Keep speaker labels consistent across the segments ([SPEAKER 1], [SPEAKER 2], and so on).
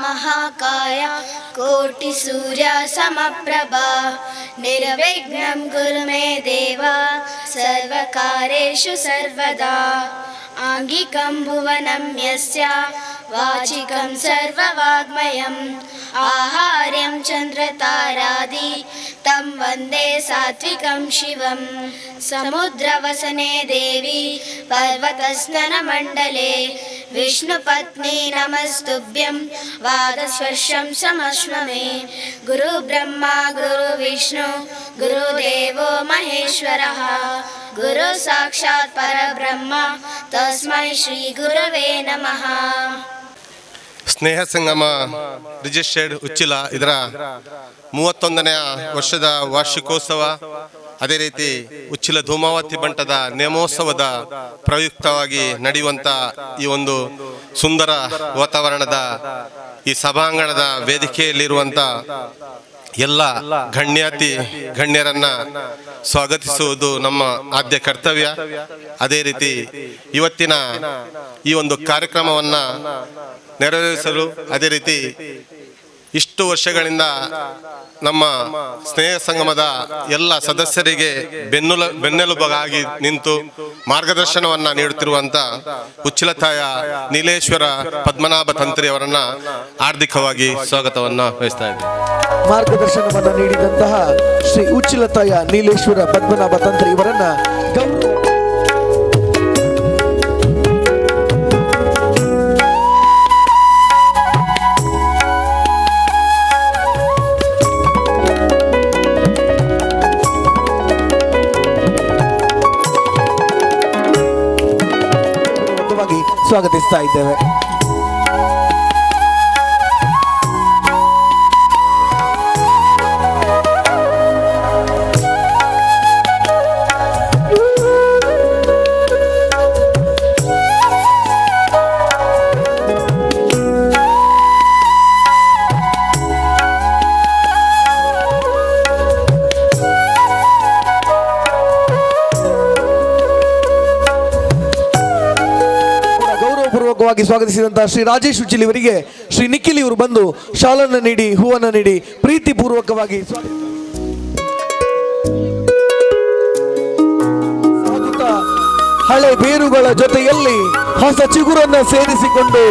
[SPEAKER 1] महाकाय कोटिसूर्यसमप्रभा निर्विघ्नं कुरु मे देव सर्वकार्येषु सर्वदा। आङ्गिकं भुवनं यस्य वाचिकं सर्ववाङ्मयम् आहार्यं चन्द्रतारादि तं वन्दे सात्विकं शिवम्। समुद्रवसने देवी पर्वतस्ननमण्डले विष्णुपत्नी नमस्तुभ्यं वादस्पर्शं समश्व मे। गुरुब्रह्मा गुरुविष्णु गुरुदेवो महेश्वरः गुरु साक्षात् परब्रह्म तस्मै श्री गुरवे नमः।
[SPEAKER 2] ಸ್ನೇಹ ಸಂಗಮ ರಿಜಿಸ್ಟರ್ಡ್ ಉಚ್ಚಿಲ ಇದರ 31ನೇ ವರ್ಷದ ವಾರ್ಷಿಕೋತ್ಸವ, ಅದೇ ರೀತಿ ಉಚ್ಚಿಲ ಧೂಮಾವತಿ ಬಂಟದ ನೇಮೋತ್ಸವದ ಪ್ರಯುಕ್ತವಾಗಿ ನಡೆಯುವಂಥ ಈ ಒಂದು ಸುಂದರ ವಾತಾವರಣದ ಈ ಸಭಾಂಗಣದ ವೇದಿಕೆಯಲ್ಲಿರುವಂಥ ಎಲ್ಲ ಗಣ್ಯಾತಿ ಗಣ್ಯರನ್ನು ಸ್ವಾಗತಿಸುವುದು ನಮ್ಮ ಆದ್ಯ ಕರ್ತವ್ಯ. ಅದೇ ರೀತಿ ಇವತ್ತಿನ ಈ ಒಂದು ಕಾರ್ಯಕ್ರಮವನ್ನು ನೆರವೇರಿಸಲು, ಅದೇ ರೀತಿ ಇಷ್ಟು ವರ್ಷಗಳಿಂದ ನಮ್ಮ ಸ್ನೇಹ ಸಂಗಮದ ಎಲ್ಲ ಸದಸ್ಯರಿಗೆ ಬೆನ್ನೆಲುಬಾಗಿ ನಿಂತು ಮಾರ್ಗದರ್ಶನವನ್ನು ನೀಡುತ್ತಿರುವಂಥ ಉಚ್ಚಿಲತಾಯ ನೀಲೇಶ್ವರ ಪದ್ಮನಾಭ ತಂತ್ರಿಯವರನ್ನು ಹಾರ್ದಿಕವಾಗಿ ಸ್ವಾಗತವನ್ನು ವಹಿಸ್ತಾ ಇದ್ದೀವಿ.
[SPEAKER 3] ಮಾರ್ಗದರ್ಶನವನ್ನು ನೀಡಿದಂತಹ ಶ್ರೀ ಉಚ್ಚಿಲತಾಯ ನೀಲೇಶ್ವರ ಪದ್ಮನಾಭ ತಂತ್ರಿ ಇವರನ್ನ ಗೌರವ ಸ್ವಾಗತಿಸ್ತಾ ಇದ್ದೇವೆ. ಸ್ವಾಗತಿಸಿದಂತಹ ಶ್ರೀ ರಾಜೇಶ್ ಉಚ್ಚಿಲ್ ಇವರಿಗೆ ಶ್ರೀ ನಿಖಿಲ್ ಇವರು ಬಂದು ಶಾಲನ್ನು ನೀಡಿ ಹೂವನ್ನು ನೀಡಿ ಪ್ರೀತಿಪೂರ್ವಕವಾಗಿ ಸಾಗುತ್ತಾ ಹಳೆ ಬೇರುಗಳ ಜೊತೆಯಲ್ಲಿ ಹೊಸ ಚಿಗುರನ್ನು ಸೇರಿಸಿಕೊಂಡು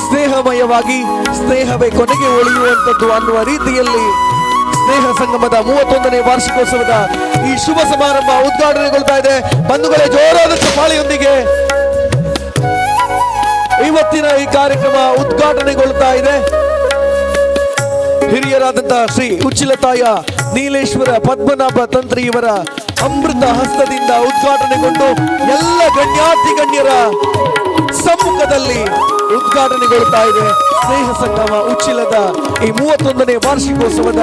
[SPEAKER 3] ಸ್ನೇಹಮಯವಾಗಿ ಸ್ನೇಹವೇ ಕೊನೆಗೆ ಉಳಿಯುವಂಥದ್ದು ಅನ್ನುವ ರೀತಿಯಲ್ಲಿ ಸ್ನೇಹ ಸಂಗಮದ 31ನೇ ವಾರ್ಷಿಕೋತ್ಸವದ ಈ ಶುಭ ಸಮಾರಂಭ ಉದ್ಘಾಟನೆಗೊಳ್ತಾ ಇದೆ. ಬಂಧುಗಳೇ, ಜೋರಾದ ಚಪ್ಪಾಳೆಯೊಂದಿಗೆ ಇವತ್ತಿನ ಈ ಕಾರ್ಯಕ್ರಮ ಉದ್ಘಾಟನೆಗೊಳ್ತಾ ಇದೆ. ಹಿರಿಯರಾದಂತಹ ಶ್ರೀ ಉಚ್ಚಿಲತಾಯ ನೀಲೇಶ್ವರ ಪದ್ಮನಾಭ ತಂತ್ರಿ ಇವರ ಅಮೃತ ಹಸ್ತದಿಂದ ಉದ್ಘಾಟನೆಗೊಂಡು ಎಲ್ಲ ಗಣ್ಯಾತಿ ಗಣ್ಯರ ಸಮ್ಮುಖದಲ್ಲಿ ಉದ್ಘಾಟನೆಗೊಳ್ತಾ ಇದೆ ಸ್ನೇಹ ಸಂಗಮ ಉಚ್ಚಿಲದ ಈ 31ನೇ ವಾರ್ಷಿಕೋತ್ಸವದ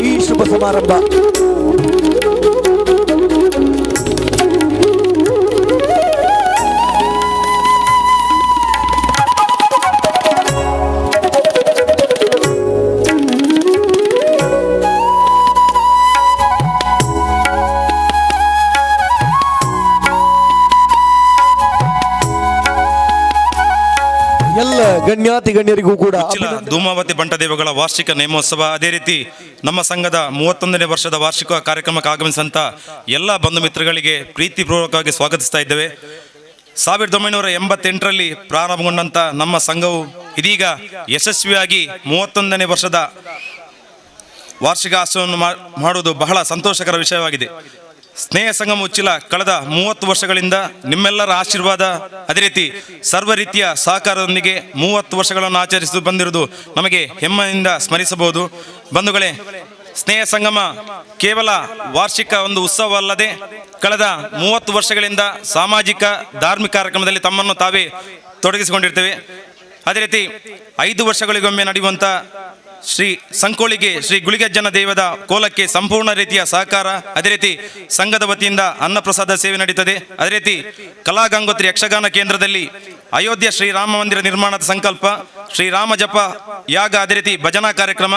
[SPEAKER 3] ಈ ಶುಭ ಸಮಾರಂಭ. ಎಲ್ಲ ಗಣ್ಯಾತಿ ಗಣ್ಯರಿಗೂ ಕೂಡ
[SPEAKER 4] ಧೂಮಾವತಿ ಬಂಟದೇವಗಳ ವಾರ್ಷಿಕ ನೇಮೋತ್ಸವ, ಅದೇ ರೀತಿ ನಮ್ಮ ಸಂಘದ 31ನೇ ವರ್ಷದ ವಾರ್ಷಿಕ ಕಾರ್ಯಕ್ರಮಕ್ಕೆ ಆಗಮಿಸಿದಂಥ ಎಲ್ಲ ಬಂಧು ಮಿತ್ರಗಳಿಗೆ ಪ್ರೀತಿಪೂರ್ವಕವಾಗಿ ಸ್ವಾಗತಿಸ್ತಾ ಇದ್ದೇವೆ. 1988ರಲ್ಲಿ ಪ್ರಾರಂಭಗೊಂಡಂಥ ನಮ್ಮ ಸಂಘವು ಇದೀಗ ಯಶಸ್ವಿಯಾಗಿ 31ನೇ ವರ್ಷದ ವಾರ್ಷಿಕೋತ್ಸವವನ್ನು ಮಾಡುವುದು ಬಹಳ ಸಂತೋಷಕರ ವಿಷಯವಾಗಿದೆ. ಸ್ನೇಹ ಸಂಗಮ ಉಚ್ಚಿಲ ಕಳೆದ 30 ವರ್ಷಗಳಿಂದ ನಿಮ್ಮೆಲ್ಲರ ಆಶೀರ್ವಾದ, ಅದೇ ರೀತಿ ಸರ್ವ ರೀತಿಯ ಸಹಕಾರದೊಂದಿಗೆ 30 ವರ್ಷಗಳನ್ನು ಆಚರಿಸಿ ಬಂದಿರುವುದು ನಮಗೆ ಹೆಮ್ಮೆಯಿಂದ ಸ್ಮರಿಸಬಹುದು. ಬಂಧುಗಳೇ, ಸ್ನೇಹ ಸಂಗಮ ಕೇವಲ ವಾರ್ಷಿಕ ಒಂದು ಉತ್ಸವ ಅಲ್ಲದೆ ಕಳೆದ 30 ವರ್ಷಗಳಿಂದ ಸಾಮಾಜಿಕ ಧಾರ್ಮಿಕ ಕಾರ್ಯಕ್ರಮದಲ್ಲಿ ತಮ್ಮನ್ನು ತಾವೇ ತೊಡಗಿಸಿಕೊಂಡಿರ್ತೇವೆ. ಅದೇ ರೀತಿ 5 ವರ್ಷಗಳಿಗೊಮ್ಮೆ ನಡೆಯುವಂಥ ಶ್ರೀ ಸಂಕೋಳಿಗೆ ಶ್ರೀ ಗುಳಿಗಜ್ಜನ ದೈವದ ಕೋಲಕ್ಕೆ ಸಂಪೂರ್ಣ ರೀತಿಯ ಸಹಕಾರ, ಅದೇ ರೀತಿ ಸಂಘದ ವತಿಯಿಂದ ಅನ್ನಪ್ರಸಾದ ಸೇವೆ ನಡೀತದೆ. ಅದೇ ರೀತಿ ಕಲಾಗಂಗೋತ್ರಿ ಯಕ್ಷಗಾನ ಕೇಂದ್ರದಲ್ಲಿ ಅಯೋಧ್ಯೆ ಶ್ರೀರಾಮ ಮಂದಿರ ನಿರ್ಮಾಣದ ಸಂಕಲ್ಪ, ಶ್ರೀರಾಮ ಜಪ ಯಾಗ, ಅದೇ ರೀತಿ ಭಜನಾ ಕಾರ್ಯಕ್ರಮ,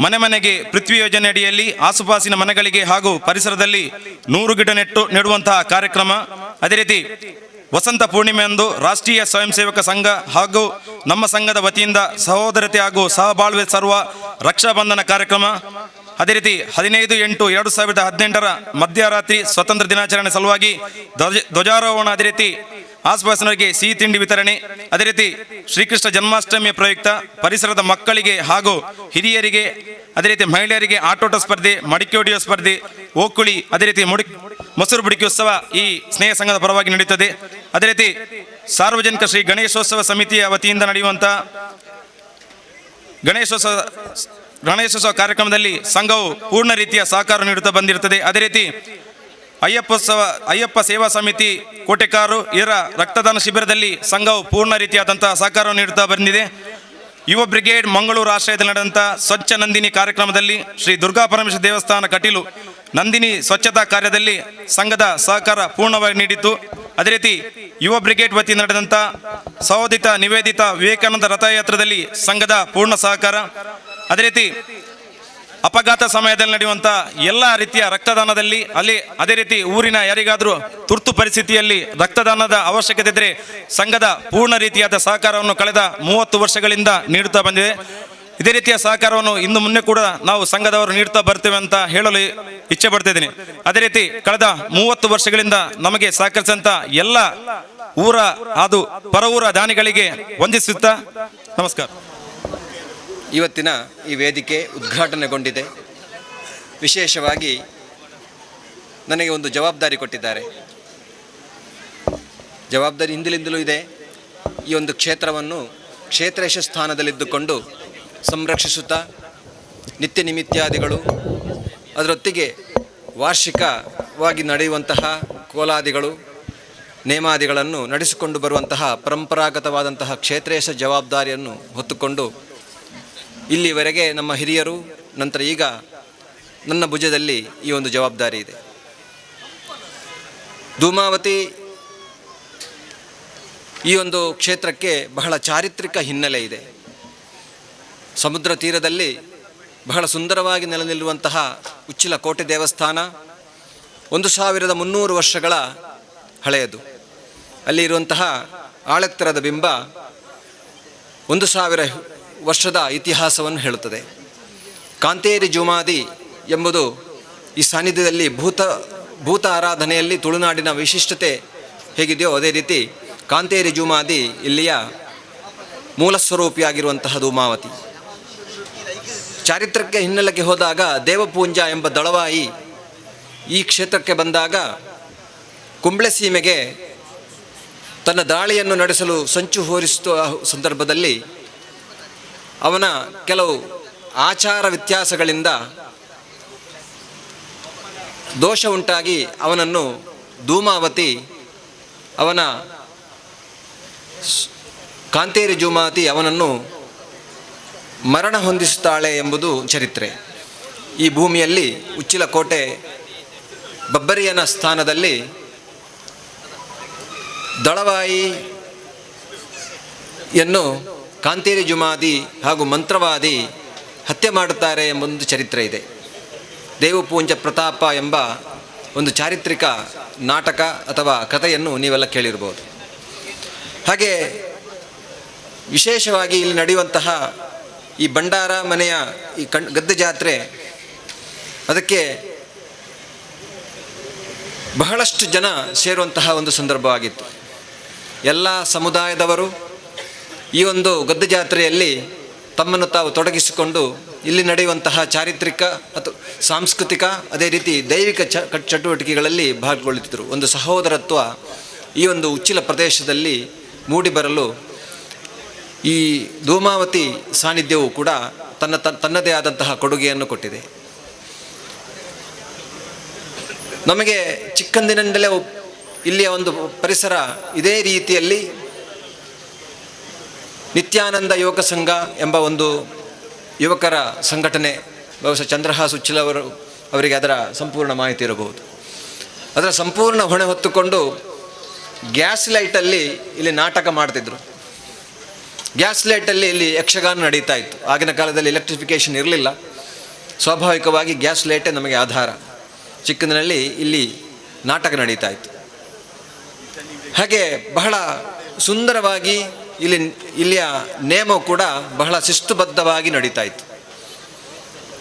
[SPEAKER 4] ಮನೆ ಮನೆಗೆ ಪೃಥ್ವಿ ಯೋಜನೆ ಅಡಿಯಲ್ಲಿ ಆಸುಪಾಸಿನ ಮನೆಗಳಿಗೆ ಹಾಗೂ ಪರಿಸರದಲ್ಲಿ 100 ಗಿಡ ನೆಡುವಂತಹ ಕಾರ್ಯಕ್ರಮ, ಅದೇ ರೀತಿ ವಸಂತ ಪೂರ್ಣಿಮೆಯಂದು ರಾಷ್ಟ್ರೀಯ ಸ್ವಯಂ ಸೇವಕ ಸಂಘ ಹಾಗೂ ನಮ್ಮ ಸಂಘದ ವತಿಯಿಂದ ಸಹೋದರತೆ ಹಾಗೂ ಸಹಬಾಳ್ವೆ ಸರ್ವ ರಕ್ಷಾಬಂಧನ ಕಾರ್ಯಕ್ರಮ. ಅದೇ ರೀತಿ 15/8/2018 ಮಧ್ಯರಾತ್ರಿ ಸ್ವತಂತ್ರ ದಿನಾಚರಣೆ ಸಲುವಾಗಿ ಧ್ವಜಾರೋಹಣ, ಅದೇ ರೀತಿ ಆಸ್ಪಾಸಿನವರಿಗೆ ಸಿಹಿ ತಿಂಡಿ ವಿತರಣೆ. ಅದೇ ರೀತಿ ಶ್ರೀಕೃಷ್ಣ ಜನ್ಮಾಷ್ಟಮಿಯ ಪ್ರಯುಕ್ತ ಪರಿಸರದ ಮಕ್ಕಳಿಗೆ ಹಾಗೂ ಹಿರಿಯರಿಗೆ, ಅದೇ ರೀತಿ ಮಹಿಳೆಯರಿಗೆ ಆಟೋಟ ಸ್ಪರ್ಧೆ, ಮಡಿಕೆ ಹೊಡೆಯುವ ಸ್ಪರ್ಧೆ, ಓಕುಳಿ, ಅದೇ ರೀತಿ ಮೊಸರು ಬುಡಿಕೆ ಉತ್ಸವ ಈ ಸ್ನೇಹ ಸಂಘದ ಪರವಾಗಿ ನಡೆಯುತ್ತದೆ. ಅದೇ ರೀತಿ ಸಾರ್ವಜನಿಕ ಶ್ರೀ ಗಣೇಶೋತ್ಸವ ಸಮಿತಿಯ ವತಿಯಿಂದ ನಡೆಯುವಂಥ ಗಣೇಶೋತ್ಸವ ಕಾರ್ಯಕ್ರಮದಲ್ಲಿ ಸಂಘವು ಪೂರ್ಣ ರೀತಿಯ ಸಹಕಾರ ನೀಡುತ್ತಾ ಬಂದಿರುತ್ತದೆ. ಅದೇ ರೀತಿ ಅಯ್ಯಪ್ಪ ಸೇವಾ ಸಮಿತಿ ಕೋಟೆಕಾರು ಇದರ ರಕ್ತದಾನ ಶಿಬಿರದಲ್ಲಿ ಸಂಘವು ಪೂರ್ಣ ರೀತಿಯಾದಂಥ ಸಹಕಾರವನ್ನು ನೀಡುತ್ತಾ ಬಂದಿದೆ. ಯುವ ಬ್ರಿಗೇಡ್ ಮಂಗಳೂರು ಆಶ್ರಯದಲ್ಲಿ ನಡೆದಂಥ ಸ್ವಚ್ಛ ನಂದಿನಿ ಕಾರ್ಯಕ್ರಮದಲ್ಲಿ ಶ್ರೀ ದುರ್ಗಾ ಪರಮೇಶ್ವರ ದೇವಸ್ಥಾನ ಕಟೀಲು ನಂದಿನಿ ಸ್ವಚ್ಛತಾ ಕಾರ್ಯದಲ್ಲಿ ಸಂಘದ ಸಹಕಾರ ಪೂರ್ಣವಾಗಿ ನೀಡಿತ್ತು. ಅದೇ ರೀತಿ ಯುವ ಬ್ರಿಗೇಡ್ ವತಿಯಿಂದ ನಡೆದಂಥ ಸಹೋದಿತ ನಿವೇದಿತ ವಿವೇಕಾನಂದ ರಥಯಾತ್ರದಲ್ಲಿ ಸಂಘದ ಪೂರ್ಣ ಸಹಕಾರ. ಅದೇ ರೀತಿ ಅಪಘಾತ ಸಮಯದಲ್ಲಿ ನಡೆಯುವಂಥ ಎಲ್ಲ ರೀತಿಯ ರಕ್ತದಾನದಲ್ಲಿ ಅಲ್ಲಿ ಅದೇ ರೀತಿ ಊರಿನ ಯಾರಿಗಾದರೂ ತುರ್ತು ಪರಿಸ್ಥಿತಿಯಲ್ಲಿ ರಕ್ತದಾನದ ಅವಶ್ಯಕತೆ ಇದ್ದರೆ ಸಂಘದ ಪೂರ್ಣ ರೀತಿಯಾದ ಸಹಕಾರವನ್ನು ಕಳೆದ 30 ವರ್ಷಗಳಿಂದ ನೀಡುತ್ತಾ ಬಂದಿದೆ. ಇದೇ ರೀತಿಯ ಸಹಕಾರವನ್ನು ಇನ್ನು ಮುಂದೆ ಕೂಡ ನಾವು ಸಂಘದವರು ನೀಡುತ್ತಾ ಬರ್ತೇವೆ ಅಂತ ಹೇಳಲು ಇಚ್ಛೆ ಪಡ್ತಿದ್ದೀನಿ. ಅದೇ ರೀತಿ ಕಳೆದ 30 ವರ್ಷಗಳಿಂದ ನಮಗೆ ಸಹಕರಿಸಿದಂಥ ಎಲ್ಲ ಊರ ಅದು ಪರ ಊರ ದಾನಿಗಳಿಗೆ ವಂದಿಸುತ್ತಾ ನಮಸ್ಕಾರ.
[SPEAKER 5] ಇವತ್ತಿನ ಈ ವೇದಿಕೆ ಉದ್ಘಾಟನೆಗೊಂಡಿದೆ. ವಿಶೇಷವಾಗಿ ನನಗೆ ಒಂದು ಜವಾಬ್ದಾರಿ ಕೊಟ್ಟಿದ್ದಾರೆ. ಜವಾಬ್ದಾರಿ ಹಿಂದಿಲಿಂದಲೂ ಇದೆ. ಈ ಒಂದು ಕ್ಷೇತ್ರವನ್ನು ಕ್ಷೇತ್ರೇಶ ಸ್ಥಾನದಲ್ಲಿದ್ದುಕೊಂಡು ಸಂರಕ್ಷಿಸುತ್ತಾ ನಿತ್ಯ ನಿಮಿತ್ಯಾದಿಗಳು, ಅದರೊತ್ತಿಗೆ ವಾರ್ಷಿಕವಾಗಿ ನಡೆಯುವಂತಹ ಕೋಲಾದಿಗಳು, ನೇಮಾದಿಗಳನ್ನು ನಡೆಸಿಕೊಂಡು ಬರುವಂತಹ ಪರಂಪರಾಗತವಾದಂತಹ ಕ್ಷೇತ್ರೇಶ ಜವಾಬ್ದಾರಿಯನ್ನು ಹೊತ್ತುಕೊಂಡು ಇಲ್ಲಿವರೆಗೆ ನಮ್ಮ ಹಿರಿಯರು, ನಂತರ ಈಗ ನನ್ನ ಭುಜದಲ್ಲಿ ಈ ಒಂದು ಜವಾಬ್ದಾರಿ ಇದೆ. ಧೂಮಾವತಿ ಈ ಒಂದು ಕ್ಷೇತ್ರಕ್ಕೆ ಬಹಳ ಚಾರಿತ್ರಿಕ ಹಿನ್ನೆಲೆ ಇದೆ. ಸಮುದ್ರ ತೀರದಲ್ಲಿ ಬಹಳ ಸುಂದರವಾಗಿ ನೆಲೆ ನಿಲ್ಲುವಂತಹ ಉಚ್ಚಿಲ ಕೋಟೆ ದೇವಸ್ಥಾನ 1300 ವರ್ಷಗಳ ಹಳೆಯದು. ಅಲ್ಲಿ ಇರುವಂತಹ ಆಳೆತ್ತರದ ಬಿಂಬ 1000 ವರ್ಷದ ಇತಿಹಾಸವನ್ನು ಹೇಳುತ್ತದೆ. ಕಾಂತೇರಿ ಜುಮಾದಿ ಎಂಬುದು ಈ ಸಾನ್ನಿಧ್ಯದಲ್ಲಿ ಭೂತ ಆರಾಧನೆಯಲ್ಲಿ ತುಳುನಾಡಿನ ವಿಶಿಷ್ಟತೆ ಹೇಗಿದೆಯೋ ಅದೇ ರೀತಿ ಕಾಂತೇರಿ ಜುಮಾದಿ ಇಲ್ಲಿಯ ಮೂಲ ಸ್ವರೂಪಿಯಾಗಿರುವಂತಹ ಧೂಮಾವತಿ. ಚಾರಿತ್ರಕ್ಕೆ ಹಿನ್ನೆಲೆಗೆ ಹೋದಾಗ ದೇವಪೂಂಜ ಎಂಬ ದಳವಾಯಿ ಈ ಕ್ಷೇತ್ರಕ್ಕೆ ಬಂದಾಗ ಕುಂಬ್ಳೆ ಸೀಮೆಗೆ ತನ್ನ ದಾಳಿಯನ್ನು ನಡೆಸಲು ಸಂಚು ಹೋರಿಸುವ ಸಂದರ್ಭದಲ್ಲಿ ಅವನ ಕೆಲವು ಆಚಾರ ವ್ಯತ್ಯಾಸಗಳಿಂದ ದೋಷ ಉಂಟಾಗಿ ಅವನನ್ನು ಧೂಮಾವತಿ ಅವನ ಕಾಂತೇರಿ ಜುಮಾತಿ ಅವನನ್ನು ಮರಣ ಹೊಂದಿಸುತ್ತಾಳೆ ಎಂಬುದು ಚರಿತ್ರೆ. ಈ ಭೂಮಿಯಲ್ಲಿ ಉಚ್ಚಿಲ ಕೋಟೆ ಬಬ್ಬರಿಯನ ಸ್ಥಾನದಲ್ಲಿ ದಳವಾಯಿಯನ್ನು ಕಾಂತೇರಿ ಜುಮಾದಿ ಹಾಗೂ ಮಂತ್ರವಾದಿ ಹತ್ಯೆ ಮಾಡುತ್ತಾರೆ ಎಂಬೊಂದು ಚರಿತ್ರೆ ಇದೆ. ದೇವಪೂಂಜ ಪ್ರತಾಪ ಎಂಬ ಒಂದು ಚಾರಿತ್ರಿಕ ನಾಟಕ ಅಥವಾ ಕಥೆಯನ್ನು ನೀವೆಲ್ಲ ಕೇಳಿರ್ಬೋದು. ಹಾಗೆ ವಿಶೇಷವಾಗಿ ಇಲ್ಲಿ ನಡೆಯುವಂತಹ ಈ ಭಂಡಾರ ಮನೆಯ ಈ ಗದ್ದೆ ಜಾತ್ರೆ, ಅದಕ್ಕೆ ಬಹಳಷ್ಟು ಜನ ಸೇರುವಂತಹ ಒಂದು ಸಂದರ್ಭವಾಗಿತ್ತು. ಎಲ್ಲ ಸಮುದಾಯದವರು ಈ ಒಂದು ಗದ್ದೆ ಜಾತ್ರೆಯಲ್ಲಿ ತಮ್ಮನ್ನು ತಾವು ತೊಡಗಿಸಿಕೊಂಡು ಇಲ್ಲಿ ನಡೆಯುವಂತಹ ಚಾರಿತ್ರಿಕ ಅಥವಾ ಸಾಂಸ್ಕೃತಿಕ ಅದೇ ರೀತಿ ದೈವಿಕ ಚಟುವಟಿಕೆಗಳಲ್ಲಿ ಭಾಗಗೊಳ್ಳುತ್ತಿದ್ದರು. ಒಂದು ಸಹೋದರತ್ವ ಈ ಒಂದು ಉಚ್ಚಿಲ ಪ್ರದೇಶದಲ್ಲಿ ಮೂಡಿಬರಲು ಈ ಧೂಮಾವತಿ ಸಾನ್ನಿಧ್ಯವು ಕೂಡ ತನ್ನದೇ ಆದಂತಹ ಕೊಡುಗೆಯನ್ನು ಕೊಟ್ಟಿದೆ. ನಮಗೆ ಚಿಕ್ಕಂದಿನಿಂದಲೇ ಇಲ್ಲಿಯ ಒಂದು ಪರಿಸರ ಇದೇ ರೀತಿಯಲ್ಲಿ ನಿತ್ಯಾನಂದ ಯುವಕ ಸಂಘ ಎಂಬ ಒಂದು ಯುವಕರ ಸಂಘಟನೆ, ಬಹುಶಃ ಚಂದ್ರಹಾಸ್ ಉಚ್ಚಿಲವರು ಅವರಿಗೆ ಅದರ ಸಂಪೂರ್ಣ ಮಾಹಿತಿ ಇರಬಹುದು. ಅದರ ಸಂಪೂರ್ಣ ಹೊಣೆ ಹೊತ್ತುಕೊಂಡು ಗ್ಯಾಸ್ ಲೈಟಲ್ಲಿ ಇಲ್ಲಿ ನಾಟಕ ಮಾಡ್ತಿದ್ರು. ಗ್ಯಾಸ್ ಲೈಟಲ್ಲಿ ಇಲ್ಲಿ ಯಕ್ಷಗಾನ ನಡೀತಾ ಇತ್ತು. ಆಗಿನ ಕಾಲದಲ್ಲಿ ಎಲೆಕ್ಟ್ರಿಫಿಕೇಷನ್ ಇರಲಿಲ್ಲ, ಸ್ವಾಭಾವಿಕವಾಗಿ ಗ್ಯಾಸ್ ಲೈಟೇ ನಮಗೆ ಆಧಾರ. ಚಿಕ್ಕಂದಿನಲ್ಲಿ ಇಲ್ಲಿ ನಾಟಕ ನಡೀತಾ ಇತ್ತು. ಹಾಗೆ ಬಹಳ ಸುಂದರವಾಗಿ ಇಲ್ಲಿಯ ನೇಮ ಕೂಡ ಬಹಳ ಶಿಸ್ತುಬದ್ಧವಾಗಿ ನಡೀತಾ ಇತ್ತು.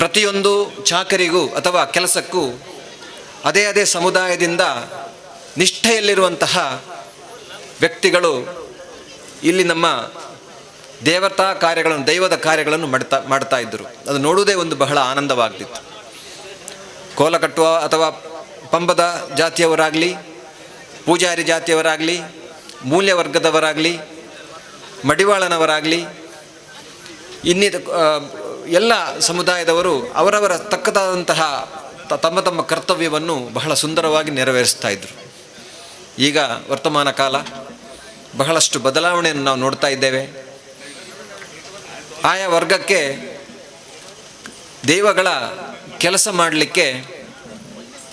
[SPEAKER 5] ಪ್ರತಿಯೊಂದು ಚಾಕರಿಗೂ ಅಥವಾ ಕೆಲಸಕ್ಕೂ ಅದೇ ಅದೇ ಸಮುದಾಯದಿಂದ ನಿಷ್ಠೆಯಲ್ಲಿರುವಂತಹ ವ್ಯಕ್ತಿಗಳು ಇಲ್ಲಿ ನಮ್ಮ ದೇವತಾ ಕಾರ್ಯಗಳನ್ನು, ದೈವದ ಕಾರ್ಯಗಳನ್ನು ಮಾಡ್ತಾ ಇದ್ದರು. ಅದು ನೋಡುವುದೇ ಒಂದು ಬಹಳ ಆನಂದವಾಗ್ತಿತ್ತು. ಕೋಲ ಕಟ್ಟುವ ಅಥವಾ ಪಂಬದ ಜಾತಿಯವರಾಗಲಿ, ಪೂಜಾರಿ ಜಾತಿಯವರಾಗಲಿ, ಮೂಲ್ಯವರ್ಗದವರಾಗಲಿ, ಮಡಿವಾಳನವರಾಗಲಿ, ಇನ್ನಿತ ಎಲ್ಲ ಸಮುದಾಯದವರು ಅವರವರ ತಕ್ಕದಾದಂತಹ ತಮ್ಮ ತಮ್ಮ ಕರ್ತವ್ಯವನ್ನು ಬಹಳ ಸುಂದರವಾಗಿ ನೆರವೇರಿಸ್ತಾ ಇದ್ದರು. ಈಗ ವರ್ತಮಾನ ಕಾಲ ಬಹಳಷ್ಟು ಬದಲಾವಣೆಯನ್ನು ನಾವು ನೋಡ್ತಾ ಇದ್ದೇವೆ. ಆಯಾ ವರ್ಗಕ್ಕೆ ದೈವಗಳ ಕೆಲಸ ಮಾಡಲಿಕ್ಕೆ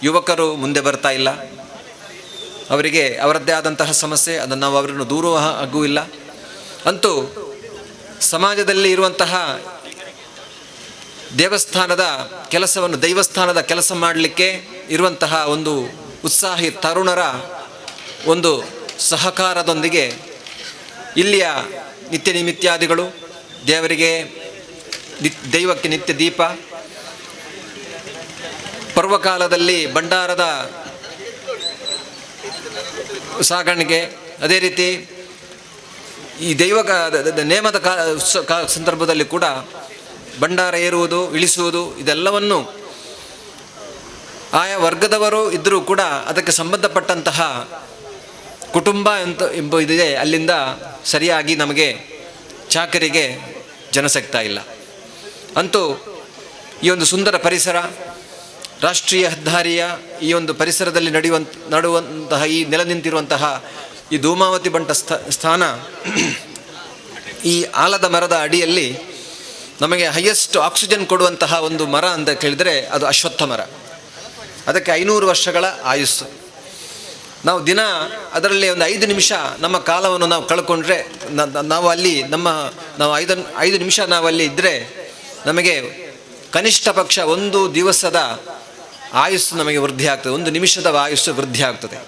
[SPEAKER 5] ಯುವಕರು ಮುಂದೆ ಬರ್ತಾ ಇಲ್ಲ. ಅವರಿಗೆ ಅವರದ್ದೇ ಆದಂತಹ ಸಮಸ್ಯೆ, ಅದನ್ನು ನಾವು ಅವರನ್ನು ದೂರ ಹಾಗೂ ಇಲ್ಲ. ಅಂತೂ ಸಮಾಜದಲ್ಲಿ ಇರುವಂತಹ ದೇವಸ್ಥಾನದ ಕೆಲಸವನ್ನು, ದೈವಸ್ಥಾನದ ಕೆಲಸ ಮಾಡಲಿಕ್ಕೆ ಇರುವಂತಹ ಒಂದು ಉತ್ಸಾಹಿ ತರುಣರ ಒಂದು ಸಹಕಾರದೊಂದಿಗೆ ಇಲ್ಲಿಯ ನಿತ್ಯ ನಿಮಿತ್ಯಾದಿಗಳು, ದೇವರಿಗೆ ದೈವಕ್ಕೆ ನಿತ್ಯ ದೀಪ, ಪರ್ವಕಾಲದಲ್ಲಿ ಭಂಡಾರದ ಸಾಗಾಣಿಕೆ, ಅದೇ ರೀತಿ ಈ ದೈವ ನೇಮದ ಸಂದರ್ಭದಲ್ಲಿ ಕೂಡ ಭಂಡಾರ ಏರುವುದು, ಇಳಿಸುವುದು, ಇದೆಲ್ಲವನ್ನು ಆಯಾ ವರ್ಗದವರು ಇದ್ದರೂ ಕೂಡ ಅದಕ್ಕೆ ಸಂಬಂಧಪಟ್ಟಂತಹ ಕುಟುಂಬ ಅಂತ ಎಂಬುದಿದೆ, ಅಲ್ಲಿಂದ ಸರಿಯಾಗಿ ನಮಗೆ ಚಾಕರಿಗೆ ಜನ ಸಿಗ್ತಾ ಇಲ್ಲ. ಅಂತೂ ಈ ಒಂದು ಸುಂದರ ಪರಿಸರ, ರಾಷ್ಟ್ರೀಯ ಹೆದ್ದಾರಿಯ ಈ ಒಂದು ಪರಿಸರದಲ್ಲಿ ನಡುವಂತಹ ಈ ನೆಲೆ ನಿಂತಿರುವಂತಹ ಈ ಧೂಮಾವತಿ ಬಂಟ ಸ್ಥಾನ, ಈ ಆಲದ ಮರದ ಅಡಿಯಲ್ಲಿ ನಮಗೆ ಹೈಯೆಸ್ಟ್ ಆಕ್ಸಿಜನ್ ಕೊಡುವಂತಹ ಒಂದು ಮರ ಅಂತ ಕೇಳಿದರೆ ಅದು ಅಶ್ವತ್ಥ ಮರ. ಅದಕ್ಕೆ 500 ವರ್ಷಗಳ ಆಯುಸ್ಸು. ನಾವು ದಿನ ಅದರಲ್ಲಿ ಒಂದು 5 ನಿಮಿಷ ನಮ್ಮ ಕಾಲವನ್ನು ನಾವು ಕಳ್ಕೊಂಡ್ರೆ, ನಾವು ಅಲ್ಲಿ ನಮ್ಮ ನಾವು 5 ನಿಮಿಷ ನಾವಲ್ಲಿ ಇದ್ದರೆ ನಮಗೆ ಕನಿಷ್ಠ ಪಕ್ಷ ಒಂದು ದಿವಸದ ಆಯುಸ್ಸು ನಮಗೆ ವೃದ್ಧಿ ಆಗ್ತದೆ, ಒಂದು ನಿಮಿಷದ ಆಯುಸ್ಸು ವೃದ್ಧಿ ಆಗ್ತದೆ.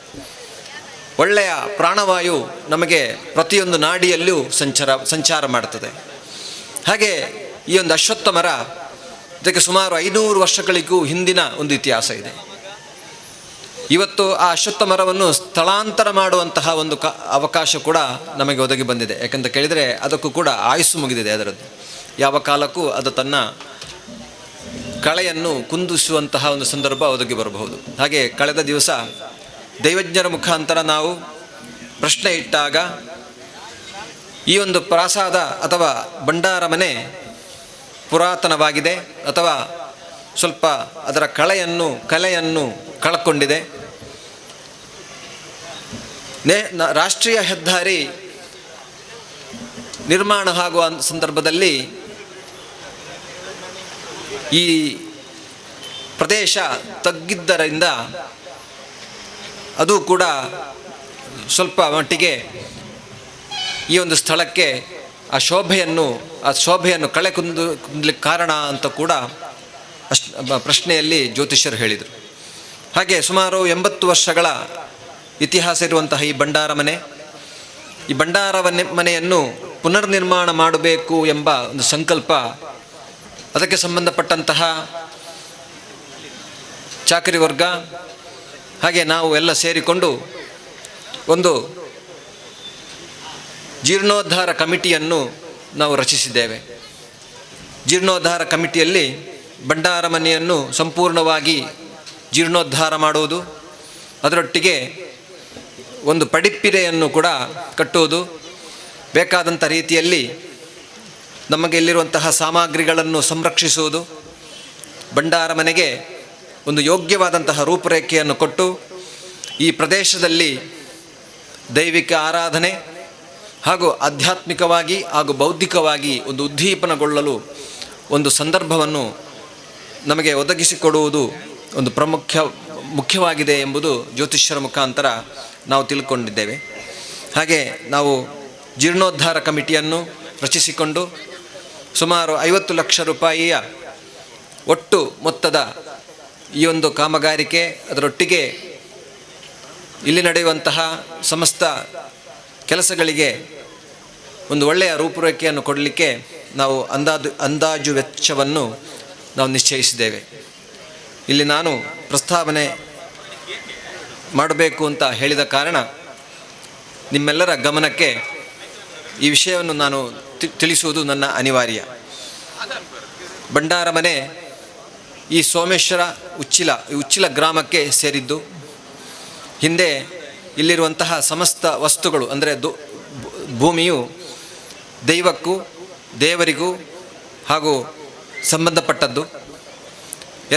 [SPEAKER 5] ಒಳ್ಳೆಯ ಪ್ರಾಣವಾಯು ನಮಗೆ ಪ್ರತಿಯೊಂದು ನಾಡಿಯಲ್ಲೂ ಸಂಚಾರ ಮಾಡ್ತದೆ. ಹಾಗೆ ಈ ಒಂದು ಅಶ್ವತ್ಥ ಮರ, ಇದಕ್ಕೆ ಸುಮಾರು 500 ವರ್ಷಗಳಿಗೂ ಹಿಂದಿನ ಒಂದು ಇತಿಹಾಸ ಇದೆ. ಇವತ್ತು ಆ ಅಶ್ವತ್ಥ ಮರವನ್ನು ಸ್ಥಳಾಂತರ ಮಾಡುವಂತಹ ಒಂದು ಅವಕಾಶ ಕೂಡ ನಮಗೆ ಒದಗಿ ಬಂದಿದೆ. ಯಾಕಂತ ಕೇಳಿದರೆ ಅದಕ್ಕೂ ಕೂಡ ಆಯುಸ್ಸು ಮುಗಿದಿದೆ. ಅದರದ್ದು ಯಾವ ಕಾಲಕ್ಕೂ ಅದು ತನ್ನ ಕಳೆಯನ್ನು ಕುಂದಿಸುವಂತಹ ಒಂದು ಸಂದರ್ಭ ಒದಗಿ ಬರಬಹುದು. ಹಾಗೆ ಕಳೆದ ದಿವಸ ದೈವಜ್ಞರ ಮುಖಾಂತರ ನಾವು ಪ್ರಶ್ನೆ ಇಟ್ಟಾಗ ಈ ಒಂದು ಪ್ರಾಸಾದ ಅಥವಾ ಭಂಡಾರ ಮನೆ ಪುರಾತನವಾಗಿದೆ ಅಥವಾ ಸ್ವಲ್ಪ ಅದರ ಕಲೆಯನ್ನು ಕಳಕೊಂಡಿದೆ. ರಾಷ್ಟ್ರೀಯ ಹೆದ್ದಾರಿ ನಿರ್ಮಾಣ ಆಗುವ ಸಂದರ್ಭದಲ್ಲಿ ಈ ಪ್ರದೇಶ ತಗ್ಗಿದ್ದರಿಂದ ಅದು ಕೂಡ ಸ್ವಲ್ಪ ಮಟ್ಟಿಗೆ ಈ ಒಂದು ಸ್ಥಳಕ್ಕೆ ಆ ಶೋಭೆಯನ್ನು ಕಳೆ ಕುಂದಲಿಕ್ಕೆ ಕಾರಣ ಅಂತ ಕೂಡ ಪ್ರಶ್ನೆಯಲ್ಲಿ ಜ್ಯೋತಿಷ್ಯರು ಹೇಳಿದರು. ಹಾಗೆ ಸುಮಾರು 80 ವರ್ಷಗಳ ಇತಿಹಾಸ ಇರುವಂತಹ ಈ ಭಂಡಾರ ಮನೆ, ಈ ಭಂಡಾರ ಮನೆಯನ್ನು ಪುನರ್ನಿರ್ಮಾಣ ಮಾಡಬೇಕು ಎಂಬ ಒಂದು ಸಂಕಲ್ಪ, ಅದಕ್ಕೆ ಸಂಬಂಧಪಟ್ಟಂತಹ ಚಾಕರಿ ವರ್ಗ ಹಾಗೆ ನಾವು ಎಲ್ಲ ಸೇರಿಕೊಂಡು ಒಂದು ಜೀರ್ಣೋದ್ಧಾರ ಕಮಿಟಿಯನ್ನು ನಾವು ರಚಿಸಿದ್ದೇವೆ. ಜೀರ್ಣೋದ್ಧಾರ ಕಮಿಟಿಯಲ್ಲಿ ಭಂಡಾರ ಮನೆಯನ್ನು ಸಂಪೂರ್ಣವಾಗಿ ಜೀರ್ಣೋದ್ಧಾರ ಮಾಡುವುದು, ಅದರೊಟ್ಟಿಗೆ ಒಂದು ಪಡಿಪಿರೆಯನ್ನು ಕೂಡ ಕಟ್ಟುವುದು, ಬೇಕಾದಂಥ ರೀತಿಯಲ್ಲಿ ನಮಗೆ ಇಲ್ಲಿರುವಂತಹ ಸಾಮಗ್ರಿಗಳನ್ನು ಸಂರಕ್ಷಿಸುವುದು, ಭಂಡಾರ ಮನೆಗೆ ಒಂದು ಯೋಗ್ಯವಾದಂತಹ ರೂಪರೇಖೆಯನ್ನು ಕೊಟ್ಟು ಈ ಪ್ರದೇಶದಲ್ಲಿ ದೈವಿಕ ಆರಾಧನೆ ಹಾಗೂ ಆಧ್ಯಾತ್ಮಿಕವಾಗಿ ಹಾಗೂ ಬೌದ್ಧಿಕವಾಗಿ ಒಂದು ಉದ್ದೀಪನಗೊಳ್ಳಲು ಒಂದು ಸಂದರ್ಭವನ್ನು ನಮಗೆ ಒದಗಿಸಿಕೊಡುವುದು ಒಂದು ಮುಖ್ಯವಾಗಿದೆ ಎಂಬುದು ಜ್ಯೋತಿಷ್ಯರ ಮುಖಾಂತರ ನಾವು ತಿಳ್ಕೊಂಡಿದ್ದೇವೆ. ಹಾಗೆ ನಾವು ಜೀರ್ಣೋದ್ಧಾರ ಕಮಿಟಿಯನ್ನು ರಚಿಸಿಕೊಂಡು ಸುಮಾರು 50 ಲಕ್ಷ ರೂಪಾಯಿಯ ಒಟ್ಟು ಮೊತ್ತದ ಈ ಒಂದು ಕಾಮಗಾರಿಕೆ, ಅದರೊಟ್ಟಿಗೆ ಇಲ್ಲಿ ನಡೆಯುವಂತಹ ಸಮಸ್ತ ಕೆಲಸಗಳಿಗೆ ಒಂದು ಒಳ್ಳೆಯ ರೂಪುರೇಖೆಯನ್ನು ಕೊಡಲಿಕ್ಕೆ ನಾವು ಅಂದಾಜು ವೆಚ್ಚವನ್ನು ನಾವು ನಿಶ್ಚಯಿಸಿದ್ದೇವೆ. ಇಲ್ಲಿ ನಾನು ಪ್ರಸ್ತಾವನೆ ಮಾಡಬೇಕು ಅಂತ ಹೇಳಿದ ಕಾರಣ ನಿಮ್ಮೆಲ್ಲರ ಗಮನಕ್ಕೆ ಈ ವಿಷಯವನ್ನು ನಾನು ತಿಳಿಸುವುದು ನನ್ನ ಅನಿವಾರ್ಯ. ಭಂಡಾರ ಮನೆ ಈ ಸೋಮೇಶ್ವರ ಉಚ್ಚಿಲ ಗ್ರಾಮಕ್ಕೆ ಸೇರಿದ್ದು. ಹಿಂದೆ ಇಲ್ಲಿರುವಂತಹ ಸಮಸ್ತ ವಸ್ತುಗಳು ಅಂದರೆ ಭೂಮಿಯು ದೈವಕ್ಕೂ ದೇವರಿಗೂ ಹಾಗೂ ಸಂಬಂಧಪಟ್ಟದ್ದು.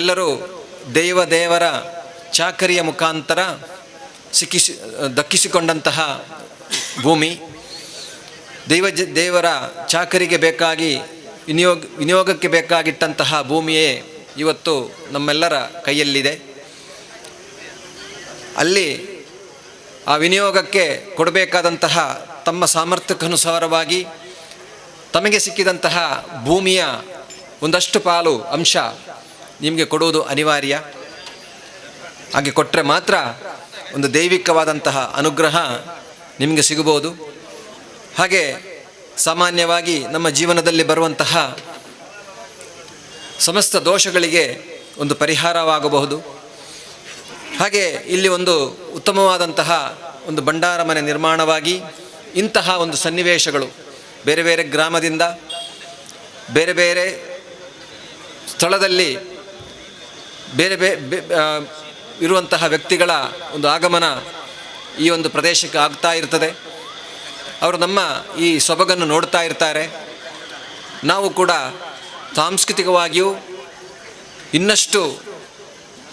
[SPEAKER 5] ಎಲ್ಲರೂ ದೇವರ ಚಾಕರಿಯ ಮುಖಾಂತರ ದಕ್ಕಿಸಿಕೊಂಡಂತಹ ಭೂಮಿ. ದೇವರ ಚಾಕರಿಗೆ ಬೇಕಾಗಿ ವಿನಿಯೋಗಕ್ಕೆ ಬೇಕಾಗಿಟ್ಟಂತಹ ಭೂಮಿಯೇ ಇವತ್ತು ನಮ್ಮೆಲ್ಲರ ಕೈಯಲ್ಲಿದೆ. ಅಲ್ಲಿ ಆ ವಿನಿಯೋಗಕ್ಕೆ ಕೊಡಬೇಕಾದಂತಹ ತಮ್ಮ ಸಾಮರ್ಥ್ಯಕ್ಕನುಸಾರವಾಗಿ ತಮಗೆ ಸಿಕ್ಕಿದಂತಹ ಭೂಮಿಯ ಒಂದಷ್ಟು ಪಾಲು ಅಂಶ ನಿಮಗೆ ಕೊಡುವುದು ಅನಿವಾರ್ಯ. ಹಾಗೆ ಕೊಟ್ಟರೆ ಮಾತ್ರ ಒಂದು ದೈವಿಕವಾದಂತಹ ಅನುಗ್ರಹ ನಿಮಗೆ ಸಿಗಬಹುದು. ಹಾಗೆ ಸಾಮಾನ್ಯವಾಗಿ ನಮ್ಮ ಜೀವನದಲ್ಲಿ ಬರುವಂತಹ ಸಮಸ್ತ ದೋಷಗಳಿಗೆ ಒಂದು ಪರಿಹಾರವಾಗಬಹುದು. ಹಾಗೆ ಇಲ್ಲಿ ಒಂದು ಉತ್ತಮವಾದಂತಹ ಒಂದು ಭಂಡಾರ ಮನೆ ನಿರ್ಮಾಣವಾಗಿ ಇಂತಹ ಒಂದು ಸನ್ನಿವೇಶಗಳು ಬೇರೆ ಬೇರೆ ಗ್ರಾಮದಿಂದ ಬೇರೆ ಬೇರೆ ಸ್ಥಳದಲ್ಲಿ ಬೇರೆ ಬೇರೆ ಇರುವಂತಹ ವ್ಯಕ್ತಿಗಳ ಒಂದು ಆಗಮನ ಈ ಒಂದು ಪ್ರದೇಶಕ್ಕೆ ಆಗ್ತಾ ಇರ್ತದೆ. ಅವರು ನಮ್ಮ ಈ ಸೊಬಗನ್ನು ನೋಡ್ತಾ ಇರ್ತಾರೆ. ನಾವು ಕೂಡ ಸಾಂಸ್ಕೃತಿಕವಾಗಿಯೂ ಇನ್ನಷ್ಟು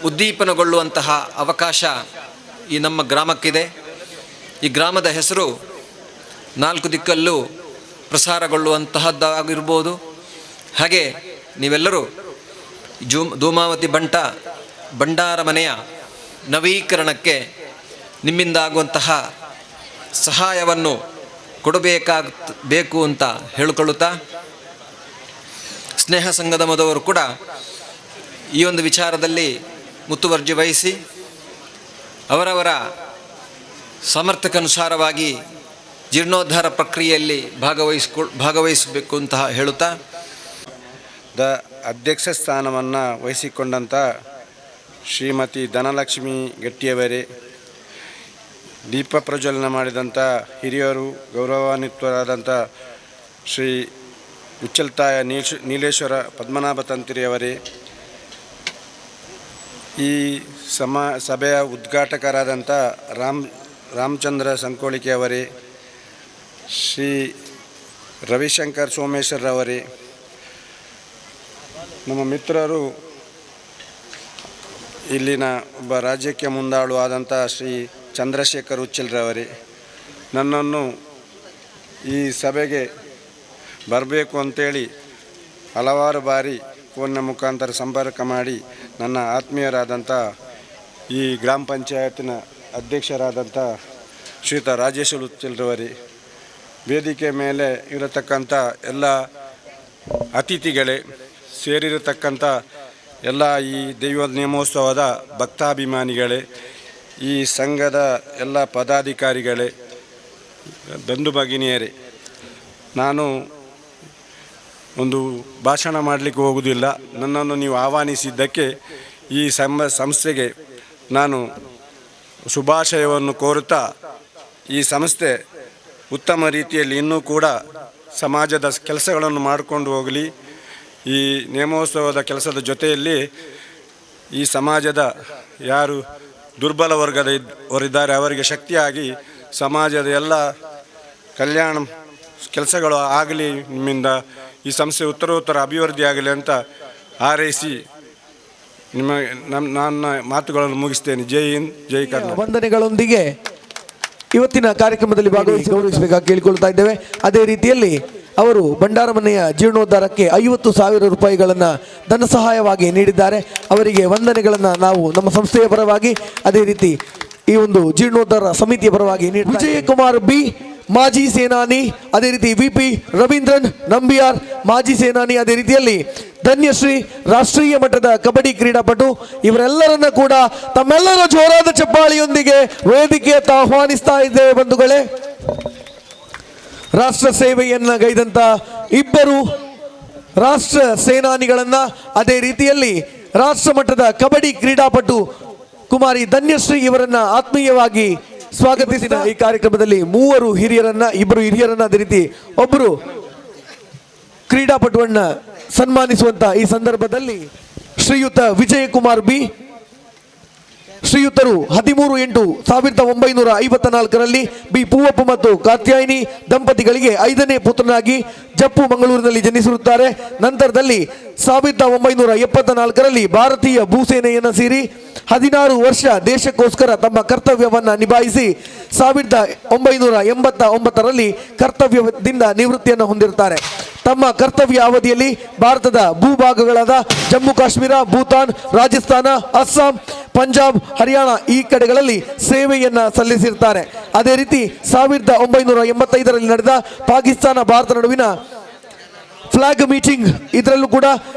[SPEAKER 5] ಉದ್ದೀಪನಗೊಳ್ಳುವಂತಹ ಅವಕಾಶ ಈ ನಮ್ಮ ಗ್ರಾಮಕ್ಕಿದೆ. ಈ ಗ್ರಾಮದ ಹೆಸರು ನಾಲ್ಕು ದಿಕ್ಕಲ್ಲೂ ಪ್ರಸಾರಗೊಳ್ಳುವಂತಹದ್ದಾಗಿರ್ಬೋದು. ಹಾಗೆ ನೀವೆಲ್ಲರೂ ಧೂಮಾವತಿ ಬಂಟ ಭಂಡಾರ ಮನೆಯ ನವೀಕರಣಕ್ಕೆ ನಿಮ್ಮಿಂದಾಗುವಂತಹ ಸಹಾಯವನ್ನು ಕೊಡಬೇಕಾಗಬೇಕು ಅಂತ ಹೇಳಿಕೊಳ್ಳುತ್ತಾ, ಸ್ನೇಹ ಸಂಘದ ಮದವರು ಕೂಡ ಈ ಒಂದು ವಿಚಾರದಲ್ಲಿ ಮುತುವರ್ಜಿ ವಹಿಸಿ ಅವರವರ ಸಾಮರ್ಥ್ಯಕ್ಕನುಸಾರವಾಗಿ ಜೀರ್ಣೋದ್ಧಾರ ಪ್ರಕ್ರಿಯೆಯಲ್ಲಿ ಭಾಗವಹಿಸಬೇಕು ಅಂತ ಹೇಳುತ್ತಾ,
[SPEAKER 6] the ಅಧ್ಯಕ್ಷ ಸ್ಥಾನವನ್ನು ವಹಿಸಿಕೊಂಡಂಥ ಶ್ರೀಮತಿ ಧನಲಕ್ಷ್ಮಿ ಗಟ್ಟಿಯವರೇ, ದೀಪ ಪ್ರಜ್ವಲನ ಮಾಡಿದಂಥ ಹಿರಿಯರು ಗೌರವಾನ್ವಿತರಾದಂಥ ಶ್ರೀ ಉಚ್ಚಲ್ತಾಯ ನೀಲೇಶ್ವರ ಪದ್ಮನಾಭ ತಂತ್ರಿಯವರೇ, ಈ ಸಭೆಯ ಉದ್ಘಾಟಕರಾದಂಥ ರಾಮಚಂದ್ರ ಸಂಕೋಳಿಕೆಯವರೇ, ಶ್ರೀ ರವಿಶಂಕರ್ ಸೋಮೇಶ್ವರರವರೇ, ನಮ್ಮ ಮಿತ್ರರು ಇಲ್ಲಿನ ಒಬ್ಬ ರಾಜ್ಯಕ್ಕೆ ಮುಂದಾಳು ಆದಂಥ ಶ್ರೀ ಚಂದ್ರಶೇಖರ್ ಉಚ್ಚಿಲ್ರವರೇ, ನನ್ನನ್ನು ಈ ಸಭೆಗೆ ಬರಬೇಕು ಅಂತೇಳಿ ಹಲವಾರು ಬಾರಿ ಫೋನ್ನ ಮುಖಾಂತರ ಸಂಪರ್ಕ ಮಾಡಿ ನನ್ನ ಆತ್ಮೀಯರಾದಂಥ ಈ ಗ್ರಾಮ ಪಂಚಾಯತಿನ ಅಧ್ಯಕ್ಷರಾದಂಥ ಶ್ರೀಯುತ ರಾಜೇಶ್ ಉಚ್ಚಿಲ್ರವರೇ, ವೇದಿಕೆ ಮೇಲೆ ಇರತಕ್ಕಂಥ ಎಲ್ಲ ಅತಿಥಿಗಳೇ, ಸೇರಿರತಕ್ಕಂಥ ಎಲ್ಲ ಈ ದೈವ ನೇಮೋತ್ಸವದ ಭಕ್ತಾಭಿಮಾನಿಗಳೇ, ಈ ಸಂಘದ ಎಲ್ಲ ಪದಾಧಿಕಾರಿಗಳೇ, ಬಂಧು ಭಗಿನಿಯರೇ, ನಾನು ಒಂದು ಭಾಷಣ ಮಾಡಲಿಕ್ಕೆ ಹೋಗುವುದಿಲ್ಲ. ನನ್ನನ್ನು ನೀವು ಆಹ್ವಾನಿಸಿದ್ದಕ್ಕೆ ಈ ಸಂಸ್ಥೆಗೆ ನಾನು ಶುಭಾಶಯವನ್ನು ಕೋರುತ್ತಾ, ಈ ಸಂಸ್ಥೆ ಉತ್ತಮ ರೀತಿಯಲ್ಲಿ ಇನ್ನೂ ಕೂಡ ಸಮಾಜದ ಕೆಲಸಗಳನ್ನು ಮಾಡಿಕೊಂಡು ಹೋಗಲಿ. ಈ ನೇಮೋತ್ಸವದ ಕೆಲಸದ ಜೊತೆಯಲ್ಲಿ ಈ ಸಮಾಜದ ಯಾರು ದುರ್ಬಲ ವರ್ಗದ ಅವರಿದ್ದಾರೆ ಅವರಿಗೆ ಶಕ್ತಿಯಾಗಿ ಸಮಾಜದ ಎಲ್ಲ ಕಲ್ಯಾಣ ಕೆಲಸಗಳು ಆಗಲಿ, ನಿಮ್ಮಿಂದ ಈ ಸಂಸ್ಥೆ ಉತ್ತರೋತ್ತರ ಅಭಿವೃದ್ಧಿ ಆಗಲಿ ಅಂತ ಹಾರೈಸಿ ನಿಮ್ಮ ನನ್ನ ಮಾತುಗಳನ್ನು ಮುಗಿಸ್ತೇನೆ. ಜೈ ಹಿಂದ್, ಜೈ ಕರ್ನಾಟಕ.
[SPEAKER 3] ವಂದನೆಗಳೊಂದಿಗೆ ಇವತ್ತಿನ ಕಾರ್ಯಕ್ರಮದಲ್ಲಿ ಭಾಗವಹಿಸಿ ಗೌರವಿಸಬೇಕಾಗಿ ಕೇಳಿಕೊಳ್ತಾ ಇದ್ದೇವೆ. ಅದೇ ರೀತಿಯಲ್ಲಿ ಅವರು ಭಂಡಾರ ಮನೆಯ ಜೀರ್ಣೋದ್ಧಾರಕ್ಕೆ 50,000 ರೂಪಾಯಿಗಳನ್ನು ಧನ ಸಹಾಯವಾಗಿ ನೀಡಿದ್ದಾರೆ. ಅವರಿಗೆ ವಂದನೆಗಳನ್ನು ನಾವು ನಮ್ಮ ಸಂಸ್ಥೆಯ ಪರವಾಗಿ, ಅದೇ ರೀತಿ ಈ ಒಂದು ಜೀರ್ಣೋದ್ಧಾರ ಸಮಿತಿಯ ಪರವಾಗಿ ನೀಡಿ. ವಿಜಯಕುಮಾರ್ ಬಿ ಮಾಜಿ ಸೇನಾನಿ, ಅದೇ ರೀತಿ ವಿ ಪಿ ರವೀಂದ್ರನ್ ನಂಬಿಯಾರ್ ಮಾಜಿ ಸೇನಾನಿ, ಅದೇ ರೀತಿಯಲ್ಲಿ ಧನ್ಯಶ್ರೀ ರಾಷ್ಟ್ರೀಯ ಮಟ್ಟದ ಕಬಡ್ಡಿ ಕ್ರೀಡಾಪಟು. ಇವರೆಲ್ಲರನ್ನ ಕೂಡ ತಮ್ಮೆಲ್ಲರ ಜೋರಾದ ಚಪ್ಪಾಳಿಯೊಂದಿಗೆ ವೇದಿಕೆಯತ್ತ ಆಹ್ವಾನಿಸ್ತಾ ಇದ್ದೇವೆ ಬಂಧುಗಳೇ. ರಾಷ್ಟ್ರ ಸೇವೆಯನ್ನ ಗೈದಂತ ಇಬ್ಬರು ರಾಷ್ಟ್ರ ಸೇನಾನಿಗಳನ್ನ, ಅದೇ ರೀತಿಯಲ್ಲಿ ರಾಷ್ಟ್ರ ಮಟ್ಟದ ಕಬಡ್ಡಿ ಕ್ರೀಡಾಪಟು ಕುಮಾರಿ ಧನ್ಯಶ್ರೀ ಇವರನ್ನ ಆತ್ಮೀಯವಾಗಿ ಸ್ವಾಗತಿಸಿದ ಈ ಕಾರ್ಯಕ್ರಮದಲ್ಲಿ ಮೂವರು ಹಿರಿಯರನ್ನ, ಇಬ್ಬರು ಹಿರಿಯರನ್ನ, ಅದೇ ರೀತಿ ಒಬ್ಬರು ಕ್ರೀಡಾಪಟುವನ್ನ ಸನ್ಮಾನಿಸುವಂತ ಈ ಸಂದರ್ಭದಲ್ಲಿ ಶ್ರೀಯುತ ವಿಜಯಕುಮಾರ್ ಬಿ ಶ್ರೀಯುತರು 13/8/1954ರಲ್ಲಿ ಬಿ ಪೂವಪ್ಪ ಮತ್ತು ಕಾತ್ಯಾಯಿನಿ ದಂಪತಿಗಳಿಗೆ 5ನೇ ಪುತ್ರನಾಗಿ ಜಪ್ಪು ಮಂಗಳೂರಿನಲ್ಲಿ ಜನಿಸಿರುತ್ತಾರೆ. ನಂತರದಲ್ಲಿ 1974ರಲ್ಲಿ ಭಾರತೀಯ ಭೂಸೇನೆಯನ್ನು ಸೇರಿ 16 ವರ್ಷ ದೇಶಕ್ಕೋಸ್ಕರ ತಮ್ಮ ಕರ್ತವ್ಯವನ್ನು ನಿಭಾಯಿಸಿ 1989ರಲ್ಲಿ ಕರ್ತವ್ಯದಿಂದ ನಿವೃತ್ತಿಯನ್ನು ಹೊಂದಿರುತ್ತಾರೆ. ತಮ್ಮ ಕರ್ತವ್ಯ ಅವಧಿಯಲ್ಲಿ ಭಾರತದ ಭೂಭಾಗಗಳಾದ ಜಮ್ಮು ಕಾಶ್ಮೀರ, ಭೂತಾನ್, ರಾಜಸ್ಥಾನ, ಅಸ್ಸಾಂ, ಪಂಜಾಬ್, ಹರಿಯಾಣ ಈ ಕಡೆಗಳಲ್ಲಿ ಸೇವೆಯನ್ನು ಸಲ್ಲಿಸಿರ್ತಾರೆ. ಅದೇ ರೀತಿ 1985ರಲ್ಲಿ ನಡೆದ ಪಾಕಿಸ್ತಾನ ಭಾರತ ನಡುವಿನ ಫ್ಲಾಗ್ ಮೀಟಿಂಗ್ ಇದರಲ್ಲೂ ಕೂಡ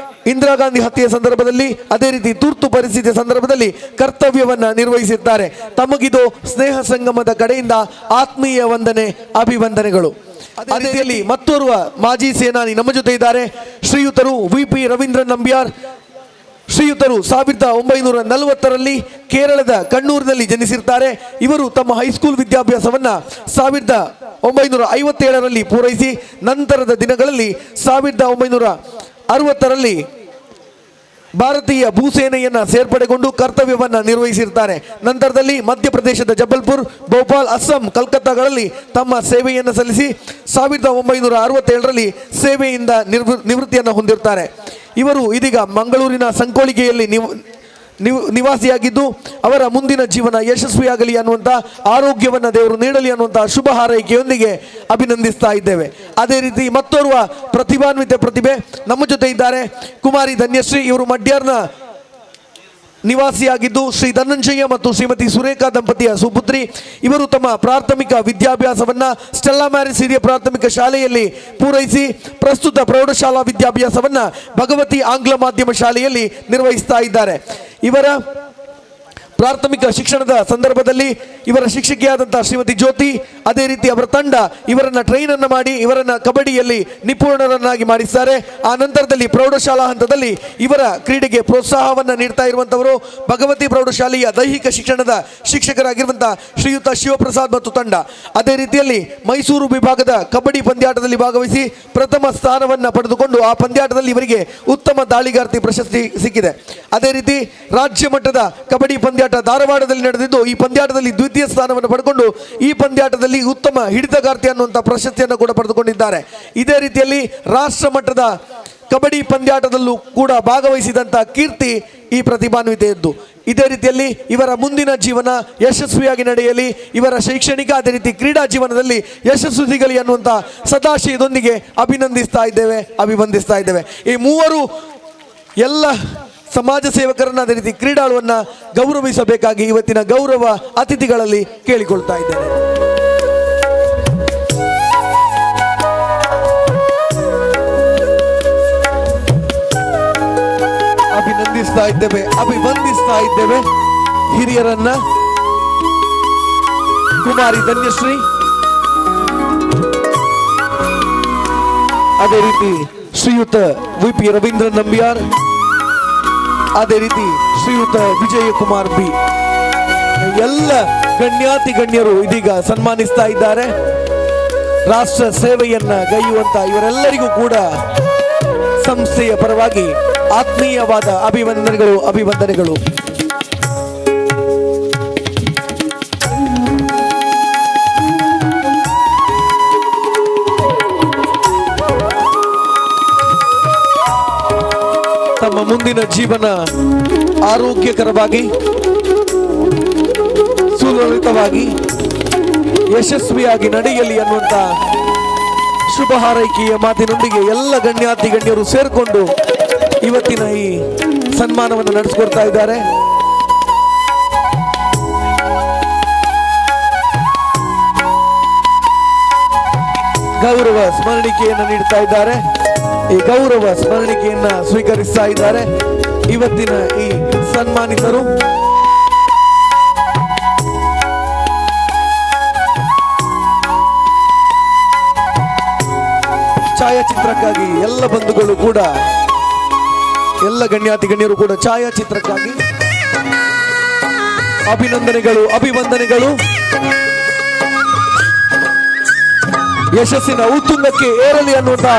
[SPEAKER 3] ಇಂದಿರಾ ಗಾಂಧಿ ಹತ್ಯೆಯ ಸಂದರ್ಭದಲ್ಲಿ, ಅದೇ ರೀತಿ ತುರ್ತು ಪರಿಸ್ಥಿತಿಯ ಸಂದರ್ಭದಲ್ಲಿ ಕರ್ತವ್ಯವನ್ನು ನಿರ್ವಹಿಸಿರ್ತಾರೆ. ತಮಗಿದು ಸ್ನೇಹ ಸಂಗಮದ ಕಡೆಯಿಂದ ಆತ್ಮೀಯ ವಂದನೆ, ಅಭಿವಂದನೆಗಳು. ಅದೇ ರೀತಿಯಲ್ಲಿ ಮತ್ತೋರ್ವ ಮಾಜಿ ಸೇನಾನಿ ನಮ್ಮ ಜೊತೆ ಇದ್ದಾರೆ, ಶ್ರೀಯುತರು ವಿ.ಪಿ. ರವೀಂದ್ರನ್ ನಂಬಿಯಾರ್. ಶ್ರೀಯುತರು 1940ರಲ್ಲಿ ಕೇರಳದ ಕಣ್ಣೂರಿನಲ್ಲಿ ಜನಿಸಿರ್ತಾರೆ. ಇವರು ತಮ್ಮ ಹೈಸ್ಕೂಲ್ ವಿದ್ಯಾಭ್ಯಾಸವನ್ನು 1957ರಲ್ಲಿ ಪೂರೈಸಿ ನಂತರದ ದಿನಗಳಲ್ಲಿ 1960ರಲ್ಲಿ ಭಾರತೀಯ ಭೂಸೇನೆಯನ್ನು ಸೇರ್ಪಡೆಗೊಂಡು ಕರ್ತವ್ಯವನ್ನು ನಿರ್ವಹಿಸಿರ್ತಾರೆ. ನಂತರದಲ್ಲಿ ಮಧ್ಯಪ್ರದೇಶದ ಜಬಲ್ಪುರ್, ಭೋಪಾಲ್, ಅಸ್ಸಾಂ, ಕಲ್ಕತ್ತಾಗಳಲ್ಲಿ ತಮ್ಮ ಸೇವೆಯನ್ನು ಸಲ್ಲಿಸಿ 1967ರಲ್ಲಿ ಸೇವೆಯಿಂದ ನಿವೃತ್ತಿಯನ್ನು ಹೊಂದಿರ್ತಾರೆ. ಇವರು ಇದೀಗ ಮಂಗಳೂರಿನ ಸಂಕೋಳಿಗೆಯಲ್ಲಿ ನಿವಾಸಿಯಾಗಿದ್ದು ಅವರ ಮುಂದಿನ ಜೀವನ ಯಶಸ್ವಿಯಾಗಲಿ ಅನ್ನುವಂಥ ಆರೋಗ್ಯವನ್ನು ದೇವರು ನೀಡಲಿ ಅನ್ನುವಂಥ ಶುಭ ಹಾರೈಕೆಯೊಂದಿಗೆ ಅಭಿನಂದಿಸ್ತಾ ಇದ್ದೇವೆ. ಅದೇ ರೀತಿ ಮತ್ತೋರ್ವ ಪ್ರತಿಭಾನ್ವಿತ ಪ್ರತಿಭೆ ನಮ್ಮ ಜೊತೆ ಇದ್ದಾರೆ, ಕುಮಾರಿ ಧನ್ಯಶ್ರೀ. ಇವರು ಮಡ್ಯಾರ್ನ ನಿವಾಸಿಯಾಗಿದ್ದು ಶ್ರೀ ಧನಂಜಯ ಮತ್ತು ಶ್ರೀಮತಿ ಸುರೇಖಾ ದಂಪತಿಯ ಸುಪುತ್ರಿ. ಇವರು ತಮ್ಮ ಪ್ರಾಥಮಿಕ ವಿದ್ಯಾಭ್ಯಾಸವನ್ನು ಸ್ಟೆಲ್ಲಾ ಮ್ಯಾರಿಸ್ ಹಿರಿಯ ಪ್ರಾಥಮಿಕ ಶಾಲೆಯಲ್ಲಿ ಪೂರೈಸಿ ಪ್ರಸ್ತುತ ಪ್ರೌಢಶಾಲಾ ವಿದ್ಯಾಭ್ಯಾಸವನ್ನು ಭಗವತಿ ಆಂಗ್ಲ ಮಾಧ್ಯಮ ಶಾಲೆಯಲ್ಲಿ ನಿರ್ವಹಿಸ್ತಾ ಇದ್ದಾರೆ. ಇವರ ಪ್ರಾಥಮಿಕ ಶಿಕ್ಷಣದ ಸಂದರ್ಭದಲ್ಲಿ ಇವರ ಶಿಕ್ಷಕಿಯಾದಂಥ ಶ್ರೀಮತಿ ಜ್ಯೋತಿ, ಅದೇ ರೀತಿ ಅವರ ತಂಡ ಇವರನ್ನು ಟ್ರೈನನ್ನು ಮಾಡಿ ಇವರನ್ನು ಕಬಡ್ಡಿಯಲ್ಲಿ ನಿಪುಣರನ್ನಾಗಿ ಮಾಡಿಸ್ತಾರೆ. ಆ ನಂತರದಲ್ಲಿ ಪ್ರೌಢಶಾಲಾ ಹಂತದಲ್ಲಿ ಇವರ ಕ್ರೀಡೆಗೆ ಪ್ರೋತ್ಸಾಹವನ್ನು ನೀಡ್ತಾ ಇರುವಂಥವರು ಭಗವತಿ ಪ್ರೌಢಶಾಲೆಯ ದೈಹಿಕ ಶಿಕ್ಷಣದ ಶಿಕ್ಷಕರಾಗಿರುವಂಥ ಶ್ರೀಯುತ ಶಿವಪ್ರಸಾದ್ ಮತ್ತು ತಂಡ. ಅದೇ ರೀತಿಯಲ್ಲಿ ಮೈಸೂರು ವಿಭಾಗದ ಕಬಡ್ಡಿ ಪಂದ್ಯಾಟದಲ್ಲಿ ಭಾಗವಹಿಸಿ ಪ್ರಥಮ ಸ್ಥಾನವನ್ನು ಪಡೆದುಕೊಂಡು ಆ ಪಂದ್ಯಾಟದಲ್ಲಿ ಇವರಿಗೆ ಉತ್ತಮ ದಾಳಿಗಾರ್ತಿ ಪ್ರಶಸ್ತಿ ಸಿಕ್ಕಿದೆ. ಅದೇ ರೀತಿ ರಾಜ್ಯ ಮಟ್ಟದ ಕಬಡ್ಡಿ ಪಂದ್ಯಾಟ ಧಾರವಾಡದಲ್ಲಿ ನಡೆದಿದ್ದು ಈ ಪಂದ್ಯಾಟದಲ್ಲಿ ದ್ವಿತೀಯ ಸ್ಥಾನವನ್ನು ಪಡೆದುಕೊಂಡು ಈ ಪಂದ್ಯಾಟದಲ್ಲಿ ಉತ್ತಮ ಹಿಡಿತಗಾರ್ತಿ ಅನ್ನುವಂಥ ಪ್ರಶಸ್ತಿಯನ್ನು ಕೂಡ ಪಡೆದುಕೊಂಡಿದ್ದಾರೆ. ಇದೇ ರೀತಿಯಲ್ಲಿ ರಾಷ್ಟ್ರ ಮಟ್ಟದ ಕಬಡ್ಡಿ ಪಂದ್ಯಾಟದಲ್ಲೂ ಕೂಡ ಭಾಗವಹಿಸಿದಂಥ ಕೀರ್ತಿ ಈ ಪ್ರತಿಭಾನ್ವಿತೆಯದ್ದು. ಇದೇ ರೀತಿಯಲ್ಲಿ ಇವರ ಮುಂದಿನ ಜೀವನ ಯಶಸ್ವಿಯಾಗಿ ನಡೆಯಲಿ, ಇವರ ಶೈಕ್ಷಣಿಕ ಅದೇ ರೀತಿ ಕ್ರೀಡಾ ಜೀವನದಲ್ಲಿ ಯಶಸ್ಸು ಸಿಗಲಿ ಅನ್ನುವಂಥ ಸದಾಶಯದೊಂದಿಗೆ ಅಭಿನಂದಿಸ್ತಾ ಇದ್ದೇವೆ, ಅಭಿವಂದಿಸ್ತಾ ಇದ್ದೇವೆ. ಈ ಮೂವರು ಎಲ್ಲ ಸಮಾಜ ಸೇವಕರನ್ನ ಅದೇ ರೀತಿ ಕ್ರೀಡಾಳುವನ್ನು ಗೌರವಿಸಬೇಕಾಗಿ ಇವತ್ತಿನ ಗೌರವ ಅತಿಥಿಗಳಲ್ಲಿ ಕೇಳಿಕೊಳ್ತಾ ಇದ್ದೇನೆ. ಅಭಿನಂದಿಸ್ತಾ ಇದ್ದೇವೆ, ಅಭಿವಂದಿಸ್ತಾ ಇದ್ದೇವೆ ಹಿರಿಯರನ್ನ. ಕುಮಾರಿ ಧನ್ಯಶ್ರೀ, ಅದೇ ರೀತಿ ಶ್ರೀಯುತ ವಿ.ಪಿ. ರವೀಂದ್ರ ನಂಬಿಯಾರ್, ಅದೇ ರೀತಿ ಶ್ರೀಯುತ ವಿಜಯಕುಮಾರ್ ಬಿ, ಎಲ್ಲ ಗಣ್ಯಾತಿ ಗಣ್ಯರು ಇದೀಗ ಸನ್ಮಾನಿಸ್ತಾ ಇದ್ದಾರೆ. ರಾಷ್ಟ್ರ ಸೇವೆಯನ್ನ ಗೈಯುವಂತ ಇವರೆಲ್ಲರಿಗೂ ಕೂಡ ಸಂಸ್ಥೆಯ ಪರವಾಗಿ ಆತ್ಮೀಯವಾದ ಅಭಿವಂದನೆಗಳು, ಅಭಿವಂದನೆಗಳು. ತಮ್ಮ ಮುಂದಿನ ಜೀವನ ಆರೋಗ್ಯಕರವಾಗಿ, ಸುಲಲಿತವಾಗಿ, ಯಶಸ್ವಿಯಾಗಿ ನಡೆಯಲಿ ಅನ್ನುವಂಥ ಶುಭ ಹಾರೈಕೆಯ ಮಾತಿನೊಂದಿಗೆ ಎಲ್ಲ ಗಣ್ಯಾತಿ ಗಣ್ಯರು ಸೇರಿಕೊಂಡು ಇವತ್ತಿನ ಈ ಸನ್ಮಾನವನ್ನು ನಡೆಸಿಕೊಡ್ತಾ ಇದ್ದಾರೆ. ಗೌರವ ಸ್ಮರಣಿಕೆಯನ್ನು ನೀಡ್ತಾ ಇದ್ದಾರೆ. ಈ ಗೌರವ ಸ್ಮರಣಿಕೆಯನ್ನ ಸ್ವೀಕರಿಸ್ತಾ ಇದ್ದಾರೆ ಇವತ್ತಿನ ಈ ಸನ್ಮಾನಿತರು. ಛಾಯಾಚಿತ್ರಕ್ಕಾಗಿ ಎಲ್ಲ ಬಂಧುಗಳು ಕೂಡ, ಎಲ್ಲ ಗಣ್ಯಾತಿ ಗಣ್ಯರು ಕೂಡ ಛಾಯಾಚಿತ್ರಕ್ಕಾಗಿ ಅಭಿನಂದನೆಗಳು, ಅಭಿವಂದನೆಗಳು. ಯಶಸ್ಸಿನ ಉತ್ತುಂಗಕ್ಕೆ ಏರಲಿ ಅನ್ನುವಂತ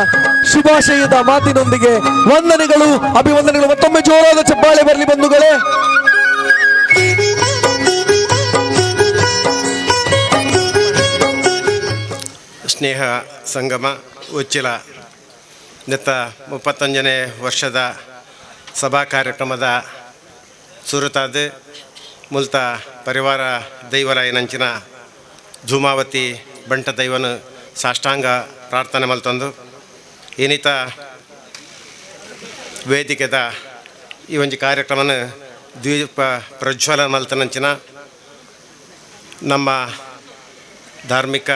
[SPEAKER 3] ಶುಭಾಶಯದ ಮಾತಿನೊಂದಿಗೆ ವಂದನೆಗಳು, ಅಭಿವಂದನೆಗಳು. ಮತ್ತೊಮ್ಮೆ ಜೋರಾದ ಚಪ್ಪಾಳೆ ಬರಲಿ ಬಂಧುಗಳೇ.
[SPEAKER 2] ಸ್ನೇಹ ಸಂಗಮ ಉಚ್ಚಿಲ ನೆತ್ತ 31ನೇ ವರ್ಷದ ಸಭಾ ಕಾರ್ಯಕ್ರಮದ ಸುರುತಾದ ಮುಲ್ತ ಪರಿವಾರ ದೈವರಾಯನಂಚಿನ ಧೂಮಾವತಿ ಬಂಟ ದೈವನು ಸಾಷ್ಟಾಂಗ ಪ್ರಾರ್ಥನೆ ಮಲ್ತಂದು ಏನಿತ ವೇದಿಕೆದ ಈ ಒಂಜಿ ಕಾರ್ಯಕ್ರಮನ ದ್ವೀಪ ಪ್ರಜ್ವಲನ ಮಲ್ತನಂಚಿನ ನಮ್ಮ ಧಾರ್ಮಿಕ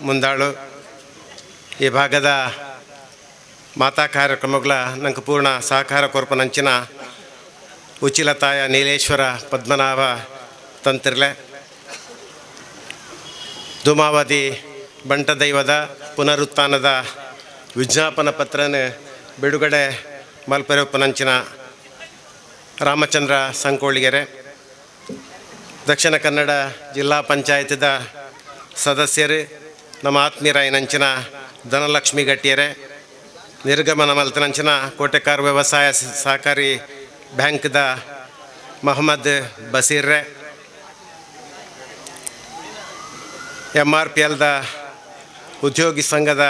[SPEAKER 2] ಮುಂದಾಳು ಈ ಭಾಗದ ಮಾತಾ ಕಾರ್ಯಕ್ರಮಗಳ ನಂಗೆ ಪೂರ್ಣ ಸಹಕಾರ ಕೊರ್ಪನಂಚಿನ ಉಚಿಲತಾಯ ನೀಲೇಶ್ವರ ಪದ್ಮನಾಭ ತಂತಿರ್ಲೆ ಧೂಮಾವತಿ ಬಂಟ ದೈವದ ಪುನರುತ್ಥಾನದ ವಿಜ್ಞಾಪನ ಪತ್ರನ ಬಿಡುಗಡೆ ಮಲ್ಪೆರಪ್ಪನಂಚಿನ ರಾಮಚಂದ್ರ ಸಂಕೋಳಿಗೆರೆ, ದಕ್ಷಿಣ ಕನ್ನಡ ಜಿಲ್ಲಾ ಪಂಚಾಯತ್ದ ಸದಸ್ಯರು ನಮ್ಮ ಆತ್ಮೀಯರಾಯನಂಚಿನ ಧನಲಕ್ಷ್ಮಿ ಗಟ್ಟಿಯರೆ, ನಿರ್ಗಮನ ಮಲ್ತನಂಚಿನ ಕೋಟೆಕಾರ್ ವ್ಯವಸಾಯ ಸಹಕಾರಿ ಬ್ಯಾಂಕ್ದ ಮೊಹಮ್ಮದ್ ಬಸೀರ್ರೆ, M R P ಎಲ್ದ ಉದ್ಯೋಗಿ ಸಂಘದ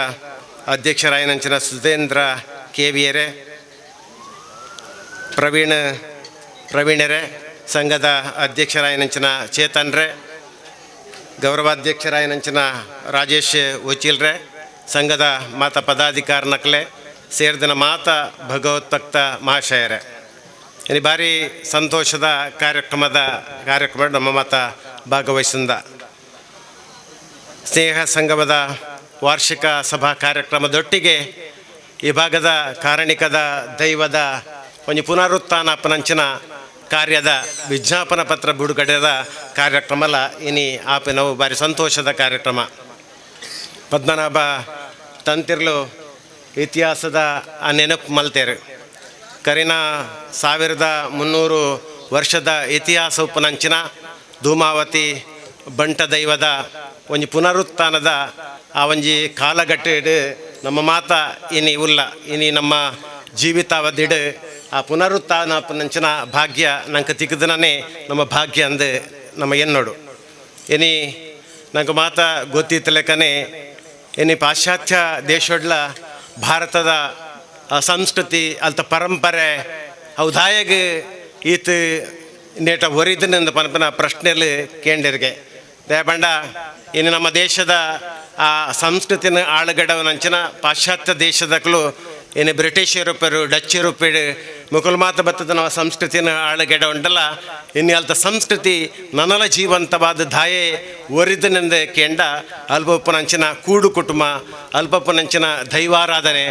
[SPEAKER 2] ಅಧ್ಯಕ್ಷರಾಯನಂಚಿನ ಸುಧೇಂದ್ರ ಕೆ ವಿಯರೆ, ಪ್ರವೀಣರೇ, ಸಂಘದ ಅಧ್ಯಕ್ಷರಾಯನಂಚಿನ ಚೇತನ್ರೆ, ಗೌರವಾಧ್ಯಕ್ಷರಾಯನಂಚಿನ ರಾಜೇಶ್ ವಕೀಲ್ರೆ, ಸಂಘದ ಮಾತ ಪದಾಧಿಕಾರ ನಕಲೆ ಸೇರಿದಿನ ಮಾತ ಭಗವದ್ಭಕ್ತ ಮಹಾಶಯರೇ, ಈ ಭಾರಿ ಸಂತೋಷದ ಕಾರ್ಯಕ್ರಮ ನಮ್ಮ ಮಾತ ಭಾಗವಹಿಸಿದ ಸ್ನೇಹ ಸಂಗಮದ ವಾರ್ಷಿಕ ಸಭಾ ಕಾರ್ಯಕ್ರಮದೊಟ್ಟಿಗೆ ಈ ಭಾಗದ ಕಾರಣಿಕದ ದೈವದ ಒಂದು ಪುನರುತ್ಥಾನಪನಂಚಿನ ಕಾರ್ಯದ ವಿಜ್ಞಾಪನ ಪತ್ರ ಬಿಡುಗಡೆದ ಕಾರ್ಯಕ್ರಮಲ ಇನಿ ಆಪಿನವು ಭಾರಿ ಸಂತೋಷದ ಕಾರ್ಯಕ್ರಮ. ಪದ್ಮನಾಭ ತಂತಿರ್ಲು ಇತಿಹಾಸದ ಆ ನೆನಪು ಮಲ್ತೇರು. ಕರಿನ 1300 ವರ್ಷದ ಇತಿಹಾಸ ಉಪನಂಚಿನ ಧೂಮಾವತಿ ಬಂಟ ದೈವದ ಒಂಜಿ ಪುನರುತ್ಥಾನದ ಆ ಒಂಜಿ ಕಾಲಘಟ್ಟೆಡು ನಮ್ಮ ಮಾತ ಇನಿ ಉಲ್ಲ, ಇನಿ ನಮ್ಮ ಜೀವಿತಾವಧಿಡು ಆ ಪುನರುತ್ಥಾನಪನಂಚಿನ ಭಾಗ್ಯ ನಂಗೆ ತಿಕ್ಕದನೇ ನಮ್ಮ ಭಾಗ್ಯ ಅಂದು ನಮ್ಮ ಎನ್ನೋಡು. ಇನಿ ನಂಗೆ ಮಾತ ಗೊತ್ತಿತ್ತಲೆಕ್ಕನೆ ಇನಿ ಪಾಶ್ಚಾತ್ಯ ದೇಶೊಡ್ಲ ಭಾರತದ ಸಂಸ್ಕೃತಿ ಅಲ್ತ ಪರಂಪರೆ ಔದಾಯಗ ಈತ ನೇಟ ಹೊರಿದನೆಂದು ಪನಪನ ಪ್ರಶ್ನೆಯಲ್ಲಿ ಕೇಂದ್ರಿಗೆ ದಯಬಂಡ. ಇನ್ನು ನಮ್ಮ ದೇಶದ ಆ ಸಂಸ್ಕೃತಿನ ಆಳುಗಡವನಂಚಿನ ಪಾಶ್ಚಾತ್ಯ ದೇಶದಕ್ಕೂ ಏನು ಬ್ರಿಟಿಷ್ ಯೂರೋಪ್ಯರು ಡಚ್ ಯೂರೋಪ್ಯರು ಮುಕುಲ್ಮಾತ ಬತ್ತದ ನಮ್ಮ ಸಂಸ್ಕೃತಿನ ಆಳುಗಡ ಉಂಟಲ್ಲ, ಇನ್ನು ಅಲ್ತ ಸಂಸ್ಕೃತಿ ನನಲ ಜೀವಂತವಾದ ದಾಯೆ ಒರಿದನೆಂದು ಕೇಂಡ ಅಲ್ಪಪ್ಪನಂಚಿನ ಕೂಡು ಕುಟುಂಬ, ಅಲ್ಪಪ್ಪನಂಚಿನ ದೈವಾರಾಧನೆ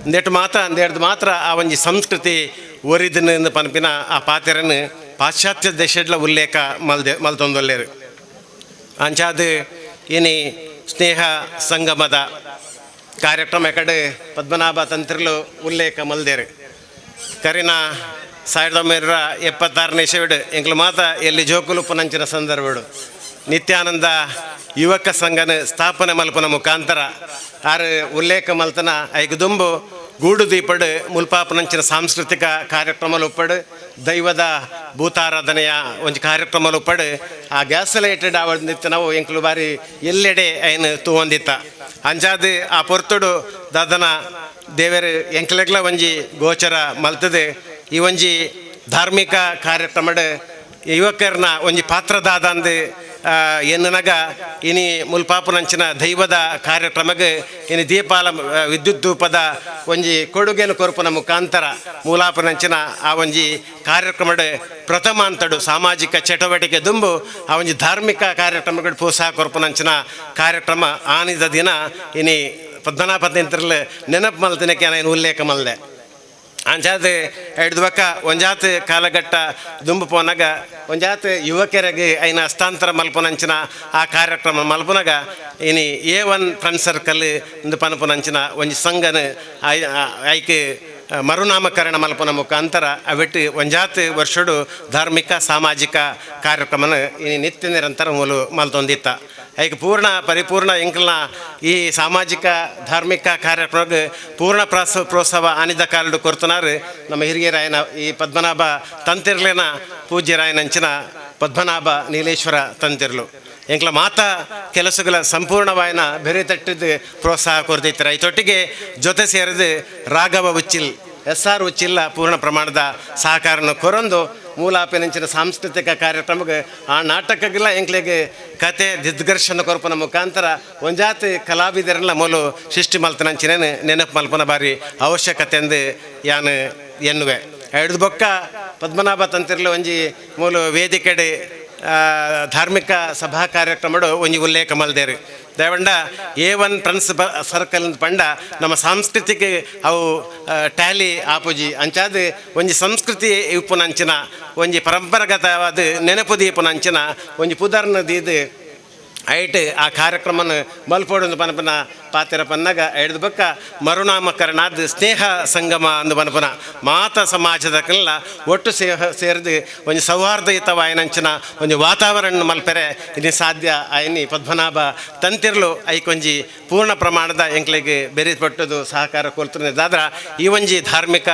[SPEAKER 2] ಅಂದೇಟು ಮಾತ್ರ ಅಂದೇಡ್ದು ಮಾತ್ರ ಆ ಒಂಜಿ ಸಂಸ್ಕೃತಿ ಒರಿದನೆಂದು ಪನಪಿನ ಆ ಪಾತೆರನ್ನು ಪಾಶ್ಚಾತ್ಯ ದೇಶಡ್ಲ ಉಲ್ಲೇಖ ಮಲ್ತೊಂದೊಲ್ಲೇರು. ಅಂಚಾದ ಇನಿ ಸ್ನೇಹ ಸಂಗಮದ ಕಾರ್ಯಕ್ರಮ ಕಡೆ ಪದ್ಮನಾಭ ತಂತ್ರಿಲು ಉಲ್ಲೇಖ ಮಲ್ದೇರು. ಕರಿನ 1976ನೇ ಇಸವಿಡು ಎಂಕ್ಲು ಮಾತ ಎಲ್ಲಿ ಜೋಕುಲುಪ್ಪನಂಚಿನ ಸಂದರ್ಭಡು ನಿತ್ಯಾನಂದ ಯುವಕ ಸಂಘನ ಸ್ಥಾಪನೆ ಮಲ್ಪನ ಮುಖಾಂತರ ಆರು ಉಲ್ಲೇಖ ಮಲ್ತನ ಐಕು ದುಂಬು ಗೂಡು ದೀಪಡು ಮುಲ್ಪಾಪನಂಚಿನ ಸಾಂಸ್ಕೃತಿಕ ಕಾರ್ಯಕ್ರಮಲು ಉಪ್ಪಡು, ದೈವದ ಭೂತಾರಾಧನೆಯ ಒಂಜಿ ಕಾರ್ಯಕ್ರಮಲು ಉಪ್ಪಡು ಆ ಗ್ಯಾಸಲೈಟೆಡ್ ಆವಳಿತ್ತು ನಾವು ಎಂಕ್ಲು ಬಾರಿ ಎಲ್ಲೆಡೆ ಐನು ತೂವಂದಿತ್ತ. ಅಂಜಾದ ಆ ಪೊರ್ತುಡು ದಾದನ ದೇವರು ಎಂಕ್ಲೆಗ್ಲ ಒಂಜಿ ಗೋಚರ ಮಲ್ತದೆ. ಈ ಒಂಜಿ ಧಾರ್ಮಿಕ ಕಾರ್ಯಕ್ರಮಡ್ ಯುವಕರನ್ನ ಒಂಜಿ ಪಾತ್ರದಾದ ಅಂದು ಎನ್ನನಗ ಇನಿ ಮುಲ್ಪಾಪುನಂಚಿನ ದೈವದ ಕಾರ್ಯಕ್ರಮಕ್ಕೆ ಇನಿ ದೀಪಾಲ ವಿದ್ಯುತ್ ಧೂಪದ ಒಂಜಿ ಕೊಡುಗೆನು ಕೊರಪುನ ಮುಖಾಂತರ ಮೂಲಾಪನಂಚಿನ ಆ ಒಂಜಿ ಕಾರ್ಯಕ್ರಮಡ್ ಪ್ರಥಮ ಅಂತಡು ಸಾಮಾಜಿಕ ಚಟುವಟಿಕೆ ದುಂಬು ಆ ಒಂಜಿ ಧಾರ್ಮಿಕ ಕಾರ್ಯಕ್ರಮಗಳು ಪ್ರೋತ್ಸಾಹ ಕೊರಪುನಂಚಿನ ಕಾರ್ಯಕ್ರಮ ಆನಿದ ದಿನ ಇನಿ Padmanabha ತಂತ್ರಲು ನೆನಪು ಮಲ್ತಿನಕ್ಕೆ ನಾನು ಉಲ್ಲೇಖ ಮಲ್ದೆ. ಅಂಚಾದ ಹಿಡ್ದು ಬೊಕ್ಕ ಒಂಜಾತ್ ಕಾಲಘಟ್ಟ ದುಂಬು ಪೋನಾಗ ಒಂಜಾತ್ ಯುವಕರಿಗೆ ಐನ ಹಸ್ತಾಂತರ ಮಲ್ಪುನಂಚಿನ ಆ ಕಾರ್ಯಕ್ರಮ ಮಲ್ಪುನಾಗ ಇನಿ A1 friend circle ಇಂದು ಪನ್ಪುನಂಚಿನ ಒಂಜಿ ಸಂಘನ ಐಕ್ ಮರುನಾಮಕರಣ ಮಲ್ಪುನ ಮುಖಾಂತರ ಅವೆಟ್ಟು ಒಂಜಾತ್ ವರ್ಷಡು ಧಾರ್ಮಿಕ ಸಾಮಾಜಿಕ ಕಾರ್ಯಕ್ರಮನ ಇನಿ ನಿತ್ಯ ನಿರಂತರ ಮೂಲು ಮಲ್ತೊಂದಿತ್ತ. ಐಕ್ ಪೂರ್ಣ ಪರಿಪೂರ್ಣ ಎಂಕಲ್ನ ಈ ಸಾಮಾಜಿಕ ಧಾರ್ಮಿಕ ಕಾರ್ಯಕ್ರಮಕ್ಕೆ ಪೂರ್ಣ ಪ್ರೋತ್ಸಾಹ ಆನಿದ ಕಾಲಡು ಕೊರ್ತನಾರು ನಮ್ಮ ಹಿರಿಯರಾಯನ ಈ ಪದ್ಮನಾಭ ತಂತಿರ್ಲೇನ ಪೂಜ್ಯರಾಯನಂಚಿನ ಪದ್ಮನಾಭ ನೀಲೇಶ್ವರ ತಂತಿರ್ಲು ಎಂಕ್ಲ ಮಾತಾ ಕೆಲಸಗಳ ಸಂಪೂರ್ಣವಾಯನ ಬೆರೆ ತಟ್ಟಿದ್ದು ಪ್ರೋತ್ಸಾಹ ಕೊರ್ದಿತ್ತಾರೆ. ಐತೊಟ್ಟಿಗೆ ಜೊತೆ ಸೇರಿದು ರಾಘವ ಉಚ್ಚಿಲ್ SR ಉಚ್ಚಿಲ್ಲ ಪೂರ್ಣ ಪ್ರಮಾಣದ ಸಹಕಾರನ ಕೊರೊಂದು ಮೂಲಾಪಿನಂಚಿನ ಸಾಂಸ್ಕೃತಿಕ ಕಾರ್ಯಕ್ರಮಕ್ಕೆ ಆ ನಾಟಕಗೆಲ್ಲ ಎಂಕ್ಲೆಗೆ ಕತೆ ದಿಗ್ದರ್ಶನ ಕೊರ್ಪನ ಮುಖಾಂತರ ಒಂಜಾತಿ ಕಲಾವಿದರೆಲ್ಲ ಮೂಲು ಸೃಷ್ಟಿ ಮಲ್ತನಂಚಿನ ನೆನಪು ಮಲ್ಪನ ಬಾರಿ ಅವಶ್ಯಕತೆ ಎಂದು ಯಾನು ಎನ್ನುವೆ. ಹಿಡ್ದು ಬೊಕ್ಕ ಪದ್ಮನಾಭ ತಂತಿರ್ಲು ಒಂಜಿ ಮೂಲು ವೇದಿಕೆಡೆ ಧಾರ್ಮಿಕ ಸಭಾ ಕಾರ್ಯಕ್ರಮಡು ಒಂಜಿ ಉಲ್ಲೇಖ ಮಲ್ದೇರು. ದೇವಂಡ A1 friends circle ಪಂಡ ನಮ್ಮ ಸಾಂಸ್ಕೃತಿಕ ಅವು ಟ್ಯಾಲಿ ಆಪುಜಿ ಅಂಚಾದ ಒಂಜಿ ಸಂಸ್ಕೃತಿ ಇಪ್ಪುನಂಚಿನ ಒಂಜಿ ಪರಂಪರಾಗತವಾದ ನೆನಪು ದೀಪುನಂಚಿನ ಒಂಜಿ ಪುದರ್ನ ದೀದು ಐಟ್ ಆ ಕಾರ್ಯಕ್ರಮನ ಮಲ್ಪೋಡು ಪನಪನ ಪಾತಿರ ಪನ್ನಾಗ ಹಿಡ್ದು ಬೊಕ್ಕ ಮರುನಾಮಕರಣಾದ ಸ್ನೇಹ ಸಂಗಮ ಅಂದು ಪನಪನ ಮಾತ ಸಮಾಜದ ಕಲ್ಲ ಒಟ್ಟು ಸೇರಿದು ಒಂಜಿ ಸೌಹಾರ್ದಯುತವಾಯನಂಚಿನ ಒಂಜಿ ವಾತಾವರಣ ಮಲ್ಪೆರೆ ಇನ್ನು ಸಾಧ್ಯ ಆಯ್ನಿ ಪದ್ಮನಾಭ ತಂತಿರ್ಲು ಐಕೊಂಜಿ ಪೂರ್ಣ ಪ್ರಮಾಣದ ಎಂಕ್ಲೆಗೆ ಬೆರಿ ಪಟ್ಟದು ಸಹಕಾರ ಕೊಲ್ತದಾದ್ರ ಈ ಒಂಜಿ ಧಾರ್ಮಿಕ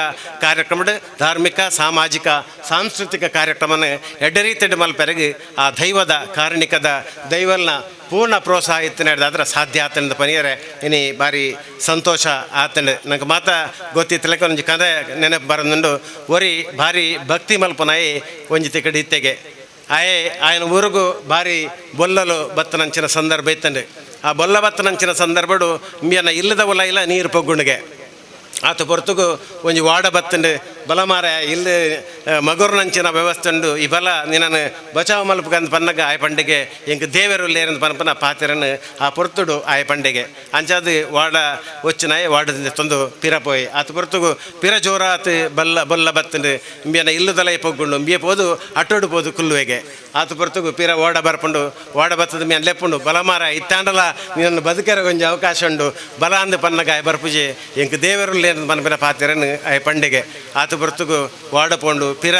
[SPEAKER 2] ಕಾರ್ಯಕ್ರಮದ ಧಾರ್ಮಿಕ ಸಾಮಾಜಿಕ ಸಾಂಸ್ಕೃತಿಕ ಕಾರ್ಯಕ್ರಮನ ಎಡ್ಡೆ ರೀತಿಯ ಮಲ್ಪೆರೆಗೆ ಆ ದೈವದ ಕಾರಣಿಕದ ದೈವಲ್ನ ಪೂರ್ಣ ಪ್ರೋತ್ಸಾಹ ಇತ್ತು ನಡೆದಾದ್ರೆ ಸಾಧ್ಯ ಆತಂಡ ಪನಿಯರೆ ಇನಿ ಭಾರಿ ಸಂತೋಷ ಆತಂಡ. ನಂಗೆ ಮಾತಾ ಗೊತ್ತಿತ್ತಲಕ್ಕೆ ಒಂಜಿ ಕಥೆ ನೆನಪು ಬರೋದುಂಡು. ಒರಿ ಭಾರಿ ಭಕ್ತಿ ಮಲ್ಪನಾಯಿ ಒಂಜಿ ತಿಕಡಿ ಇತ್ತೆಗೆ ಆಯೆ ಆಯನ ಊರಿಗೂ ಭಾರಿ ಬೊಲ್ಲಲು ಬತ್ತನಂಚಿನ ಸಂದರ್ಭ ಇತ್ತಂಡೆ. ಆ ಬೊಲ್ಲ ಬತ್ತನಂಚಿನ ಸಂದರ್ಭಡು ಇಂಬಿಯನ್ನ ಇಲ್ಲದ ಒಲ ಇಲ್ಲ ನೀರು ಪೊಗ್ಗುಂಡಿಗೆ ಆತ ಪೊರ್ತುಗು ಒಂಜಿ ವಾಡ ಬತ್ತಂಡು ಬಲಮಾರ ಇಲ್ಲಿ ಮಗುರ್ನಂಚಿನ ವ್ಯವಸ್ಥೆ ಉಂಡು ಈ ಬಲ ನಿನ್ನನ್ನು ಬಚಾವ್ ಮಲ್ಪಕಂದು ಪನ್ನಗ ಆಯ ಪಂಡಿಗೆ ಎಂಕ್ ದೇವರು ಲೇರಂದು ಪನಪನ ಪಾತಿರನ್ನು ಆ ಪೊರ್ತುಡು ಆಯ ಪಂಡಿಗೆ ಅಂಚಾದು ವಾಡ ಒಚ್ಚಿನಾಯ ವಾಡದಿಂದ ತಂದು ಪಿರ ಪೋಯಿ ಆತ ಪೊರ್ತುಗು ಪಿರ ಜೋರಾತು ಬಲ್ಲ ಬೊಲ್ಲ ಬತ್ತಂಡು ಇಂಬಿಯನ ಇಲ್ಲದಲೈ ಪೊಗ್ಗುಂಡು ಇಂಬಿಯ ಪೋದು ಅಟ್ಟೋಡು ಪೋದು ಕುಲ್ಲುವೆಗೆ ಆತ ಪೊರ್ತುಗು ಪಿರ ವಾಡ ಬರ್ಪುಂಡು ವಾಡ ಬತ್ತದ ಮಿಯನ್ ಲೆಪ್ಪುಂಡು ಬಲಮಾರ ಇತ್ತಾಂಡಲ ನಿನ್ನನ್ನು ಬದುಕರ ಒಂಜಿ ಅವಕಾಶ ಉಂಡು ಬಲ ಅಂದು ಪನ್ನಗ ಆಯ ಬರ್ಪುಜೆ ಎಂಕ್ ದೇವರು ಲೇರಂದು ಪನಪನ ಪಾತಿರನ್ನು ಆಯ ಪಂಡಿಗೆ ಆತ ಪೊರ್ತುಗು ವಾಡ ಪೋಂಡು ಪಿರ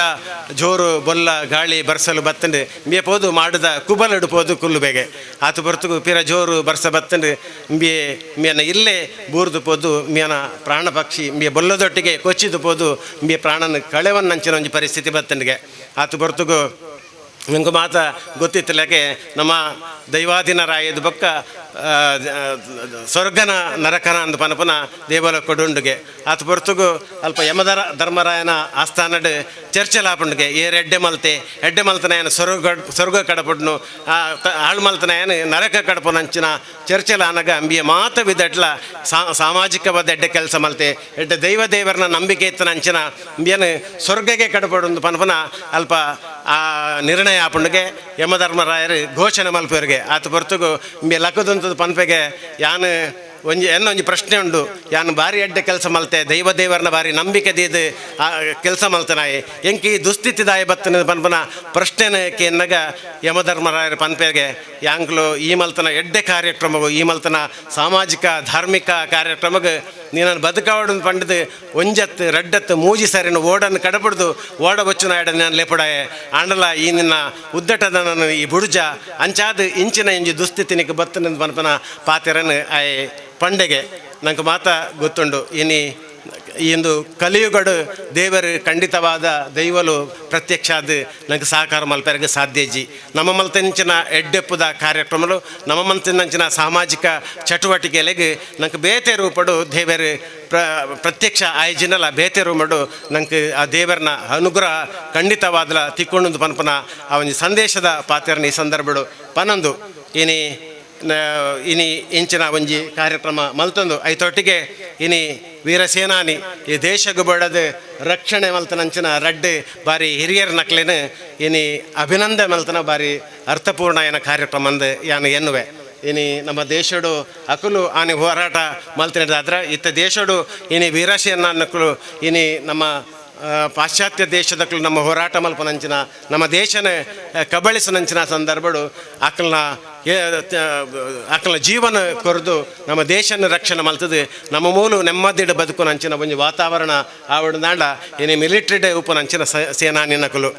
[SPEAKER 2] ಜೋರು ಬೊಲ್ಲ ಗಾಳಿ ಬರ್ಸಲು ಬತ್ತಂಡು ಇಂಬಿಯ ಪೋದು ಮಾಡುದ ಕುಬಲಡು ಪೋದು ಕುಲ್ಲುಬೇಗೆ ಆತ ಪೊರ್ತುಗು ಪಿರ ಜೋರು ಬರ್ಸ ಬತ್ತಂಡು ಇಂಬಿಯೆ ಇಂಬಿಯನ ಇಲ್ಲೇ ಬೂರ್ದು ಪೋದು ಇಂಬಿಯನ ಪ್ರಾಣ ಪಕ್ಷಿ ಇಂಬಿಯ ಬೊಲ್ಲದೊಟ್ಟಿಗೆ ಕೊಚ್ಚಿದು ಪೋದು ಇಂಬಿಯ ಪ್ರಾಣನ ಕಳೆವನ್ನಂಚಿನ ಒಂಜಿ ಪರಿಸ್ಥಿತಿ ಬತ್ತಂಡಿಗೆ ಆತ ಪೊರ್ತುಗು ನಂಗೆ ಮಾತ ಗೊತ್ತಿತ್ತಲಕ್ಕೆ ನಮ್ಮ ದೈವಾಧೀನರಾಯದ ಬೊಕ್ಕ ಸ್ವರ್ಗನ ನರಕನ ಅಂದು ಪನಪನ ದೇವಲ ಕೊಡುಂಡುಗೆ ಆತ ಪೊರ್ತುಗು ಅಲ್ಪ ಯಮದರ ಧರ್ಮರಾಯನ ಆಸ್ಥಾನಡ್ ಚರ್ಚೆಲಾಪುಂಡುಗೆ ಏರ್ ಎಡ್ಡೆ ಮಲ್ತೆ ಎಡ್ಡೆ ಮಲ್ತನಾಯನ ಸ್ವರ್ಗ ಕಡಪುಡ್ನು ಆಳು ಮಲ್ತನಾಯನ ನರಕ ಕಡಪುನಂಚಿನ ಚರ್ಚೆಲಾನಗ ಅಂಬಿಯ ಮಾತ ವಿದಟ್ಲ ಸಾಮಾಜಿಕವಾದ ಎಡ್ಡೆ ಕೆಲಸ ಮಲ್ತೆ ಎಡ್ಡೆ ದೈವ ದೇವರನ ನಂಬಿಕೆ ಇತ್ತನಂಚಿನ ಅಂಬಿಯನ ಸ್ವರ್ಗಕ್ಕೆ ಕಡಪಡುಂದು ಪನಪನ ಅಲ್ಪ ಆ ನಿರ್ಣಯ ಆಪುಂಡುಗೆ ಯಮಧರ್ಮರಾಯರು ಘೋಷಣೆ ಮಲ್ಪವರಿಗೆ ಆತ ಪೊರ್ತುಗು ಇಂಬಿಯ ಲಕ್ಕದಂಥದ್ದು ಪನ್ಪೆಗೆ ಯಾನು ಒಂಜಿ ಎನ್ನ ಒಂಜಿ ಪ್ರಶ್ನೆ ಉಂಡು ಯಾನು ಭಾರಿ ಎಡ್ಡೆ ಕೆಲಸ ಮಲ್ತೆ ದೈವ ದೇವರನ್ನ ಭಾರಿ ನಂಬಿಕೆ ದೀದು ಆ ಕೆಲಸ ಮಲ್ತನಾಯಿ ಎಂಕಿ ದುಸ್ಥಿತಿದಾಯ ಬತ್ತನ ಪನ್ಪನ ಪ್ರಶ್ನೆನ ಕೇನ್ನಗ ಯಮಧರ್ಮರಾಯರ ಪನ್ಪೆಗೆ ಯಾಂಕ್ಲು ಈ ಮಲ್ತನ ಎಡ್ಡೆ ಕಾರ್ಯಕ್ರಮವು ಈ ಮಲ್ತನ ಸಾಮಾಜಿಕ ಧಾರ್ಮಿಕ ಕಾರ್ಯಕ್ರಮಕ್ಕೆ ನೀನನ್ನು ಬದುಕಾವಡು ಪಂಡದು ಒಂಜತ್ತು ರಡ್ಡತ್ತು ಮೂಜಿ ಸರಿನ ಓಡನ್ನು ಕಡಪಡ್ದು ಓಡ ಬಚ್ಚುನ ಎಡ ನಾನು ಲೇಪಡಾಯೆ ಆಂಡಲ ಈ ನಿನ್ನ ಉದ್ದಟದ ನಾನು ಈ ಬುಡುಜ ಅಂಚಾದ ಇಂಚಿನ ಇಂಜಿ ದುಸ್ಥಿತಿನಿಗೆ ಬತ್ತನ ಪನ್ಪನ ಪಾತಿರನ್ನು ಆಯೆ ಪಂಡೆಗೆ ನಂಗೆ ಮಾತ ಗೊತ್ತುಂಡು. ಇನಿ ಇಂದು ಕಲಿಯುಗಡು ದೇವರು ಖಂಡಿತವಾದ ದೈವಲು ಪ್ರತ್ಯಕ್ಷ ಆದ ನಂಗೆ ಸಹಕಾರ ಮಲ್ಪೆರಗೆ ಸಾಧ್ಯಜಿ. ನಮ್ಮ ಮಲ್ತಿನಂಚಿನ ಎಡ್ಡೆಪ್ಪುದ ಕಾರ್ಯಕ್ರಮಲು ನಮ್ಮ ಮಲ್ತಿನಂಚಿನ ಸಾಮಾಜಿಕ ಚಟುವಟಿಕೆಲೆಗೆ ನಂಗೆ ಬೇತೆ ರೂಪಡು ದೇವರು ಪ್ರತ್ಯಕ್ಷ ಆಯೋಜನಲ ಬೇತೆ ರೂಮಡು ನಂಗೆ ಆ ದೇವರನ ಅನುಗ್ರಹ ಖಂಡಿತವಾದಲ ತಿಕ್ಕೊಂಡು ಪನ್ಪನ ಆ ಒಂದು ಸಂದೇಶದ ಪಾತ್ರನ ಈ ಸಂದರ್ಭಡು ಪನ್ನೊಂದು ಇನಿ ಇನಿ ಇಂಚಿನ ಒಂಜಿ ಕಾರ್ಯಕ್ರಮ ಮಲ್ತೊಂದು ಐತೊಟ್ಟಿಗೆ ಇನಿ ವೀರಸೇನಾನಿ ಈ ದೇಶಕ್ಕೆ ಬಡದು ರಕ್ಷಣೆ ಮಲ್ತನಂಚಿನ ರಡ್ಡು ಬಾರಿ ಹಿರಿಯರ ನಕ್ಲೇನು ಇನಿ ಅಭಿನಂದನೆ ಮಲ್ತನ ಬಾರಿ ಅರ್ಥಪೂರ್ಣ ಏನ ಕಾರ್ಯಕ್ರಮ ಅಂದು ಯಾನು ಎನ್ನುವೆ. ಇನಿ ನಮ್ಮ ದೇಶಡು ಅಕುಲು ಆನೆ ಹೋರಾಟ ಮಲ್ತಿನದಾದ್ರೆ ಇತ್ತ ದೇಶಡು ಇನಿ ವೀರಶೇನಕ್ಕಲು ಇನಿ ನಮ್ಮ ಪಾಶ್ಚಾತ್ಯ ದೇಶದಕ್ಕಲು ನಮ್ಮ ಹೋರಾಟ ಮಲ್ಪನಂಚಿನ ನಮ್ಮ ದೇಶನೇ ಕಬಳಿಸನಂಚಿನ ಸಂದರ್ಭಡು ಅಕಲ್ನ ಅಕಲ್ನ ಜೀವನ ಕೊರೆದು ನಮ್ಮ ದೇಶನ ರಕ್ಷಣೆ ಮಲ್ತದೆ ನಮ್ಮ ಮೂಲು ನೆಮ್ಮದಿಡ ಬದುಕುನಂಚಿನ ಒಂಜಿ ವಾತಾವರಣ ಆವಡದಾಂಡ ಇನಿ ಮಿಲಿಟ್ರಿ ಡೇ ಉಪನಂಚಿನ ಸೇನಾನಿನಕುಲು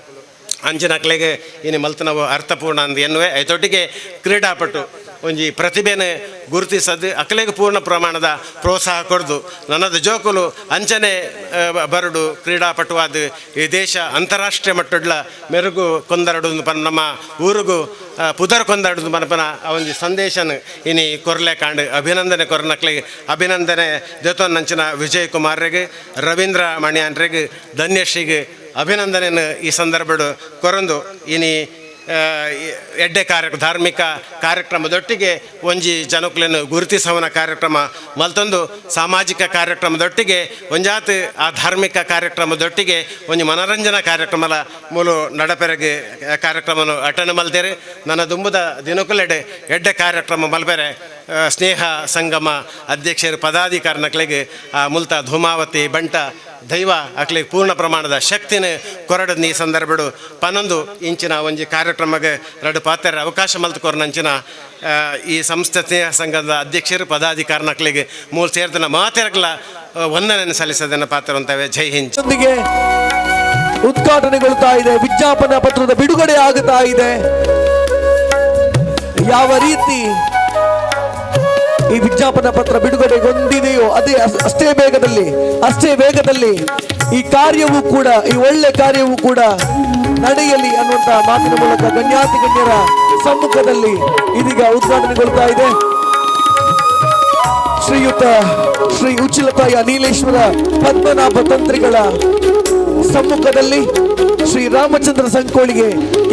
[SPEAKER 2] ಅಂಚಿನಕ್ಲೆಗೆ ಇನಿ ಮಲ್ತನವು ಅರ್ಥಪೂರ್ಣ ಅಂದ್ ಎನ್ನುವೆ. ಐತೊಟ್ಟಿಗೆ ಕ್ರೀಡಾಪಟು ಒಂಜಿ ಪ್ರತಿಭೆನೆ ಗುರುತಿಸದು ಅಕಲೆಗೆ ಪೂರ್ಣ ಪ್ರಮಾಣದ ಪ್ರೋತ್ಸಾಹ ಕೊಡ್ದು ನನ್ನದು ಜೋಕುಲು ಅಂಚನೆ ಬರಡು ಕ್ರೀಡಾಪಟುವಾದ ಈ ದೇಶ ಅಂತಾರಾಷ್ಟ್ರೀಯ ಮಟ್ಟಡ್ಲ ಮೆರುಗು ಕೊಂದರಡು ಪನ್ ನಮ್ಮ ಊರುಗು ಪುದರ್ ಕೊಂದರಡು ಪನ್ಪನ ಆ ಒಂಜಿ ಸಂದೇಶನ ಇನಿ ಕೊರ್ಲೆ ಕಾಂಡ್ ಅಭಿನಂದನೆ ಕೊರ್ನಕ್ಲೆಗೆ ಅಭಿನಂದನೆ ದೇತೋನ್ನಂಚಿನ ವಿಜಯ್ ಕುಮಾರ್ರಿಗೆ, ರವೀಂದ್ರ ಮಣಿಯಾನ್ರಿಗೆ, ಧನ್ಯಶ್ರೀಗೆ ಅಭಿನಂದನೆಯನ್ನು ಈ ಸಂದರ್ಭಡು ಕೊರಂದು ಇನಿ ಎಡ್ಡೆ ಕಾರ್ಯ ಧಾರ್ಮಿಕ ಕಾರ್ಯಕ್ರಮದೊಟ್ಟಿಗೆ ಒಂಜಿ ಜನಕುಲೆಯನ್ನು ಗುರುತಿಸವನ ಕಾರ್ಯಕ್ರಮ ಮಲ್ತೊಂದು ಸಾಮಾಜಿಕ ಕಾರ್ಯಕ್ರಮದೊಟ್ಟಿಗೆ ಒಂಜಾತ್ ಆ ಧಾರ್ಮಿಕ ಕಾರ್ಯಕ್ರಮದೊಟ್ಟಿಗೆ ಒಂಜಿ ಮನರಂಜನಾ ಕಾರ್ಯಕ್ರಮದ ಮೂಲು ನಡಪೆರೆಗೆ ಕಾರ್ಯಕ್ರಮವನ್ನು ಅಟೆಂಡ್ ಮಲ್ತೇರೆ. ನನ್ನ ದುಂಬುದ ದಿನಕುಲೆಡೆ ಎಡ್ಡೆ ಕಾರ್ಯಕ್ರಮ ಮಲ್ಪೆರೆ ಸ್ನೇಹ ಸಂಗಮ ಅಧ್ಯಕ್ಷರು ಪದಾಧಿಕಾರಿನಕ್ಲೆಗೆ ಆ ಮುಲ್ತ ಧೂಮಾವತಿ ಬಂಟ ದೈವ ಅಕ್ಲೆಗೆ ಪೂರ್ಣ ಪ್ರಮಾಣದ ಶಕ್ತಿನ ಕೊರಡದ ಈ ಸಂದರ್ಭಡು 11 ಇಂಚಿನ ಒಂಜಿ ಕಾರ್ಯಕ್ರಮಕ್ಕೆ ಎರಡು ಪಾತ್ರ ಅವಕಾಶ ಮಲ್ತುಕೊರ್ನಂಚಿನ ಈ ಸಂಸ್ಥೆ ಸ್ನೇಹ ಸಂಘದ ಅಧ್ಯಕ್ಷರು ಪದಾಧಿಕಾರಿನಕ್ಲೆಗೆ ಮೂಲ ಸೇರಿದನ ಮಾತೆರಗ್ಲ ವಂದನೆಯನ್ನು ಸಲ್ಲಿಸೋದನ್ನು ಪಾತ್ರ ಅಂತವೆ. ಜೈ ಹಿಂದ್.
[SPEAKER 3] ಜೊತೆಗೆ ಉದ್ಘಾಟನೆಗೊಳ್ತಾ ಇದೆ, ವಿಜ್ಞಾಪನಾ ಪತ್ರದ ಬಿಡುಗಡೆ ಆಗುತ್ತಾ ಇದೆ. ಯಾವ ರೀತಿ ಈ ವಿಜ್ಞಾಪನಾ ಪತ್ರ ಬಿಡುಗಡೆಗೊಂಡಿದೆಯೋ ಅದೇ ಅಷ್ಟೇ ವೇಗದಲ್ಲಿ ಈ ಕಾರ್ಯವೂ ಕೂಡ, ಈ ಒಳ್ಳೆ ಕಾರ್ಯವೂ ಕೂಡ ನಡೆಯಲಿ ಅನ್ನುವಂತಹ ಮಾತಿನ ಮೂಲಕ ಗಣ್ಯಾತಿ ಗಣ್ಯರ ಸಮ್ಮುಖದಲ್ಲಿ ಇದೀಗ ಉದ್ಘಾಟನೆಗೊಳ್ತಾ ಇದೆ. ಶ್ರೀಯುತ ಶ್ರೀ ಉಚ್ಚಿಲತಾಯ ನೀಲೇಶ್ವರ ಪದ್ಮನಾಭ ತಂತ್ರಿಗಳ ಸಮ್ಮುಖದಲ್ಲಿ ಶ್ರೀ ರಾಮಚಂದ್ರ ಸಂಕೋಳಿಗೆ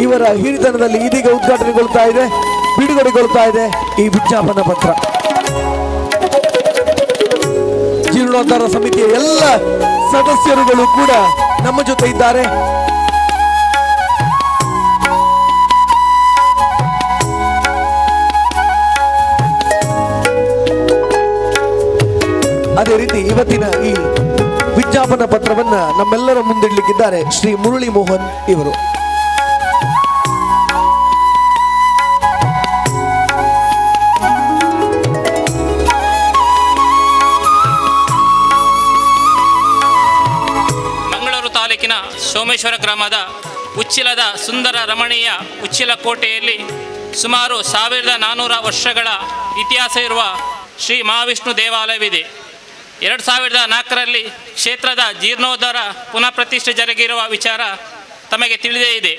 [SPEAKER 3] ಇವರ ಹಿರಿತನದಲ್ಲಿ ಇದೀಗ ಉದ್ಘಾಟನೆಗೊಳ್ತಾ ಇದೆ, ಬಿಡುಗಡೆಗೊಳ್ತಾ ಇದೆ ಈ ವಿಜ್ಞಾಪನಾ ಪತ್ರ. ಜೀರ್ಣೋದ್ಧಾರ ಸಮಿತಿಯ ಎಲ್ಲ ಸದಸ್ಯರುಗಳು ಕೂಡ ನಮ್ಮ ಜೊತೆ ಇದ್ದಾರೆ. ಅದೇ ರೀತಿ ಇವತ್ತಿನ ಈ ವಿಜ್ಞಾಪನಾ ಪತ್ರವನ್ನ ನಮ್ಮೆಲ್ಲರ ಮುಂದಿಡ್ಲಿಕ್ಕಿದ್ದಾರೆ ಶ್ರೀ ಮುರಳಿ ಮೋಹನ್ ಇವರು.
[SPEAKER 7] ಮಂಗಳೂರು ತಾಲೂಕಿನ ಸೋಮೇಶ್ವರ ಗ್ರಾಮದ ಉಚ್ಚಿಲದ ಸುಂದರ ರಮಣೀಯ ಉಚ್ಚಿಲ ಕೋಟೆಯಲ್ಲಿ ಸುಮಾರು 1400 ವರ್ಷಗಳ ಇತಿಹಾಸ ಇರುವ ಶ್ರೀ ಮಹಾವಿಷ್ಣು ದೇವಾಲಯವಿದೆ. 2004ರಲ್ಲಿ ಕ್ಷೇತ್ರದ ಜೀರ್ಣೋದ್ಧಾರ ಪುನಃ ಪ್ರತಿಷ್ಠೆ ಜರುಗಿರುವ ವಿಚಾರ ತಮಗೆ ತಿಳಿದೇ ಇದೆ.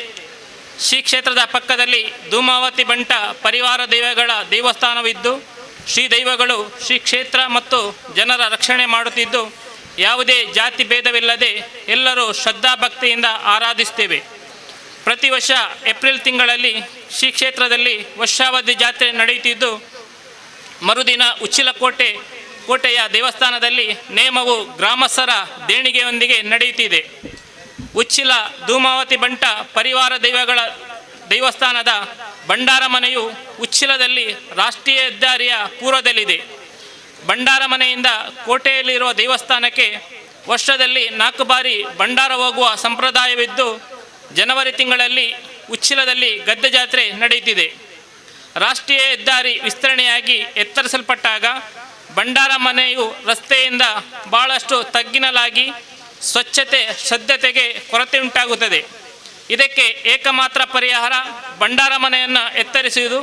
[SPEAKER 7] ಶ್ರೀ ಕ್ಷೇತ್ರದ ಪಕ್ಕದಲ್ಲಿ ಧೂಮಾವತಿ ಬಂಟ ಪರಿವಾರ ದೈವಗಳ ದೇವಸ್ಥಾನವಿದ್ದು, ಶ್ರೀ ದೈವಗಳು ಶ್ರೀ ಕ್ಷೇತ್ರ ಮತ್ತು ಜನರ ರಕ್ಷಣೆ ಮಾಡುತ್ತಿದ್ದು, ಯಾವುದೇ ಜಾತಿ ಭೇದವಿಲ್ಲದೆ ಎಲ್ಲರೂ ಶ್ರದ್ಧಾಭಕ್ತಿಯಿಂದ ಆರಾಧಿಸುತ್ತೇವೆ. ಪ್ರತಿ ವರ್ಷ ಏಪ್ರಿಲ್ ತಿಂಗಳಲ್ಲಿ ಶ್ರೀ ಕ್ಷೇತ್ರದಲ್ಲಿ ವರ್ಷಾವಧಿ ಜಾತ್ರೆ ನಡೆಯುತ್ತಿದ್ದು, ಮರುದಿನ ಉಚ್ಚಿಲಕೋಟೆ ಕೋಟೆಯ ದೇವಸ್ಥಾನದಲ್ಲಿ ನೇಮವು ಗ್ರಾಮಸ್ಥರ ದೇಣಿಗೆಯೊಂದಿಗೆ ನಡೆಯುತ್ತಿದೆ. ಉಚ್ಚಿಲ ಧೂಮಾವತಿ ಬಂಟ ಪರಿವಾರ ದೈವಗಳ ದೇವಸ್ಥಾನದ ಭಂಡಾರ ಮನೆಯು ಉಚ್ಚಿಲದಲ್ಲಿ ರಾಷ್ಟ್ರೀಯ ಹೆದ್ದಾರಿಯ ಪೂರ್ವದಲ್ಲಿದೆ. ಭಂಡಾರ ಮನೆಯಿಂದ ಕೋಟೆಯಲ್ಲಿರುವ ದೇವಸ್ಥಾನಕ್ಕೆ ವರ್ಷದಲ್ಲಿ 4 ಬಾರಿ ಭಂಡಾರ ಹೋಗುವ ಸಂಪ್ರದಾಯವಿದ್ದು, ಜನವರಿ ತಿಂಗಳಲ್ಲಿ ಉಚ್ಚಿಲದಲ್ಲಿ ಗದ್ದೆ ಜಾತ್ರೆ ನಡೆಯುತ್ತಿದೆ. ರಾಷ್ಟ್ರೀಯ ಹೆದ್ದಾರಿ ವಿಸ್ತರಣೆಯಾಗಿ ಎತ್ತರಿಸಲ್ಪಟ್ಟಾಗ ಭಂಡಾರ ಮನೆಯು ರಸ್ತೆಯಿಂದ ಭಾಳಷ್ಟು ತಗ್ಗಿನಲಾಗಿ ಸ್ವಚ್ಛತೆ ಶ್ರದ್ಧತೆಗೆ ಕೊರತೆ ಉಂಟಾಗುತ್ತದೆ. ಇದಕ್ಕೆ ಏಕಮಾತ್ರ ಪರಿಹಾರ ಭಂಡಾರ ಮನೆಯನ್ನು ಎತ್ತರಿಸುವುದು.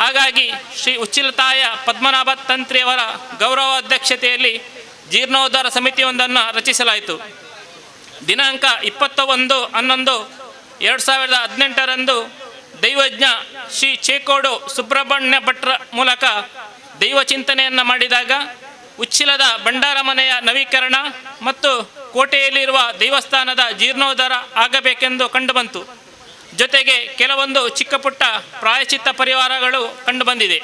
[SPEAKER 7] ಹಾಗಾಗಿ ಶ್ರೀ ಉಚ್ಚಿಲತಾಯ ಪದ್ಮನಾಭ ತಂತ್ರಿಯವರ ಗೌರವ ಅಧ್ಯಕ್ಷತೆಯಲ್ಲಿ ಜೀರ್ಣೋದ್ಧಾರ ಸಮಿತಿಯೊಂದನ್ನು ರಚಿಸಲಾಯಿತು. ದಿನಾಂಕ 21-11-2018ರಂದು ದೈವಜ್ಞ ಶ್ರೀ ಚೇಕೋಡು ಸುಬ್ರಹ್ಮಣ್ಯ ಭಟ್ರ ಮೂಲಕ ದೈವ ಚಿಂತನೆಯನ್ನು ಮಾಡಿದಾಗ ಉಚ್ಚಿಲದ ಭಂಡಾರ ಮನೆಯ ನವೀಕರಣ ಮತ್ತು ಕೋಟೆಯಲ್ಲಿರುವ ದೇವಸ್ಥಾನದ ಜೀರ್ಣೋದ್ಧಾರ ಆಗಬೇಕೆಂದು ಕಂಡುಬಂತು. ಜೊತೆಗೆ ಕೆಲವೊಂದು ಚಿಕ್ಕಪುಟ್ಟ ಪ್ರಾಯಶ್ಚಿತ್ತ ಪರಿಹಾರಗಳು ಕಂಡುಬಂದಿದೆ.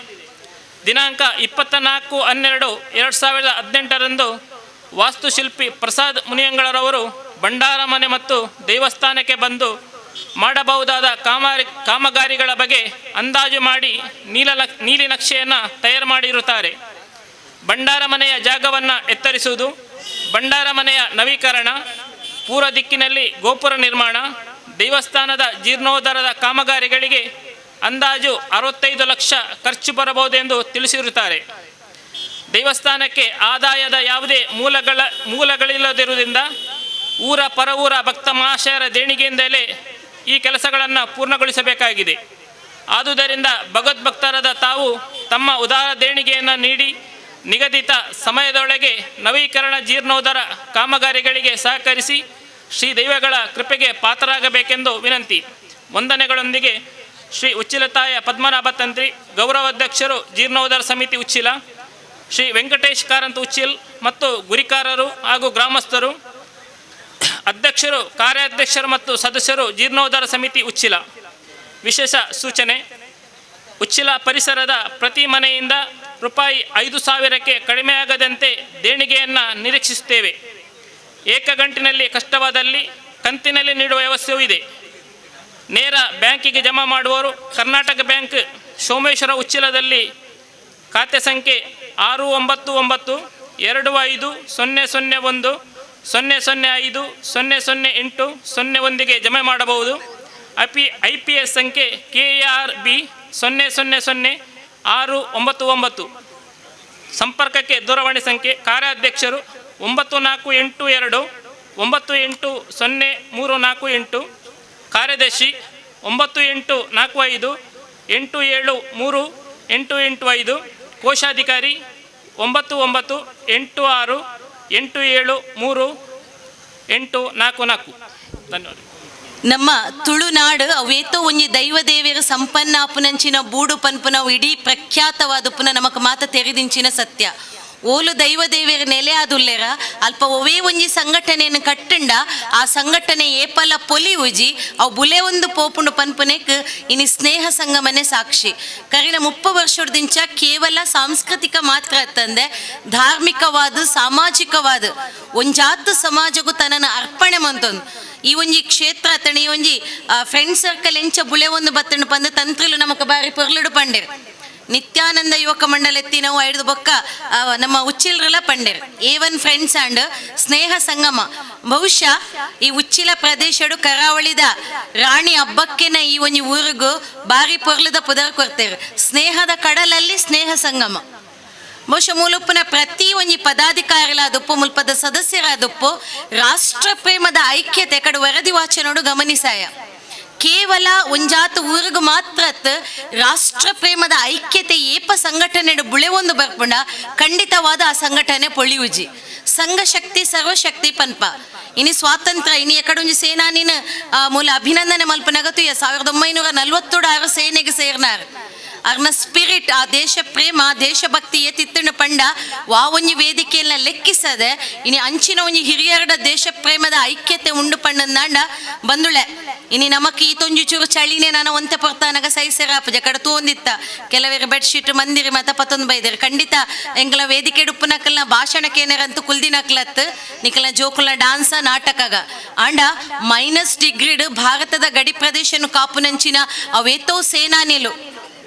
[SPEAKER 7] ದಿನಾಂಕ 24-12-2018ರಂದು ವಾಸ್ತುಶಿಲ್ಪಿ ಪ್ರಸಾದ್ ಮುನಿಯಂಗಳರವರು ಭಂಡಾರ ಮನೆ ಮತ್ತು ದೇವಸ್ಥಾನಕ್ಕೆ ಬಂದು ಮಾಡಬಹುದಾದ ಕಾಮಗಾರಿಗಳ ಬಗ್ಗೆ ಅಂದಾಜು ಮಾಡಿ ನೀಲಿ ನಕ್ಷೆಯನ್ನು ತಯಾರು ಮಾಡಿರುತ್ತಾರೆ. ಭಂಡಾರ ಮನೆಯ ಜಾಗವನ್ನು ಎತ್ತರಿಸುವುದು, ಭಂಡಾರ ಮನೆಯ ನವೀಕರಣ, ಪೂರ್ವ ದಿಕ್ಕಿನಲ್ಲಿ ಗೋಪುರ ನಿರ್ಮಾಣ, ದೇವಸ್ಥಾನದ ಜೀರ್ಣೋದ್ಧಾರದ ಕಾಮಗಾರಿಗಳಿಗೆ ಅಂದಾಜು 65 ಲಕ್ಷ ಖರ್ಚು ಬರಬಹುದೆಂದು ತಿಳಿಸಿರುತ್ತಾರೆ. ದೇವಸ್ಥಾನಕ್ಕೆ ಆದಾಯದ ಯಾವುದೇ ಮೂಲಗಳಿಲ್ಲದಿರುವುದರಿಂದ ಊರ ಪರವೂರ ಭಕ್ತ ಮಹಾಶಯರ ದೇಣಿಗೆಯಿಂದಲೇ ಈ ಕೆಲಸಗಳನ್ನು ಪೂರ್ಣಗೊಳಿಸಬೇಕಾಗಿದೆ. ಆದುದರಿಂದ ಭಗವದ್ಭಕ್ತರಾದ ತಾವು ತಮ್ಮ ಉದಾರ ದೇಣಿಗೆಯನ್ನು ನೀಡಿ ನಿಗದಿತ ಸಮಯದೊಳಗೆ ನವೀಕರಣ ಜೀರ್ಣೋದ್ಧಾರ ಕಾಮಗಾರಿಗಳಿಗೆ ಸಹಕರಿಸಿ ಶ್ರೀ ದೈವಗಳ ಕೃಪೆಗೆ ಪಾತ್ರರಾಗಬೇಕೆಂದು ವಿನಂತಿ. ವಂದನೆಗಳೊಂದಿಗೆ ಶ್ರೀ ಉಚ್ಚಿಲತಾಯ ಪದ್ಮನಾಭ ತಂತ್ರಿ, ಗೌರವಾಧ್ಯಕ್ಷರು ಜೀರ್ಣೋದ್ಧಾರ ಸಮಿತಿ ಉಚ್ಚಿಲ, ಶ್ರೀ ವೆಂಕಟೇಶ್ ಕಾರಂತ್ ಉಚ್ಚಿಲ್ ಮತ್ತು ಗುರಿಕಾರರು ಹಾಗೂ ಗ್ರಾಮಸ್ಥರು, ಅಧ್ಯಕ್ಷರು, ಕಾರ್ಯಾಧ್ಯಕ್ಷರು ಮತ್ತು ಸದಸ್ಯರು ಜೀರ್ಣೋದ್ಧಾರ ಸಮಿತಿ ಉಚ್ಚಿಲ. ವಿಶೇಷ ಸೂಚನೆ: ಉಚ್ಚಿಲ ಪರಿಸರದ ಪ್ರತಿ ಮನೆಯಿಂದ ರೂಪಾಯಿ 5,000ಕ್ಕೆ ಕಡಿಮೆಯಾಗದಂತೆ ದೇಣಿಗೆಯನ್ನು ನಿರೀಕ್ಷಿಸುತ್ತೇವೆ. ಏಕಗಂಟಿನಲ್ಲಿ ಕಷ್ಟವಾದಲ್ಲಿ ಕಂತಿನಲ್ಲಿ ನೀಡುವ ವ್ಯವಸ್ಥೆಯೂ ಇದೆ. ನೇರ ಬ್ಯಾಂಕಿಗೆ ಜಮಾ ಮಾಡುವವರು ಕರ್ನಾಟಕ ಬ್ಯಾಂಕ್ ಸೋಮೇಶ್ವರ ಉಚ್ಚಿಲದಲ್ಲಿ ಖಾತೆ ಸಂಖ್ಯೆ 699 25 0 0 1 0 0 5 0 0 8 0 1ಗೆ ಜಮೆ ಮಾಡಬಹುದು. IPS ಸಂಖ್ಯೆ KRB 0 0 0 6 9 9. ಸಂಪರ್ಕಕ್ಕೆ ದೂರವಾಣಿ ಸಂಖ್ಯೆ ಕಾರ್ಯಾಧ್ಯಕ್ಷರು 9482 98 0 3 4 8, ಕಾರ್ಯದರ್ಶಿ 9845 873 8 8 5, ಕೋಶಾಧಿಕಾರಿ 99 86 8 7 3 8 4 4. ಧನ್ಯವಾದ.
[SPEAKER 8] ನಮ್ಮ ತುಳುನಾಡು ಅವೇತೋ ಒಂಜಿ ದೈವದೇವಿಯರ ಸಂಪನ್ನ ಅಪುನಂಚಿನ ಬೂಡು ಪನ್ಪುನವು ಇಡೀ ಪ್ರಖ್ಯಾತವಾದ ಪುನಃ ನಮಕ್ ಮಾತ ತೆರೆದಿಂಚಿನ ಸತ್ಯ. ಓಲು ದೈವದೇವಿಯರ ನೆಲೆ ಆದುಲ್ಲೇರ ಅಲ್ಪ ಒವೇ ಒಂಜಿ ಸಂಘಟನೆಯನ್ನು ಕಟ್ಟಂಡ ಆ ಸಂಘಟನೆ ಏಪಲ ಪೊಲಿ ಉಜಿ ಅವು ಬುಲೆ ಒಂದು ಪೋಪುಂಡು ಪನ್ಪುನೆಕ್ ಇನಿ ಸ್ನೇಹ ಸಂಗಮನೆ ಸಾಕ್ಷಿ. ಕರಿನ 30 ವರ್ಷದಿಂಚ ಕೇವಲ ಸಾಂಸ್ಕೃತಿಕ ಮಾತ್ರ ತಂದೆ ಧಾರ್ಮಿಕವಾದ ಸಾಮಾಜಿಕವಾದ ಒಂಜಾತ ಸಮಾಜಕ್ಕೂ ತನ್ನನ್ನು ಅರ್ಪಣೆ ಮಂತೊಂದು ಈ ಒಂಜಿ ಕ್ಷೇತ್ರ ಅತಣಿ ಈ ಒಂಜಿ ಫ್ರೆಂಡ್ ಸರ್ಕಲ್ ಎಂಚ ಬುಲೆ ಒಂದು ಬತ್ತಂಡು ಪಂದು ತಂತ್ರಿಲು ನಮಕ್ ಬಾರಿ ಪೊರ್ಲುಡು ಪಂಡೇರು. ನಿತ್ಯಾನಂದ ಯುವಕ ಮಂಡಲ ಎತ್ತಿನವು ಐದು ಬೊಕ್ಕ ನಮ್ಮ ಉಚ್ಚಿಲ್ರಲ ಪಂಡೇರು A1 friends and ಸ್ನೇಹ ಸಂಗಮ. ಬಹುಶಃ ಈ ಉಚ್ಚಿಲ ಪ್ರದೇಶಡು ಕರಾವಳಿದ ರಾಣಿ ಹಬ್ಬಕ್ಕೆನ ಈ ಒಂಜಿ ಊರಿಗೂ ಬಾರಿ ಪೊರ್ಲದ ಪುದರ್ ಕೊಡ್ತೇವೆ. ಸ್ನೇಹದ ಕಡಲಲ್ಲಿ ಸ್ನೇಹ ಸಂಗಮ. ಬಹುಶಃ ಮೂಲುಪ್ಪುನ ಪ್ರತಿ ಒಂಜಿ ಪದಾಧಿಕಾರಿಲಾದುಪ್ಪು ಮುಲ್ಪದ ಸದಸ್ಯರಾದುಪ್ಪು ರಾಷ್ಟ್ರ ಪ್ರೇಮದ ಐಕ್ಯತೆ ಕಡೆ ವರದಿ ವಾಚನೋಡು ಗಮನಿಸಾಯ. ಕೇವಲ ಒಂಜಾತ ಊರಿಗೂ ಮಾತ್ರ ರಾಷ್ಟ್ರ ಪ್ರೇಮದ ಐಕ್ಯತೆ ಏಪ ಸಂಘಟನೆ ಬುಳೆ ಒಂದು ಬರ್ಪುಂಡ ಖಂಡಿತವಾದ ಆ ಸಂಘಟನೆ ಪೊಳಿಯುಜಿ. ಸಂಘ ಶಕ್ತಿ ಸರ್ವಶಕ್ತಿ ಪನ್ಪ ಇನಿ ಸ್ವಾತಂತ್ರ್ಯ ಇನಿ ಎಕಡೊಂಜಿ ಸೇನಾನಿನ ಮೂಲ ಅಭಿನಂದನೆ ಮಲ್ಪನಗತು 1946 ಸೇನೆಗೆ ಸೇರ್ನಾರ್. ಅರ್ನ ಸ್ಪಿರಿಟ್ ಆ ದೇಶ ಪ್ರೇಮ ದೇಶಭಕ್ತಿ ಏತಿತ್ತಂಡು ಪಂಡ ವಾ ಒಂಜಿ ವೇದಿಕೆಯನ್ನ ಲೆಕ್ಕಿಸದೆ ಇನಿ ಅಂಚಿನ ಒಂಜಿ ಹಿರಿಯರಡ ದೇಶ ಪ್ರೇಮದ ಐಕ್ಯತೆ ಉಂಡು ಪಂಡಂದಾಂಡ ಬಂದುಳೆ. ಇನಿ ನಮಕ್ ಈ ತೊಂಜಿ ಚೂರು ಚಳಿನೇ ನಾನು ಒಂತೆ ಪೊರ್ತಾನಗ ಸೈಸೆರಾಪುಜ ಕಡ ತೋಂದಿತ್ತ ಕೆಲವರು ಬೆಡ್ಶೀಟ್ ಮಂದಿರಿ ಮತ ಪತ್ತೊಂದು ಬೈದರು. ಖಂಡಿತ ಎಂಕಲ ವೇದಿಕೆ ಡುಪ್ಪುನಕಲ್ನ ಭಾಷಣಕ್ಕೇನರಂತೂ ಕುಲ್ದಿನಕ್ಲತ್ ನಿಕಲ್ನ ಜೋಕುಲ್ನ ಡಾನ್ಸ ನಾಟಕಗ ಆಂಡ ಮೈನಸ್ ಡಿಗ್ರಿಡ್ ಭಾರತದ ಗಡಿ ಪ್ರದೇಶನು ಕಾಪುನಂಚಿನ ಅವೇತೋ ಸೇನಾನಿಲು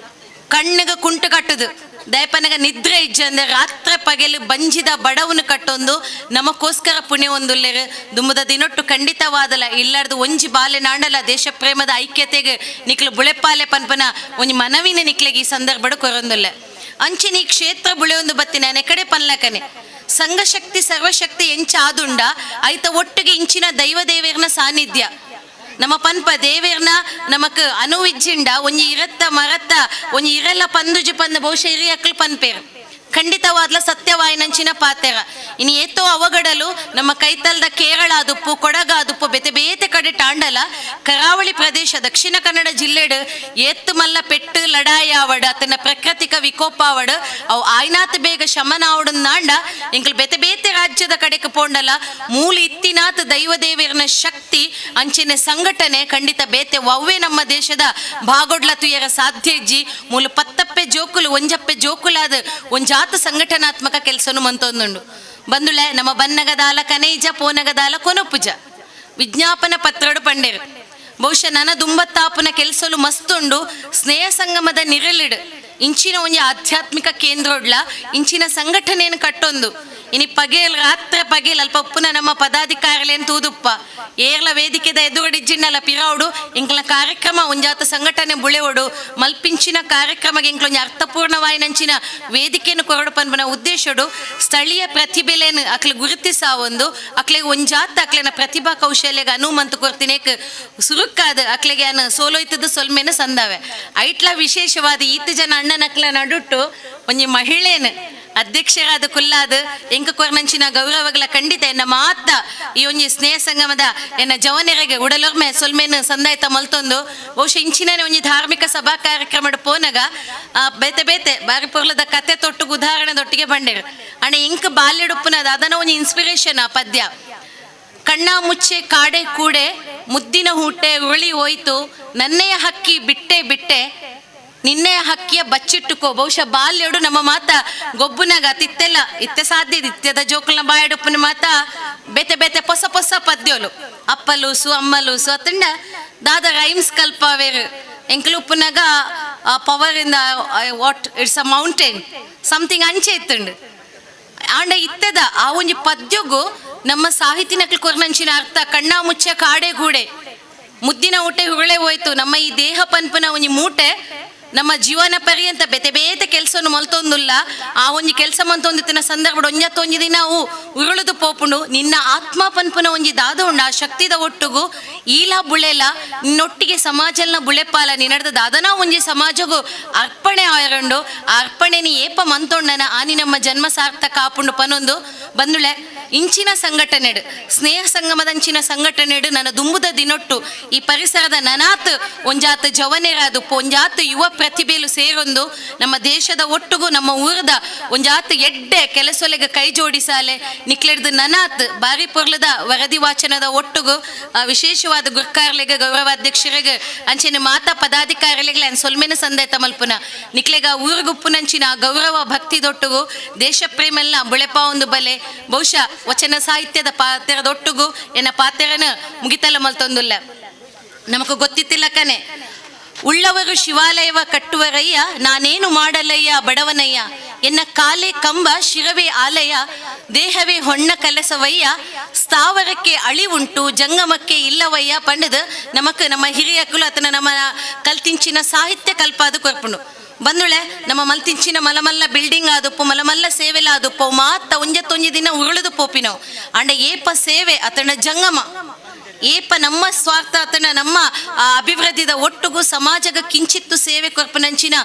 [SPEAKER 8] ಕಣ್ಣಿಗೆ ಕುಂಟು ಕಟ್ಟುದು ದಯಪನಗ ನಿದ್ರೆ ಇಜ್ಜಂದೆ ರಾತ್ರಿ ಪಗೆಲು ಬಂಜಿದ ಬಡವನು ಕಟ್ಟೊಂದು ನಮಕ್ಕೋಸ್ಕರ ಪುಣ್ಯ ಒಂದುಲ್ಲೇರು ದುಮ್ಮದ ದಿನೊಟ್ಟು ಖಂಡಿತವಾದಲ ಇಲ್ಲಾರ್ದು ಒಂಜಿ ಬಾಲೆ ನಾಂಡಲ ದೇಶ ಪ್ರೇಮದ ಐಕ್ಯತೆಗೆ ನಿಕ್ಲು ಬುಳೆಪಾಲೆ ಪನ್ಪನ ಒಂಜಿ ಮನವಿನ ನಿಕ್ಲೆಗೆ ಈ ಸಂದರ್ಭಡು ಕೊರೊಂದುಲ್ಲೆ. ಅಂಚಿನ ಈ ಕ್ಷೇತ್ರ ಬುಳೆಯೊಂದು ಬತ್ತಿನ ನೆಕಡೆ ಪನ್ಲಕನೆ ಸಂಘಶಕ್ತಿ ಸರ್ವಶಕ್ತಿ ಎಂಚ ಆದುಂಡ ಐತ ಒಟ್ಟಿಗೆ ಇಂಚಿನ ದೈವದೇವಿಯರ್ನ ಸಾನ್ನಿಧ್ಯ ನಮ್ಮ ಪನ್ಪ ದೇವೇರ್ನ ನಮಕ್ ಅನುವಿಜ್ಜಿಂಡ ಒಂಜಿ ಇರತ್ತ ಮರತ್ತ ಒಂಜಿ ಇರಲ್ಲ ಪಂದುಜಿ ಪಂದು ಬಹುಶಃ ಹಿರಿಯಕ್ಲು ಪನ್ಪೇರು. ಖಂಡಿತವಾದ್ಲ ಸತ್ಯವಾಯಿನಂಚಿನ ಪಾತೆರ. ಇನ್ನು ಏತೋ ಅವಗಡಲು ನಮ್ಮ ಕೈತಲ್ದ ಕೇರಳ ಆದುಪ್ಪು ಕೊಡಗ ಆದುಪ್ಪು ಬೇತೆ ಬೇತೆ ಕಡೆ ಟಾಂಡಲ ಕರಾವಳಿ ಪ್ರದೇಶ ದಕ್ಷಿಣ ಕನ್ನಡ ಜಿಲ್ಲೆಡು ಏತ್ತು ಮಲ್ಲ ಪೆಟ್ಟು ಲಡಾಯಿ ಆವಡ್ ಆತನ ಪ್ರಾಕೃತಿಕ ವಿಕೋಪ ಆವಡ್ ಅವು ಆಯ್ನಾತ್ ಬೇಗ ಶಮನ ಆವಡ್ ನಾಂಡ ಇಂಕಲ್ ಬೇತೆ ಬೇತೆ ರಾಜ್ಯದ ಕಡೆಗೆ ಪೋಂಡಲ ಮೂಲ ಇತ್ತಿನಾತ್ ದೈವದೇವಿಯರ್ನ ಶಕ್ತಿ ಅಂಚಿನ ಸಂಘಟನೆ ಖಂಡಿತ ಬೇತೆ ವವ್ವೇ ನಮ್ಮ ದೇಶದ ಭಾಗೊಡ್ಲ ತುಯರ ಸಾಧ್ಯ ಇಜ್ಜಿ. ಮೂಲ ಪತ್ತಪ್ಪೆ ಜೋಕುಲು ಒಂಜಪ್ಪೆ ಜೋಕುಲಾದ ಒಂಜಾತ ಸಂಘಟನಾತ್ಮಕ ಕೆಲಸನು ಮಂತೊಂದುಂಡು. ಬಂದುಳೆ ನಮ್ಮ ಬನ್ನಗದಾಲ ಕನೈಜ ಪೋನಗದಾಲ ಕೊನಪುಜ ವಿಜ್ಞಾಪನ ಪತ್ರಡು ಪಂಡೇರು. ಬಹುಶಃ ನನ ದುಂಬತ್ತಾಪುನ ಕೆಲಸಲು ಮಸ್ತುಂಡು. ಸ್ನೇಹ ಸಂಗಮದ ನಿರಲಿಡು ಇಂಚಿನ ಒಂಜಿ ಆಧ್ಯಾತ್ಮಿಕ ಕೇಂದ್ರೊಡ್ಲ ಇಂಚಿನ ಸಂಘಟನೆಯನ್ನು ಕಟ್ಟೊಂದು ಇನಿ ಪಗೇಲ್ ರಾತ್ರೆ ಪಗೇಲ್ ಅಲ್ಪ ಉಪ್ಪುನ ನಮ್ಮ ಪದಾಧಿಕಾರಿಲೇನು ತೂದುಪ್ಪ ಏರ್ಲ ವೇದಿಕೆದ ಎದುರುಡಿಜ್ಜಿನ್ನಲ ಪಿರಾವುಡು ಇಂಕ್ಲ ಕಾರ್ಯಕ್ರಮ ಒಂಜಾತ ಸಂಘಟನೆ ಬುಳೆವಡು ಮಲ್ಪಿಂಚಿನ ಕಾರ್ಯಕ್ರಮಗೆ ಇಂಕ್ಲೊಂಜಿ ಅರ್ಥಪೂರ್ಣವಾಯಿನಂಚಿನ ವೇದಿಕೆಯನ್ನು ಕೊರಡು ಪನ್ಪುನ ಉದ್ದೇಶಡು ಸ್ಥಳೀಯ ಪ್ರತಿಭೆಲೇನು ಅಕ್ಲೆ ಗುರುತಿಸಾವೊಂದು ಅಕ್ಲೆಗೆ ಒಂಜಾತ ಅಕ್ಲೆನ ಪ್ರತಿಭಾ ಕೌಶಲ್ಯಗೆ ಅನುಮಂತು ಕೊರ್ತಿನೇಕ್ ಸುರುಕ್ಕಾದ ಅಕ್ಲೆಗೆ ಅನು ಸೋಲೋಯ್ತದ ಸೊಲ್ಮೆನ ಸಂದಾವೆ. ಐಟ್ಲ ವಿಶೇಷವಾದ ಈತ ಜನ ಅಣ್ಣನಕ್ಲ ನಡುಟ್ಟು ಒಂಜಿ ಮಹಿಳೆನು ಅಧ್ಯಕ್ಷರಾದ ಕುಲ್ಲಾದ ಎಂಕ ಕೊರ್ನಂಚಿನ ಗೌರವಗಳ ಖಂಡಿತ ಎನ್ನ ಮಾತ ಈ ಒಂಜಿ ಸ್ನೇಹ ಸಂಗಮದ ಎನ್ನ ಜವನೆರೆಗೆ ಉಡಲೊರ್ಮೆ ಸೊಲ್ಮೆನು ಸಂದಾಯ್ತ ಮಲ್ತೊಂದು ಬಹುಶಃ ಇಂಚಿನನೆ ಒಂಜಿ ಧಾರ್ಮಿಕ ಸಭಾ ಕಾರ್ಯಕ್ರಮ ಪೋನಗ ಬೇತೆ ಬೇತೆ ಬಾರಿ ಪೊರ್ಲದ ಕತೆ ತೊಟ್ಟುಗು ಉದಾಹರಣೆ ದೊಟ್ಟಿಗೆ ಬಂಡೇರು ಅಣ್ಣ ಇಂಕ್ ಬಾಲ್ಯಡುಪ್ಪುನದ ಅದನ್ನ ಒಂಜಿ ಇನ್ಸ್ಪಿರೇಷನ್ ಆ ಪದ್ಯ. ಕಣ್ಣ ಮುಚ್ಚೆ ಕಾಡೆ ಕೂಡೆ ಮುದ್ದಿನ ಹೂಟೆ ಉರುಳಿ ಹೋಯ್ತು ನನ್ನೆಯ ಹಕ್ಕಿ ಬಿಟ್ಟೆ ಬಿಟ್ಟೆ ನಿನ್ನೆಯ ಹಕ್ಕಿಯ ಬಚ್ಚಿಟ್ಟುಕೋ. ಬಹುಶಃ ಬಾಲ್ಯಡು ನಮ್ಮ ಮಾತ ಗೊಬ್ಬುನಾಗ ತಿತ್ತೆಲ್ಲ ಇತ್ತೆ ಸಾಧ್ಯ ಇತ್ಯದ ಜೋಕುಲ್ನ ಬಾಯಡುಪ್ಪನ ಮಾತ ಬೇತೆ ಬೇತೆ ಪೊಸ ಪೊಸ ಪದ್ಯೋಲು ಅಪ್ಪಲೂಸು ಅಮ್ಮಲೂಸು ಅತ್ತಂಡ ದಾದ rhymes ಕಲ್ಪವೇರು ಎಂಕಲುಪ್ಪುನಾಗ power in the what it's a mountain something ಅಂಚೆ ಇತ್ತುಂಡು. ಆಂಡ ಇತ್ತೆದ ಆ ಒಂಜಿ ಪದ್ಯಗು ನಮ್ಮ ಸಾಹಿತಿನಕ್ಲು ಕೊರ್ನಂಚಿನ ಅರ್ಥ ಕಣ್ಣ ಮುಚ್ಚ ಕಾಡೆ ಗೂಡೆ ಮುದ್ದಿನ ಊಟೆ ಹುರುಳೆ ಹೋಯ್ತು ನಮ್ಮ ಈ ದೇಹ ಪನ್ಪುನ ಒಂಜಿ ಮೂಟೆ ನಮ್ಮ ಜೀವನ ಪರ್ಯಂತ ಬೇತೆ ಬೇತೆ ಕೆಲಸವನ್ನು ಮಲ್ತೊಂದುಲ್ಲ ಆ ಒಂಜಿ ಕೆಲಸ ಮಂತೊಂದಿತ್ತಿನ ಸಂದರ್ಭ ಒಂಜತ್ತೊಂಜಿ ದಿನ ಅವು ಉರುಳುದು ಪೋಪುಂಡು ನಿನ್ನ ಆತ್ಮ ಪನ್ಪುನ ಒಂಜಿ ದಾದ ಉಂಡು ಆ ಶಕ್ತಿದ ಒಟ್ಟುಗು ಈಲ ಬುಳೆಲ ನಿನ್ನೊಟ್ಟಿಗೆ ಸಮಾಜಲ್ನ ಬುಳೆಪಾಲ ನಿನ್ನಡ್ದ ದಾದನ ಒಂಜಿ ಸಮಾಜಗು ಅರ್ಪಣೆ ಆಯರಂಡು ಆ ಅರ್ಪಣೆ ನೀ ಏಪ ಮಂತೊಂಡನ ಆನಿ ನಮ್ಮ ಜನ್ಮ ಸಾರ್ಥಕ ಆಪುಂಡು ಪನೊಂದು ಬಂದುಳೆ ಇಂಚಿನ ಸಂಘಟನೆಡು ಸ್ನೇಹ ಸಂಗಮದಂಚಿನ ಸಂಘಟನೆಡು ನನ್ನ ದುಂಬುದ ದಿನೊಟ್ಟು ಈ ಪರಿಸರದ ನನಾತ್ ಒಂಜಾತ ಜವನೆರಾದು ಒಂಜಾತ ಯುವ ಪ್ರತಿಭೆಲು ಸೇರೊಂದು ನಮ್ಮ ದೇಶದ ಒಟ್ಟುಗು ನಮ್ಮ ಊರದ ಒಂಜಾತ ಎಡ್ಡೆ ಕೆಲಸೊಲೆಗೆ ಕೈ ಜೋಡಿಸಾಲೆ ನಿಕ್ಲೆಡ್ದು ನನಾತ್ ಬಾರಿ ಪೊರ್ಲದ ವರದಿ ವಾಚನದ ಒಟ್ಟುಗು ವಿಶೇಷವಾದ ಗುರ್ಕಾರ್ಲೆಗೆ ಗೌರವಾಧ್ಯಕ್ಷರಿಗೆ ಅಂಚೆನೆ ಮಾತಾ ಪದಾಧಿಕಾರಿಗಳಿಗೆ ಸೊಲ್ಮೆನ ಸಂದಾಯ್ತ ಮಲ್ಪುನ ನಿಕ್ಲೆಗ ಊರುಗುಪ್ಪುನಂಚಿನ ಗೌರವ ಭಕ್ತಿದೊಟ್ಟುಗು ದೇಶ ಪ್ರೇಮೆಲ್ಲ ಬುಳೆಪ ಒಂದು ಬಲೆ ಬಹುಶಃ ವಚನ ಸಾಹಿತ್ಯದ ಪಾತ್ರದೊಟ್ಟುಗು ಎನ್ನ ಪಾತ್ರನ ಮುಗಿತಲ್ಲ ಮಲ್ತೊಂದುಲ್ಲ. ನಮಗೂ ಗೊತ್ತಿತ್ತಿಲ್ಲ ಕನೆ ಉಳ್ಳವರು ಶಿವಾಲಯವ ಕಟ್ಟುವರಯ್ಯ ನಾನೇನು ಮಾಡಲಯ್ಯ ಬಡವನಯ್ಯ ಎನ್ನ ಕಾಲೇ ಕಂಬ ಶಿರವೇ ಆಲಯ ದೇಹವೇ ಹೊಣ್ಣ ಕಲಸವಯ್ಯ ಸ್ಥಾವರಕ್ಕೆ ಅಳಿವುಂಟು ಜಂಗಮಕ್ಕೆ ಇಲ್ಲವಯ್ಯ ಪಂಡದು ನಮಕ್ ನಮ್ಮ ಹಿರಿಯಕುಲು ಆತನ ನಮ್ಮ ಕಲ್ತಿಂಚಿನ ಸಾಹಿತ್ಯ ಕಲ್ಪಾದು ಕೊರ್ಪುಂಡು. ಬಂದುಳೆ ನಮ್ಮ ಮಲ್ತಿಂಚಿನ ಮಲಮಲ್ಲ ಬಿಲ್ಡಿಂಗ್ ಆದುಪ್ಪು ಮಲಮಲ್ಲ ಸೇವೆಲ ಆದುಪ್ಪು ಮಾತ ಒಂಜತ್ತೊಂಜಿ ದಿನ ಉರುಳುದು ಪೋಪಿನವು ಅಂಡ ಏಪ ಸೇವೆ ಆತನ ಜಂಗಮ ಏಪ ನಮ್ಮ ಸ್ವಾರ್ಥ ಆತನ ನಮ್ಮ ಅಭಿವೃದ್ಧಿದ ಒಟ್ಟುಗು ಸಮಾಜಗ ಕಿಂಚಿತ್ತು ಸೇವೆ ಕೊರ್ಪನಂಚಿನ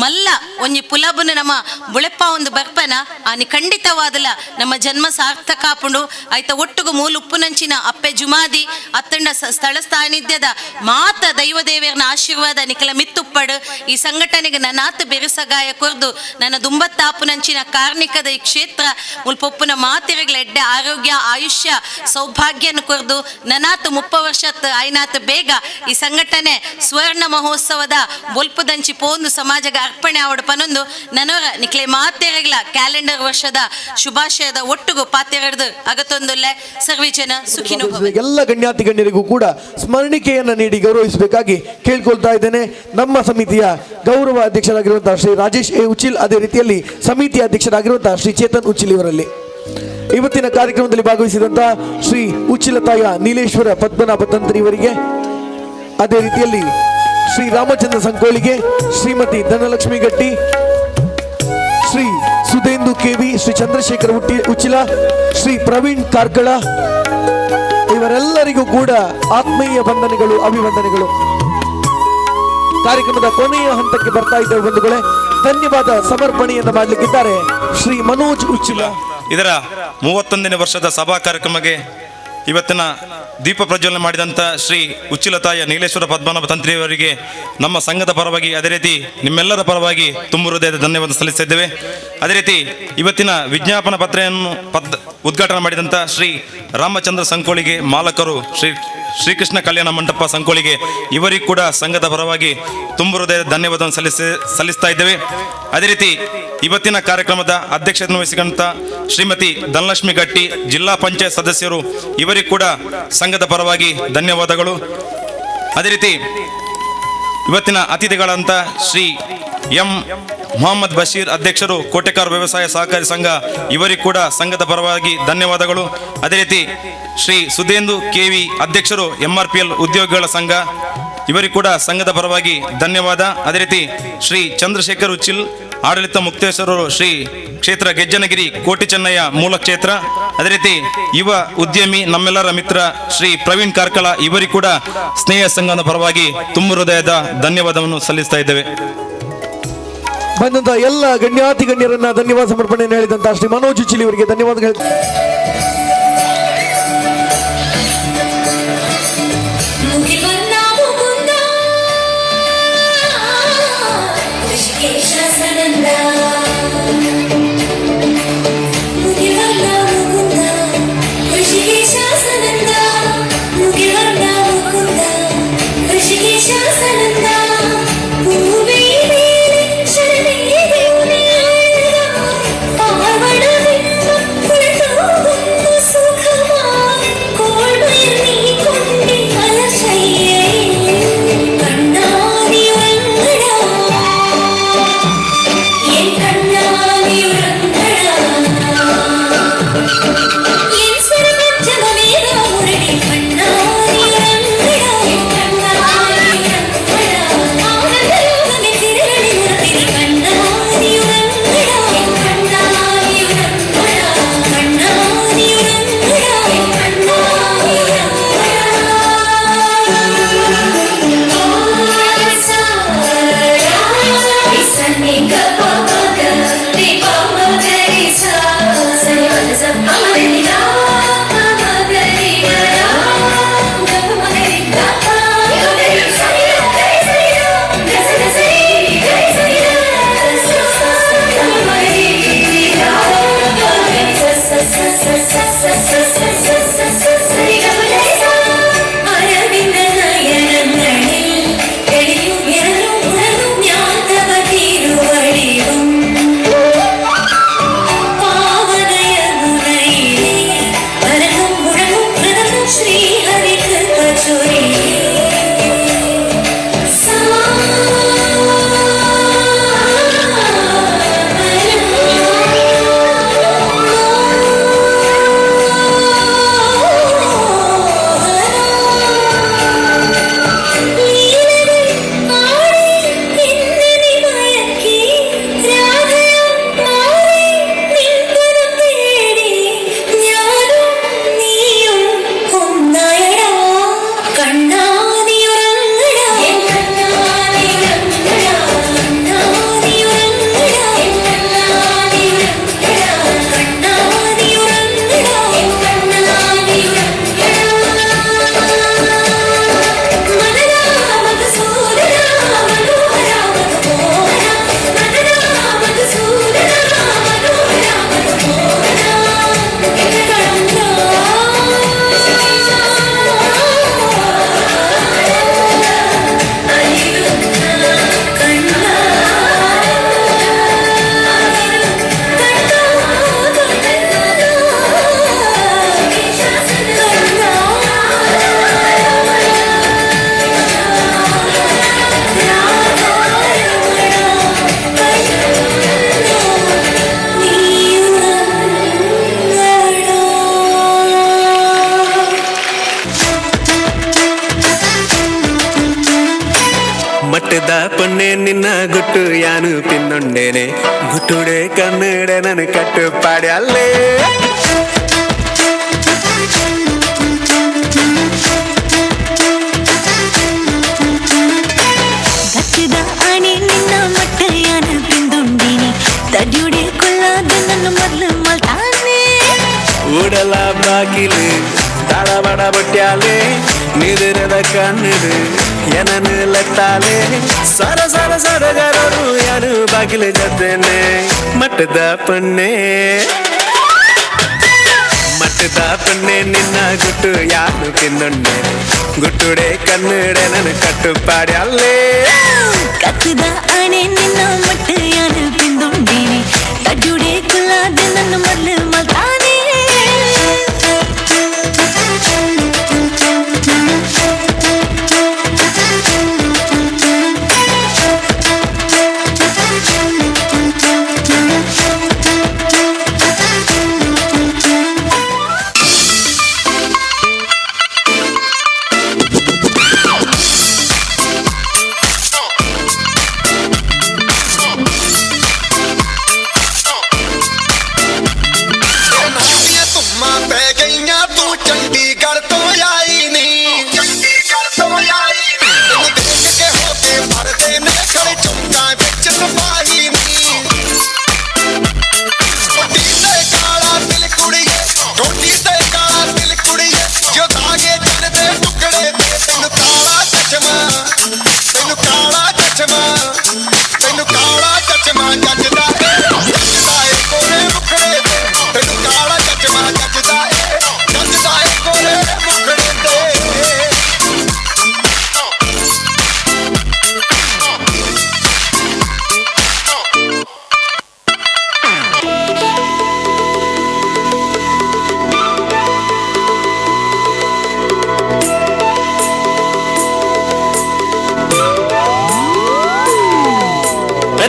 [SPEAKER 8] ಮಲ್ಲ ಒಂಜಿ ಪುಲಬುನ ನಮ್ಮ ಬುಳೆಪ್ಪ ಒಂದು ಬರ್ಪನ ಆನಿ ಖಂಡಿತವಾದಲ ನಮ್ಮ ಜನ್ಮ ಸಾರ್ಥಕ ಆಪುಂಡು. ಆಯ್ತ ಒಟ್ಟುಗು ಮೂಲುಪ್ಪುನಂಚಿನ ಅಪ್ಪೆ ಜುಮಾದಿ ಅತ್ತಂಡ ಸ್ಥಳ ಸಾನ್ನಿಧ್ಯದ ಮಾತ ದೈವದೇವಿಯರ್ನ ಆಶೀರ್ವಾದ ನಿಖಲ ಮಿತ್ತುಪ್ಪಡು ಈ ಸಂಘಟನೆಗೆ ನನ್ನಾತ ಬೆರುಸಗಾಯ ಕೊರ್ದು ನನ್ನ ದುಂಬತ್ತಾಪುನಂಚಿನ ಕಾರ್ಣಿಕದ ಈ ಕ್ಷೇತ್ರ ಮುಲ್ಪೊಪ್ಪುನ ಮಾತಿರಗಳ ಎಡ್ಡೆ ಆರೋಗ್ಯ ಆಯುಷ್ಯ ಸೌಭಾಗ್ಯನ ಕೊರ್ದು ನನಾತು 30 ವರ್ಷ ಐನಾತ್ ಬೇಗ ಈ ಸಂಘಟನೆ ಸ್ವರ್ಣ ಮಹೋತ್ಸವದ ಬೊಲ್ಪುದಂಚಿ ಪೋಂದು ಸಮಾಜಗ ಅರ್ಪಣೆ ಆವಡು ಪನೊಂದು ನನೋರ ನಿಕ್ಲೆ ಮಾತೆರಗ್ಲ ಕ್ಯಾಲೆಂಡರ್ ವರ್ಷದ ಶುಭಾಶಯದ ಒಟ್ಟುಗು ಪಾತೆರಡ್ದು ಅಗತೊಂದುಲ್ಲೆ ಸರ್ವಿಜನ ಸುಖಿನೋ ಭವಂತು.
[SPEAKER 3] ಎಲ್ಲ ಗಣ್ಯಾತಿ ಗಣ್ಯರಿಗೂ ಕೂಡ ಸ್ಮರಣಿಕೆಯನ್ನು ನೀಡಿ ಗೌರವಿಸಬೇಕಾಗಿ ಕೇಳಿಕೊಳ್ತಾ ಇದ್ದೇನೆ. ನಮ್ಮ ಸಮಿತಿಯ ಗೌರವ ಅಧ್ಯಕ್ಷರಾಗಿರುವಂತಹ ಶ್ರೀ ರಾಜೇಶ್ ಎ ಉಚಿಲ್, ಅದೇ ರೀತಿಯಲ್ಲಿ ಸಮಿತಿಯ ಅಧ್ಯಕ್ಷರಾಗಿರುವಂತಹ ಶ್ರೀ ಚೇತನ್ ಉಚಿಲ್ ಇವರಲ್ಲಿ ಇವತ್ತಿನ ಕಾರ್ಯಕ್ರಮದಲ್ಲಿ ಭಾಗವಹಿಸಿದಂತಹ ಶ್ರೀ ಉಚ್ಚಿಲತಾಯ ನೀಲೇಶ್ವರ ಪದ್ಮನಾಭ ತಂತ್ರಿ ಇವರಿಗೆ, ಅದೇ ರೀತಿಯಲ್ಲಿ ಶ್ರೀ ರಾಮಚಂದ್ರ ಸಂಕೋಳಿಗೆ, ಶ್ರೀಮತಿ ಧನಲಕ್ಷ್ಮಿ ಗಟ್ಟಿ, ಶ್ರೀ ಸುಧೇಂದು ಕೆವಿ, ಶ್ರೀ ಚಂದ್ರಶೇಖರ ಉಚ್ಚಿಲ, ಶ್ರೀ ಪ್ರವೀಣ್ ಕಾರ್ಕಳ ಇವರೆಲ್ಲರಿಗೂ ಕೂಡ ಆತ್ಮೀಯ ವಂದನೆಗಳು, ಅಭಿವಂದನೆಗಳು. ಕಾರ್ಯಕ್ರಮದ ಕೊನೆಯ ಹಂತಕ್ಕೆ ಬರ್ತಾ ಇದ್ದೇವೆ ಬಂಧುಗಳೇ. ಧನ್ಯವಾದ ಸಮರ್ಪಣೆಯನ್ನು ಮಾಡಲಿಕ್ಕಿದ್ದಾರೆ ಶ್ರೀ ಮನೋಜ್ ಉಚ್ಚಿಲ.
[SPEAKER 4] ಇದರ 31ನೇ ವರ್ಷದ ಸಭಾ ಕಾರ್ಯಕ್ರಮಕ್ಕೆ ಇವತ್ತಿನ ದೀಪ ಪ್ರಜ್ವಲನೆ ಮಾಡಿದಂಥ ಶ್ರೀ ಉಚ್ಚಿಲತಾಯ ನೀಲೇಶ್ವರ ಪದ್ಮನಾಭ ತಂತ್ರಿಯವರಿಗೆ ನಮ್ಮ ಸಂಘದ ಪರವಾಗಿ, ಅದೇ ರೀತಿ ನಿಮ್ಮೆಲ್ಲರ ಪರವಾಗಿ ತುಂಬ ಹೃದಯದ ಧನ್ಯವಾದ ಸಲ್ಲಿಸಿದ್ದೇವೆ. ಅದೇ ರೀತಿ ಇವತ್ತಿನ ವಿಜ್ಞಾಪನಾ ಪತ್ರೆಯನ್ನು ಉದ್ಘಾಟನೆ ಮಾಡಿದಂಥ ಶ್ರೀ ರಾಮಚಂದ್ರ ಸಂಕೋಳಿಗೆ, ಮಾಲಕರು ಶ್ರೀ ಶ್ರೀಕೃಷ್ಣ ಕಲ್ಯಾಣ ಮಂಟಪ ಸಂಕೋಳಿಗೆ, ಇವರಿಗೂ ಕೂಡ ಸಂಘದ ಪರವಾಗಿ ತುಂಬ ಹೃದಯದ ಧನ್ಯವಾದವನ್ನು ಸಲ್ಲಿಸ್ತಾ ಇದ್ದೇವೆ. ಅದೇ ರೀತಿ ಇವತ್ತಿನ ಕಾರ್ಯಕ್ರಮದ ಅಧ್ಯಕ್ಷತೆಯನ್ನು ವಹಿಸಿಕೊಂಡ ಶ್ರೀಮತಿ ಧನಲಕ್ಷ್ಮಿ ಗಟ್ಟಿ, ಜಿಲ್ಲಾ ಪಂಚಾಯತ್ ಸದಸ್ಯರು, ಇವರಿಗೂ ಕೂಡ ಸಂಘದ ಪರವಾಗಿ ಧನ್ಯವಾದಗಳು. ಅದೇ ರೀತಿ ಇವತ್ತಿನ ಅತಿಥಿಗಳಂತ ಶ್ರೀ ಎಂ ಮೊಹಮ್ಮದ್ ಬಶೀರ್ ಅಧ್ಯಕ್ಷರು ಕೋಟೆಕಾರ್ ವ್ಯವಸಾಯ ಸಹಕಾರಿ ಸಂಘ ಇವರಿಗೂ ಕೂಡ ಸಂಘದ ಪರವಾಗಿ ಧನ್ಯವಾದಗಳು. ಅದೇ ರೀತಿ ಶ್ರೀ ಸುಧೇಂದು ಕೆವಿ ಅಧ್ಯಕ್ಷರು ಎಂಆರ್ಪಿಎಲ್ ಉದ್ಯೋಗಿಗಳ ಸಂಘ ಇವರಿಗೂ ಕೂಡ ಸಂಘದ ಪರವಾಗಿ ಧನ್ಯವಾದ. ಅದೇ ರೀತಿ ಶ್ರೀ ಚಂದ್ರಶೇಖರ್ ಉಚ್ಚಿಲ್ ಆಡಳಿತ ಮುಕ್ತೇಶ್ವರರು ಶ್ರೀ ಕ್ಷೇತ್ರ ಗೆಜ್ಜನಗಿರಿ ಕೋಟಿ ಚೆನ್ನಯ್ಯ ಮೂಲ ಕ್ಷೇತ್ರ. ಅದೇ ರೀತಿ ಯುವ ಉದ್ಯಮಿ ನಮ್ಮೆಲ್ಲರ ಮಿತ್ರ ಶ್ರೀ ಪ್ರವೀಣ್ ಕಾರ್ಕಳ ಇವರಿಗೂ ಕೂಡ ಸ್ನೇಹ ಸಂಘದ ಪರವಾಗಿ ತುಂಬು ಹೃದಯದ ಧನ್ಯವಾದವನ್ನು ಸಲ್ಲಿಸ್ತಾ ಇದ್ದೇವೆ.
[SPEAKER 3] ಬಂದಂತಹ ಎಲ್ಲ ಗಣ್ಯಾತಿ ಗಣ್ಯರನ್ನ ಧನ್ಯವಾದ ಸಮರ್ಪಣೆಯನ್ನು ಹೇಳಿದಂತಹ ಶ್ರೀ ಮನೋಜ್ ಉಚ್ಚಿಲ್ ಇವರಿಗೆ ಧನ್ಯವಾದಗಳು.
[SPEAKER 9] ಮಟ್ಟದ ಪೊನ್ನೆ ನಿನ್ನ ಗುಟ್ಟು ಯಾನು ಪಿನ್ನೊಂಡೇನೆ ಗುಟ್ಟುಡೆ ಕನ್ನಡ ನನ್ನ ಕಟ್ಟು ಪಾಡ್ಯಲ್ಲೇ.
[SPEAKER 10] ಗಟ್ಟಿದ ಆಣೆ ನಿನ್ನ ಮಟ್ಟ ಯಾನು ಪಿಂದುಂಡೇನೆ ತಡ್ಯುಡೆ ಕೊಲ್ಲಾದ ನನ್ನ ಮೊದಲು ಮಲ್ತಾನೆ.
[SPEAKER 9] ಉಡಲ ಬಾಗಿಲು ತಡಬಡ ಬಟ್ಯಾಲೆ ನಿದಿರದ ಕಣ್ಣು ಏನನ್ನು ಲತ್ತಾಲೆ ಸರ ಸರ ಸರಗರರು ಯಾರು ಬಾಗಿಲು ಜೊತೆನೆ. ಮಟ್ಟದ ಪೊನ್ನೆ ಮಟ್ಟದ ಪೊನ್ನೆ ನಿನ್ನ ಗುಟ್ಟು ಯಾರು ತಿಂದೊಂಡೆ ಗುಟ್ಟುಡೆ ಕನ್ನಡ ನನ್ನ ಕಟ್ಟು ಪಾಡ್ಯಲ್ಲೇ.
[SPEAKER 10] ಕತ್ತದ ಆಣೆ ನಿನ್ನ ಮಟ್ಟ ಯಾನು ಪಿಂದುಂಡೇನೆ ತಡ್ಯುಡೆ ಕೊಲ್ಲಾದ ನನ್ನ ಮೊದಲು ಮಲ್ತಾನೆ.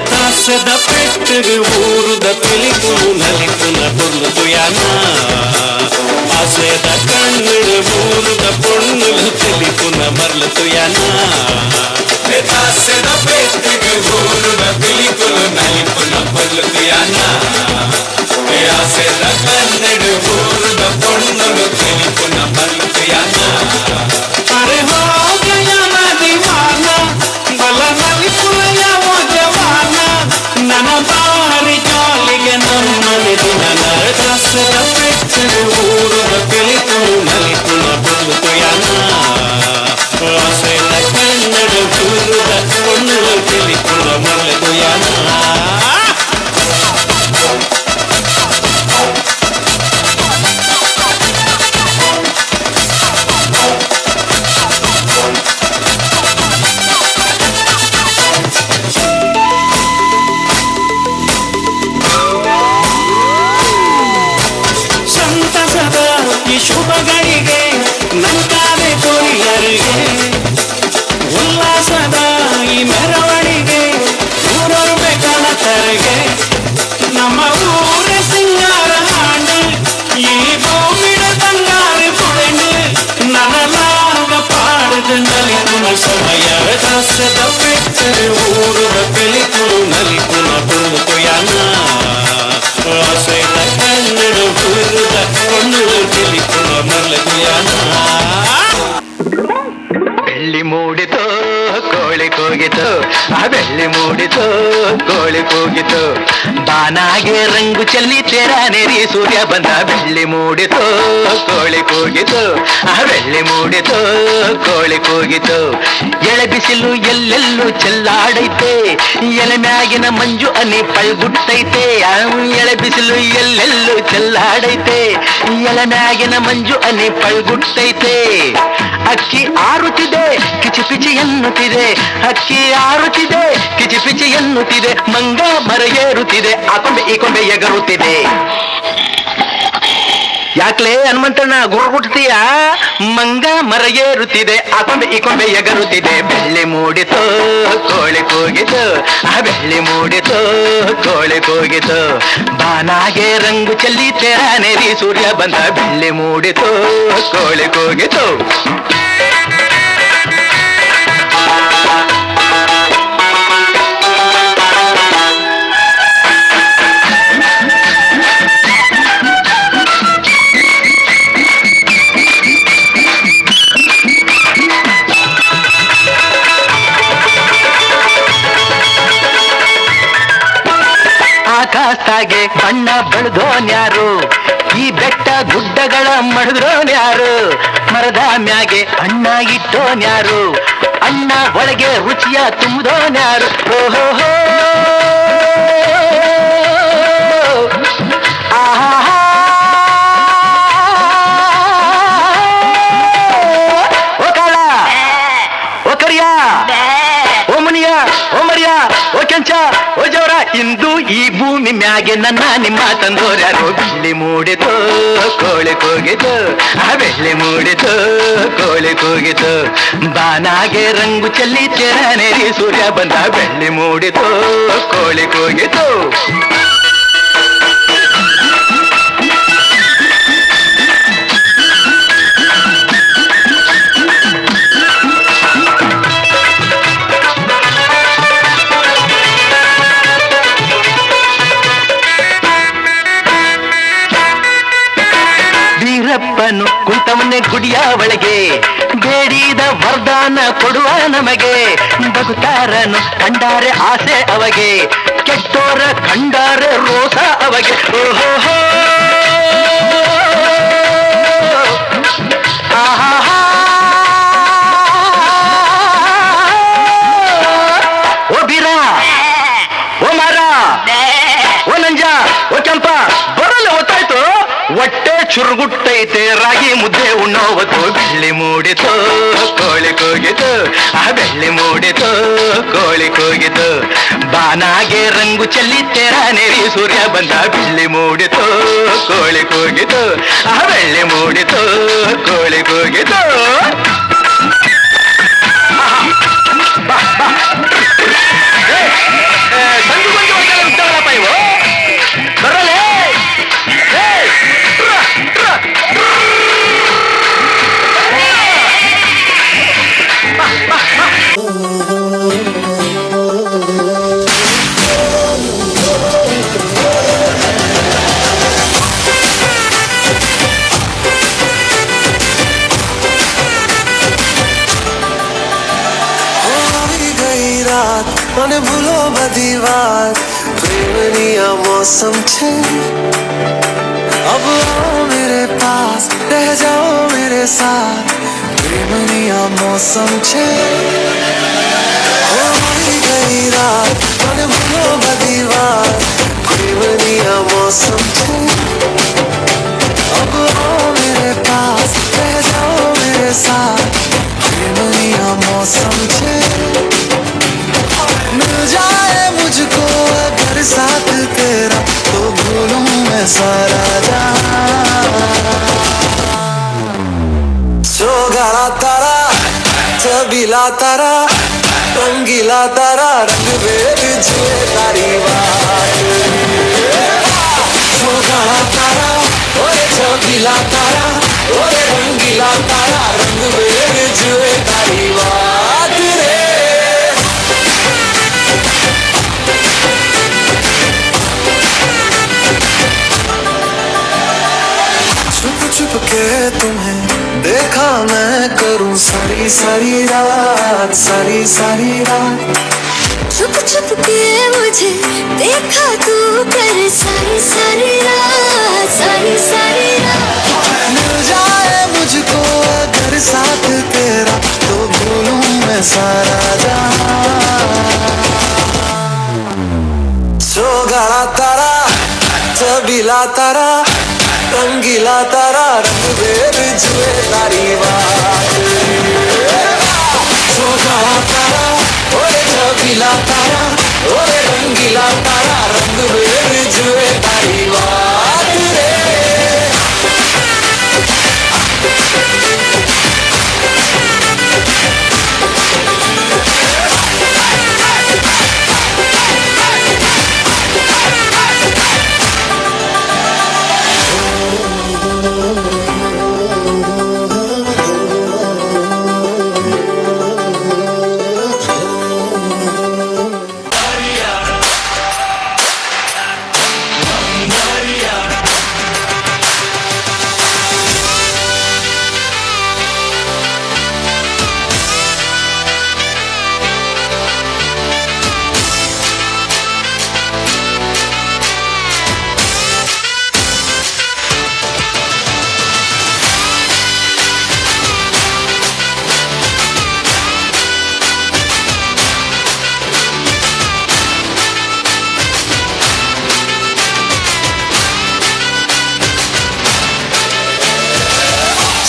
[SPEAKER 11] ತಾಸದ ಪೆಟ್ಟಿಗೆ ಊರುದ ಪಿಲಿಪುನು ನಲಿಪುನ ಪೊರ್ಲು ತುಯಾನ ಆಸೆದ ಕಣ್ಣುಡು ಊರುದ ಪೊಣ್ಣುಲು ತಿಳಿಪುನ ಮರ್ಲು ತುಯಾನ ತಾಸದ ಪೆಟ್ಟಿಗೆ ಊರುದ ಪಿಲಿಪುನು ನಲಿಪುನ ಪೊರ್ಲು ತುಯಾನ ಆಸೆದ ಕಣ್ಣುಡು ಊರುದ ಪೊಣ್ಣುಲು ತಿಳಿಪುನ ಮರ್ಲು ತುಯಾನ ಅರೆ ಹೋ ಗಯಾ ನಾ ದಿವಾನ ಬಲ ನಲಿಪುನ ಯಾವ ಜವಾನ ನನ್ನ ಬಾರಿ ಜಾಲಿಗೆ ನಮ್ಮನೆ ದಿನ ದಾಸದ ಪೆಟ್ಟರು ಊರುದ ತಿಳಿತು ನಲಿಪುನ ಪೊರ್ಲು ತುಯಾನ ಆಸೆದ ಕನ್ನಡ ಊರುದ ಪೊಣ್ಣುಲು ತಿಳಿಪುನ ಮರ್ಲು ತುಯಾನ. ಸಂತಸದ ಈ ಶುಭಗಳಿಗೆ ನಂತಾದೆ ಕೊರಿಯರಿಗೆ ಉಲ್ಲಾಸದ ಈ ಮೆರವಣಿಗೆ ಊರೊರ್ಮೆ ಕಣತರಿಗೆ ನಮ್ಮ ಊರ ಸಿಂಗಾರ ಹಾಡು ಈ ಭೂಮಿಡ ಬಂಗಾರ ಪುಳೆಂಡು ನನಲಾಗ ಪಾಡದ ನಲಿಪುನ ಸಮಯ ದಾಸದ ಪೆಟ್ಟರು ಊರುದ ಪಿಲಿಪುನು ನಲಿಪುನ ಪೊರ್ಲು ತುಯಾನ ಆಸೆದ ಕನ್ನಡ ಊರುದ ಪೊಣ್ಣುಲು ತಿಳಿಪುನ ಮರ್ಲು ತುಯಾನ.
[SPEAKER 12] ಬೆಳ್ಳಿ ಮೂಡಿತು ಕೋಳಿ ಕೂಗಿತು, ಆ ಬೆಳ್ಳಿ ಮೂಡಿತು ಕೋಳಿ ಕೂಗಿತು, ಬಾನಾಗೆ ರಂಗು ಚೆಲ್ಲಿ ತೆರಾನೆರಿ ಸೂರ್ಯ ಬಂದ. ಬೆಳ್ಳಿ ಮೂಡಿತು ಕೋಳಿ ಕೂಗಿತು, ಆ ಬೆಳ್ಳಿ ಮೂಡಿತು ಕೋಳಿ ಕೂಗಿತು, ಎಳೆ ಬಿಸಿಲು ಎಲ್ಲೆಲ್ಲೂ ಚೆಲ್ಲಾಡೈತೆ, ಎಲೆ ಮ್ಯಾಗಿನ ಮಂಜು ಅನಿ ಪಳ್ಗುಟ್ಟೈತೆ, ಎಳೆ ಬಿಸಿಲು ಎಲ್ಲೆಲ್ಲೂ ಚೆಲ್ಲಾಡೈತೆ, ಎಲೆ ಮ್ಯಾಗಿನ ಮಂಜು ಅನಿ ಪಳ್ಗುಟ್ಟೈತೆ. ಅಕ್ಕಿ ಆರುತ್ತಿದೆ ಕಿಚಿಪಿಚಿ ಎನ್ನುತ್ತಿದೆ, ಅಕ್ಕಿ ಆರುತ್ತಿದೆ ಕಿಚಿಪಿಚಿ ಎನ್ನುತ್ತಿದೆ, ಮಂಗ ಮರ ಏರುತ್ತಿದೆ, ಆ ಕೊಂಬೆ ಈ ಕೊಂಬೆ ಎಗರುತ್ತಿದೆ. ಯಾಕ್ಲೇ ಹನುಮಂತಣ್ಣ ಗುರುಗುಟ್ತೀಯ? ಮಂಗ ಮರ ಏರುತ್ತಿದೆ, ಆ ಕೊಂಬೆ ಈ ಕೊಂಬೆ ಎಗರುತ್ತಿದೆ. ಬೆಳ್ಳಿ ಮೂಡಿತು ಕೋಳಿ ಕೂಗಿತು, ಆ ಬೆಳ್ಳಿ ಮೂಡಿತು ಕೋಳಿ ಕೂಗಿತು, ಬಾನಾಗೆ ರಂಗು ಚೆಲ್ಲಿ ತೆರಾನೆರಿ ಸೂರ್ಯ ಬಂದ. ಬೆಳ್ಳಿ ಮೂಡಿತು ಕೋಳಿ ಕೂಗಿತು. ಆಕಾಶದಾಗೆ ಬಣ್ಣ ಬೆಳೆದೋನ್ಯಾರು, ಈ ಬೆಟ್ಟ ಗುಡ್ಡಗಳ ಮಡದ್ರೋನ್ಯಾರು, ಮರದ ಮ್ಯಾಗೆ ಅಣ್ಣ ಇಟ್ಟೋನ್ಯಾರು, ಅಣ್ಣ ಒಳಗೆ ರುಚಿಯ ತುಂಬಿದೋನ್ಯಾರು. ಓಹೋ ಆಹಾ ಓ ಕಾಳ, ಓ ಕರಿಯ, ಓ ಮುನಿಯ, ಓ ಮರಿಯ, ಓ ಕೆಂಚ, ಓ ಜವರ, ಇಂದು ಈ ಭೂಮಿ ಮ್ಯಾಗೆ ನನ್ನ ನಿಮ್ಮ ತಂದೋರ್ಯಾರು. ಬೆಳ್ಳಿ ಮೂಡಿತು ಕೋಳಿ ಕೂಗಿತು, ಆ ಬೆಳ್ಳಿ ಮೂಡಿತು ಕೋಳಿ ಕೂಗಿತು, ಬಾನಾಗೆ ರಂಗು ಚೆಲ್ಲಿ ತೆರನೆರಿ ಸೂರ್ಯ ಬಂದ. ಬೆಳ್ಳಿ ಮೂಡಿತು ಕೋಳಿ ಕೂಗಿತು. ವೀರಪ್ಪನು ಕುಂತವನ್ನೇ ಗುಡಿಯ ಒಳಗೆ, ಬೇಡಿದ ವರದಾನ ಕೊಡುವ ನಮಗೆ, ಬಗುತಾರನು ಕಂಡಾರೆ ಆಸೆ ಅವಗೆ, ಕೆಟ್ಟೋರ ಕಂಡಾರೆ ರೋಸ ಅವಗೆ. ಓಹೋ ಆಹಾ ಚುರುಗುಟ್ಟೈತೆ ರಾಗಿ ಮುದ್ದೆ ಉಣ್ಣೋವತ್ತು. ಬೆಳ್ಳಿ ಮೂಡಿತು ಕೋಳಿ ಕೂಗಿತು, ಆ ಬೆಳ್ಳಿ ಮೂಡಿತು ಕೋಳಿ ಕೂಗಿತು. ಬಾನಾಗೆ ರಂಗು ಚೆಲ್ಲಿ ತೆರಾನೇರಿ ಸೂರ್ಯ ಬಂದ. ಬೆಳ್ಳಿ ಮೂಡಿತು ಕೋಳಿ ಕೂಗಿತು, ಆ ಬೆಳ್ಳಿ ಮೂಡಿತು ಕೋಳಿ ಕೂಗಿತು. ಸಂಜು ಗೊಂಜು ಉಂಟಾಗಲ್ಲಪ್ಪ ಇವು ಬರಲೇ.
[SPEAKER 9] मन भूलो बधी बात, प्रेमनी आ मौसम छे। अब आओ मेरे पास, रह जाओ मेरे साथ, प्रेमनी आ मौसम छे। हो गई रात, मन भूलो बधी बात, प्रेमनी आ मौसम छे। अब आओ मेरे पास, रह जाओ मेरे साथ, प्रेमनी आ मौसम छे। मिल जाए मुझको अगर साथ तेरा, तो भूलूं मैं सारा जहां। चौगाला तारा, छबीला तारा, रंगीला तारा, रंग बेर जुए तारी बात। चौगाला तारा, ओरे छबीला तारा, ओरे रंगीला तारा, रंग बेर जुए तारी बात रे। छुप छुप के तुम्हें देखा मैं करूं सारी सारी रात, सारी सारी रात।
[SPEAKER 10] छुप छुप के मुझे देखा तू कर सारी सारी रात, सारी सारी रात।
[SPEAKER 9] मिल जाए मुझको अगर साथ तेरा, तो भूलूं मैं सारा जहां। चौगाला तारा, छबीला तारा, रंगीला तारा, रंग बेर जुए तारी बात। चौगाला तारा, ओरे छबीला तारा, ओरे रंगीला तारा, रंग बेर जुए तारी बात रे।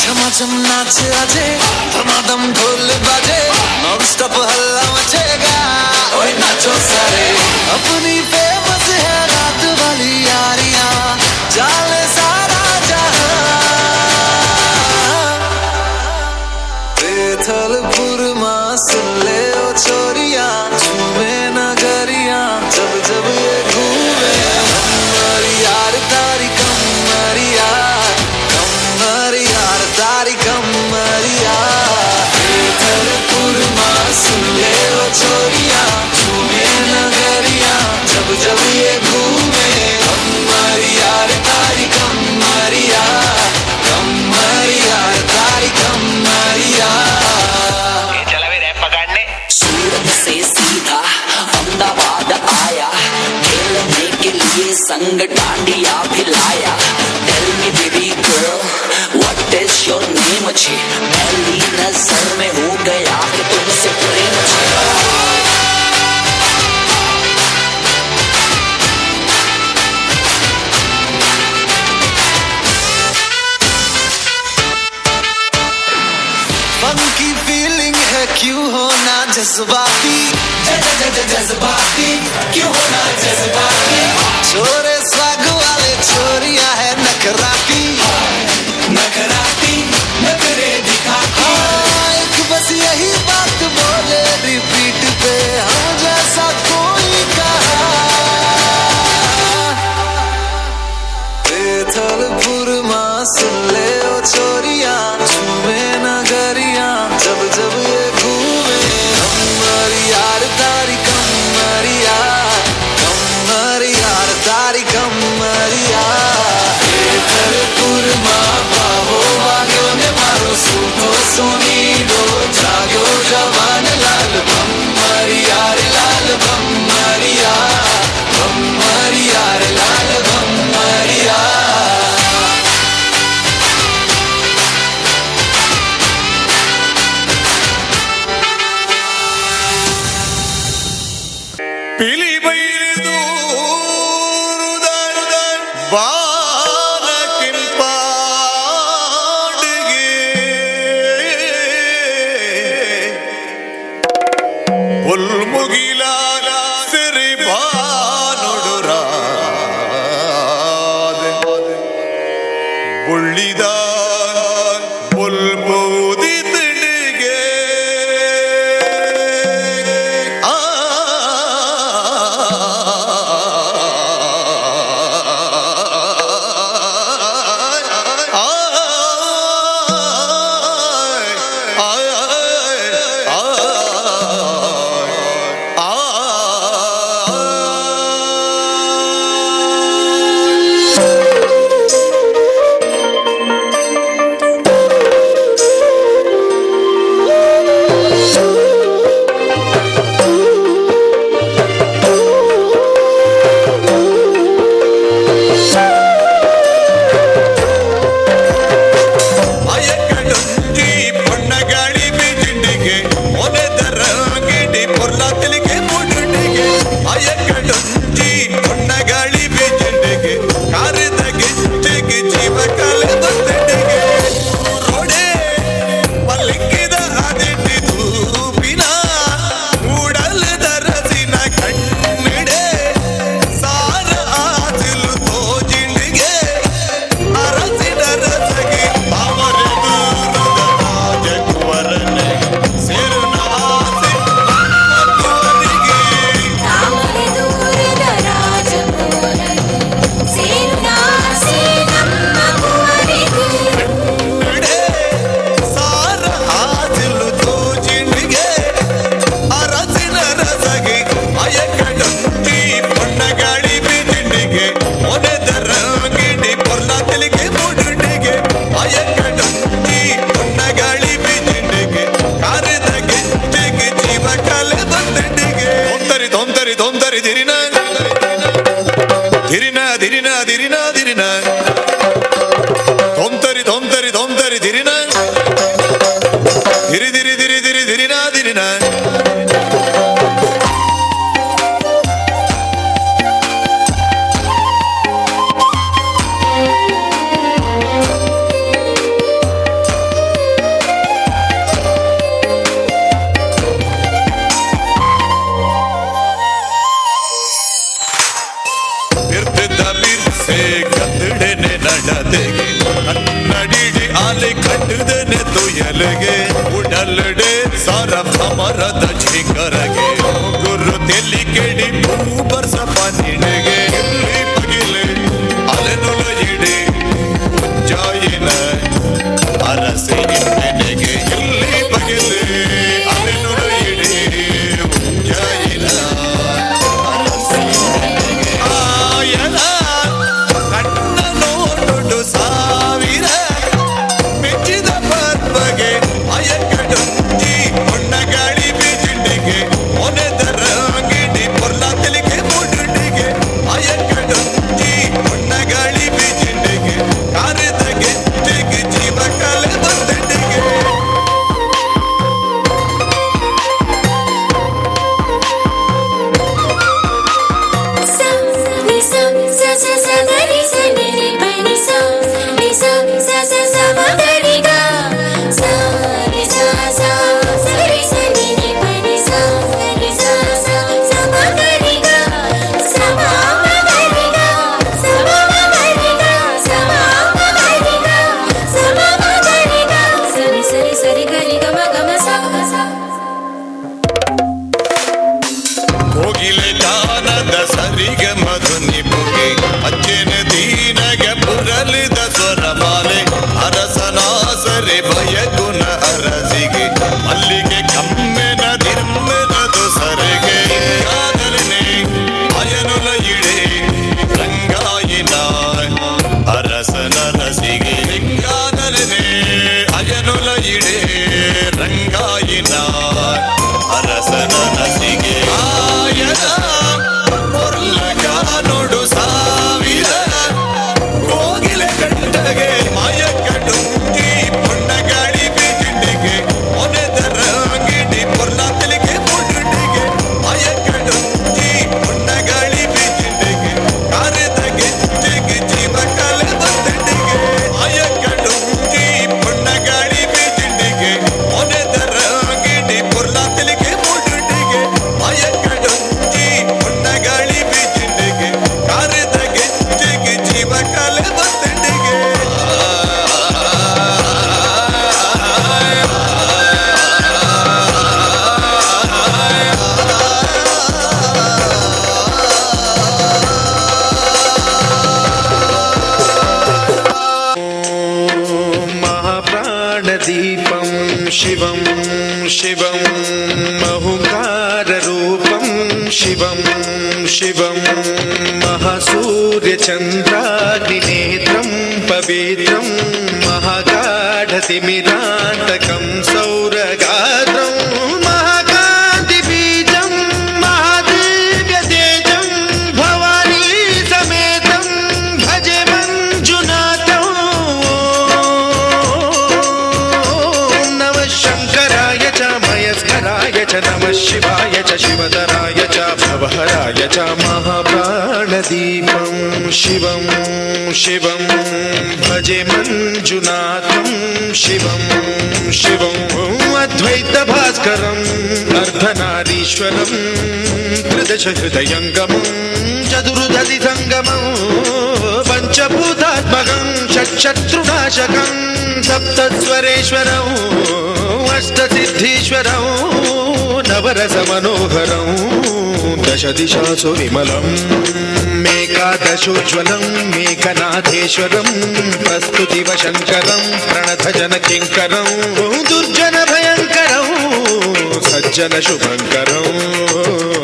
[SPEAKER 9] झमाझम नाच आजे, धमाधम ढोल बाजे, नॉन स्टॉप हल्ला मचेगा, ओए नाचो सारे। अपनी फेमस है रात वाली यारियां, जाले सारा जहां। बेथलपुर मां सुन ले ओ छोरियां, झूमे नगरियां, जब जब ये घूमे। हमारी यार तारी कमर यार, कमर यार तारी कमर यार। बेथलपुर मां सुन ले ओ छोरियां, झूमे नगरियां, जब जब ये घूमे। कमर यार तारी कमर यार, कमर यार तारी कमर यार।
[SPEAKER 13] सूरत से सीधा अहमदाबाद आया, खेलने के लिए संग डांडिया भी लाया। Tell me baby girl, what is your name छे, पहली नजर में हो गया कि तुमसे प्रेम छे।
[SPEAKER 9] जज्बाती, जज्बाती क्यों होना जज्बाती। छोरे स्वाग वाले छोरियां है नखराती, नखराती नखरे दिखाती। हाँ, एक बस यही बात बोले रिपीट पे, हम जैसा कोई कहा। बेथलपुर माँ सुन ले ओ छोरिया, झूमे नगरिया जब जब ये घूमे। कमर यार तारी कमर यार, कमर यार तारी कमर यार। बेथलपुर माँ बाबो वाग्यो ने मारो सूठो सोनी डो, जागो जवान लाल बमर यार, लाल बमर यार, बमर यार लाल बमर यार।
[SPEAKER 14] ಪಿಲಿ ಬೈದು ಬಾಲ ಕಿಂಪಾಡಿಗೆ ಪುಲ್ಮುಗಿಲ ಸಿರಿ ಬಾನುಡುರಾದ ಬುಳ್ಳಿದ ಬುಲ್ಬೂದಿ ತಿಡಿಗೆ ಆ ಅಯಕಡೊಂಜಿ ಪೊಣ್ಣಗಾಳಿ ಬಿಜಿಂಡಿಗೆ ಒನೆದರ ಗಿಡಿ ಪೊರ್ಲ ತೆಲಿಗೆ ಮುಡುಡಿಗೆ. ಅಯಕಡೊಂಜಿ ಪೊಣ್ಣಗಾಳಿ ಬಿಜಿಂಡಿಗೆ ಕಾರಿದ ಗೆಜ್ಜೆಗೆ ಜೀವ ಕಲೆ ಬಂದಿಡಿಗೆ. ರೋಡೆ ಪಲ್ಲಿಕ್ಕಿದ ಅದಿಟಿ ತೂಪಿನ ಮೂಡಲದ ರಸಿನ ಕಣ್ಣಿಡೆ ಸಾರ ಆಸಿಲು ತೋಜಿಂಡಿಗೆ ಅರಸಿನ ರಸಗೆ ತಾಮರೆ ದೂರದ ರಾಜಕುವರನೆ ಸೇರುನ ಆಸೆ ನಮ್ಮ ಕುವರಿಗೆ.
[SPEAKER 10] ತಾಮರೆ ದೂರದ ರಾಜಕುವರನೆ ಸೇರುನಾಸೆ ನಮ್ಮ ಕುವರಿಗೆ.
[SPEAKER 14] ಸಾರ ಆಸಿಲು ತೋಜಿಂಡಿಗೆ ಅರಸಿನ ರಸಗೆ ಅಯಕಡೊಂಜಿ ಪೊಣ್ಣಗಾಳಿ ಬಿಜಿಂಡಿಗೆ ಒನೆದರ ಗಿಡಿ ಪೊರ್ಲ ತೆಲಿಗೆ ಮುಡುಡಿಗೆ. ಅಯಕಡೊಂಜಿ ಪೊಣ್ಣಗಾಳಿ ಬಿಜಿಂಡಿಗೆ ಕಾರಿದ ಗೆಜ್ಜೆಗೆ ಜೀವ ಕಲೆ ಬಂದಿಡಿಗೆ. ತೊಂತರಿ ತೊಂತರಿ ತೊಂತರಿ ದಿರಿನ ಧಿರಿನ ಧಿರಿನ ಧಿರಿನ ಧಿರಿನ ತೊಂತರಿ ತೊಂತರಿ ತೊಂತರಿ ಧಿರಿನ ಧಿರಿ ಧಿರಿ ಧಿರಿ ಧಿರಿ ಧಿರಿನ ಧಿರಿನ. ಬಿರ್ತಿದ್ದ ಬಿರ್ಸೆ ಕತ್ತಡೆನೆ ನಡತೆಗೆ ಕನ್ನಡಿಡಿ ಆಲೆ ಕಟ್ಟದನೆ ತುಯಲಗೆ ಉಡಲಡೆ ಸಾರ ಭಮರದ ಝಿಂಗರಗೆ ಗುರು ತೆಲಿ ಕೆಡಿ ಭೂ ಬರ್ಸ ಪನಿಡೆಗೆ ಇಲ್ಲಿ ಪಗಿಲೆ ಅಲೆನುಲ ಇಡೆ ಉಜ್ಜಾಯಿನ ಅರಸೆ ಇಂದೆನೆಗೆ. ಇಲ್ಲಿ ಪಗಿಲೆ ಅಲೆನುಲ ಇಡೆ ಉಜ್ಜಾಯಿನ ಅರಸೆ ಇಂದೆನೆಗೆ. ಆಯನ ಕಣ್ಣ ನೋಟುಡು ಸಾವಿರ ಮೆಚ್ಚಿದ ಪರ್ವಗೆ ಅಯಕಡೊಂಜಿ ಪೊಣ್ಣಗಾಳಿ ಬಿಜಿಂಡಿಗೆ ಒನೆದರ ಗಿಡಿ ಪೊರ್ಲ ತೆಲಿಗೆ ಮುಡುಡಿಗೆ. ಅಯಕಡೊಂಜಿ ಪೊಣ್ಣಗಾಳಿ ಬಿಜಿಂಡಿಗೆ ಕಾರಿದ ಗೆಜ್ಜೆಗೆ ಜೀವ ಕಲೆ ಬಂದಿಡಿಗೆ. ರಂಗಾಯಿನ ಅರಸನ ನಸಿಗೆ ಆಯನ ಪೊರ್ಲಗ ನೋಡು ಸಾವಿರ ಕೋಗಿಲೆ ಕಂಡಗೆ ಮಾಯಕ ಡುಂಗಿ ಪೊಣ್ಣ ಗಾಳಿ ಬೀಜಿಂಡಿಗೆ ಮೊನೆದರ ಗಿಡಿ ಪೊರ್ಲ ತೆಲಿಗೆ ಮುಡುಡಿಗೆ ಮಾಯಕ ಡುಂಗಿ ಪೊಣ್ಣ ಗಾಳಿ ಬೀಜಿಂಡಿಗೆ ಕಾರದ ಗೆಜ್ಜೆಗೆ ಜೀವ ಕಲೆ ಬಂದಿಡಿಗೆ ಮಾಯಕ ಡುಂಗಿ ಪೊಣ್ಣ ಗಾಳಿ ಬೀಜಿಂಡಿಗೆ ಮೊನೆದರ ಗಿಡಿ ಪೊರ್ಲ ತೆಲಿಗೆ ಮುಡುಡಿಗೆ ಮಾಯಕ ಡುಂಗಿ ಪೊಣ್ಣ ಗಾಳಿ ಬೀಜಿಂಡಿಗೆ ಕಾರದ ಗೆಜ್ಜೆಗೆ ಜೀವ ಕಲೆ ಬಂದಿಡಿಗೆ.
[SPEAKER 15] महाप्राणदीपं शिवं शिवं महुकाररूपं शिवं शिवं महासूर्यचन्द्राग्निनेत्रं पवित्रं महागाढतिमिरान्तकं सौरगात्रं महाकान्तिबीजं महादिव्यतेजं भवानी समेतं भजे मञ्जुनाथम्। नमः शङ्कराय च मयस्कराय च नमः शिवाय च शिवतराय च भवहराय च महाप्राणदीपं शिवं शिवं भजे मञ्जुनाथं शिवं शिवम् अद्वैतभास्करम् अर्धनारीश्वरं त्रिदशहृदयङ्गमं चतुर्दधिसङ्गमं पञ्चभूतात्मकं षट्शत्रुनाशकं सप्तस्वरेश्वरं अष्टसिद्धीश्वरं नवरसमनोहरं दशदिशासु विमलं मेकादशोज्ज्वलं मेघनाथेश्वरं प्रस्तुतिवशङ्करं प्रणतजनकिङ्करं दुर्जनभयङ्करं सज्जनशुभङ्करं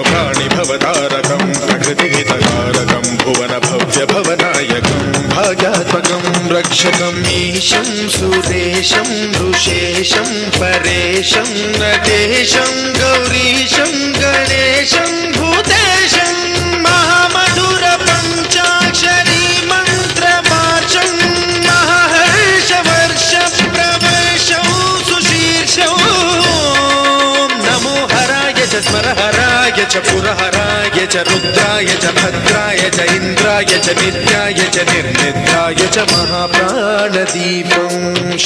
[SPEAKER 15] प्राणिभवतारकं प्रकृतिहितकारकं भुवनभव्यभवनायकं भाग्यात्मकं रक्षकं ईशं सुरेशं ऋषेशं परेशं नटेशं गौरीशं गणेशं भूतेशं महामधुर पञ्चाक्षरी मन्त्रमार्षं महर्षवर्ष प्रवेशं सुशीर्षं नमो हराय च स्मरहराय च पुरहराय च रुद्राय च भद्राय च इन्द्राय च नित्याय च निर्निद्राय च महाप्राणदीपं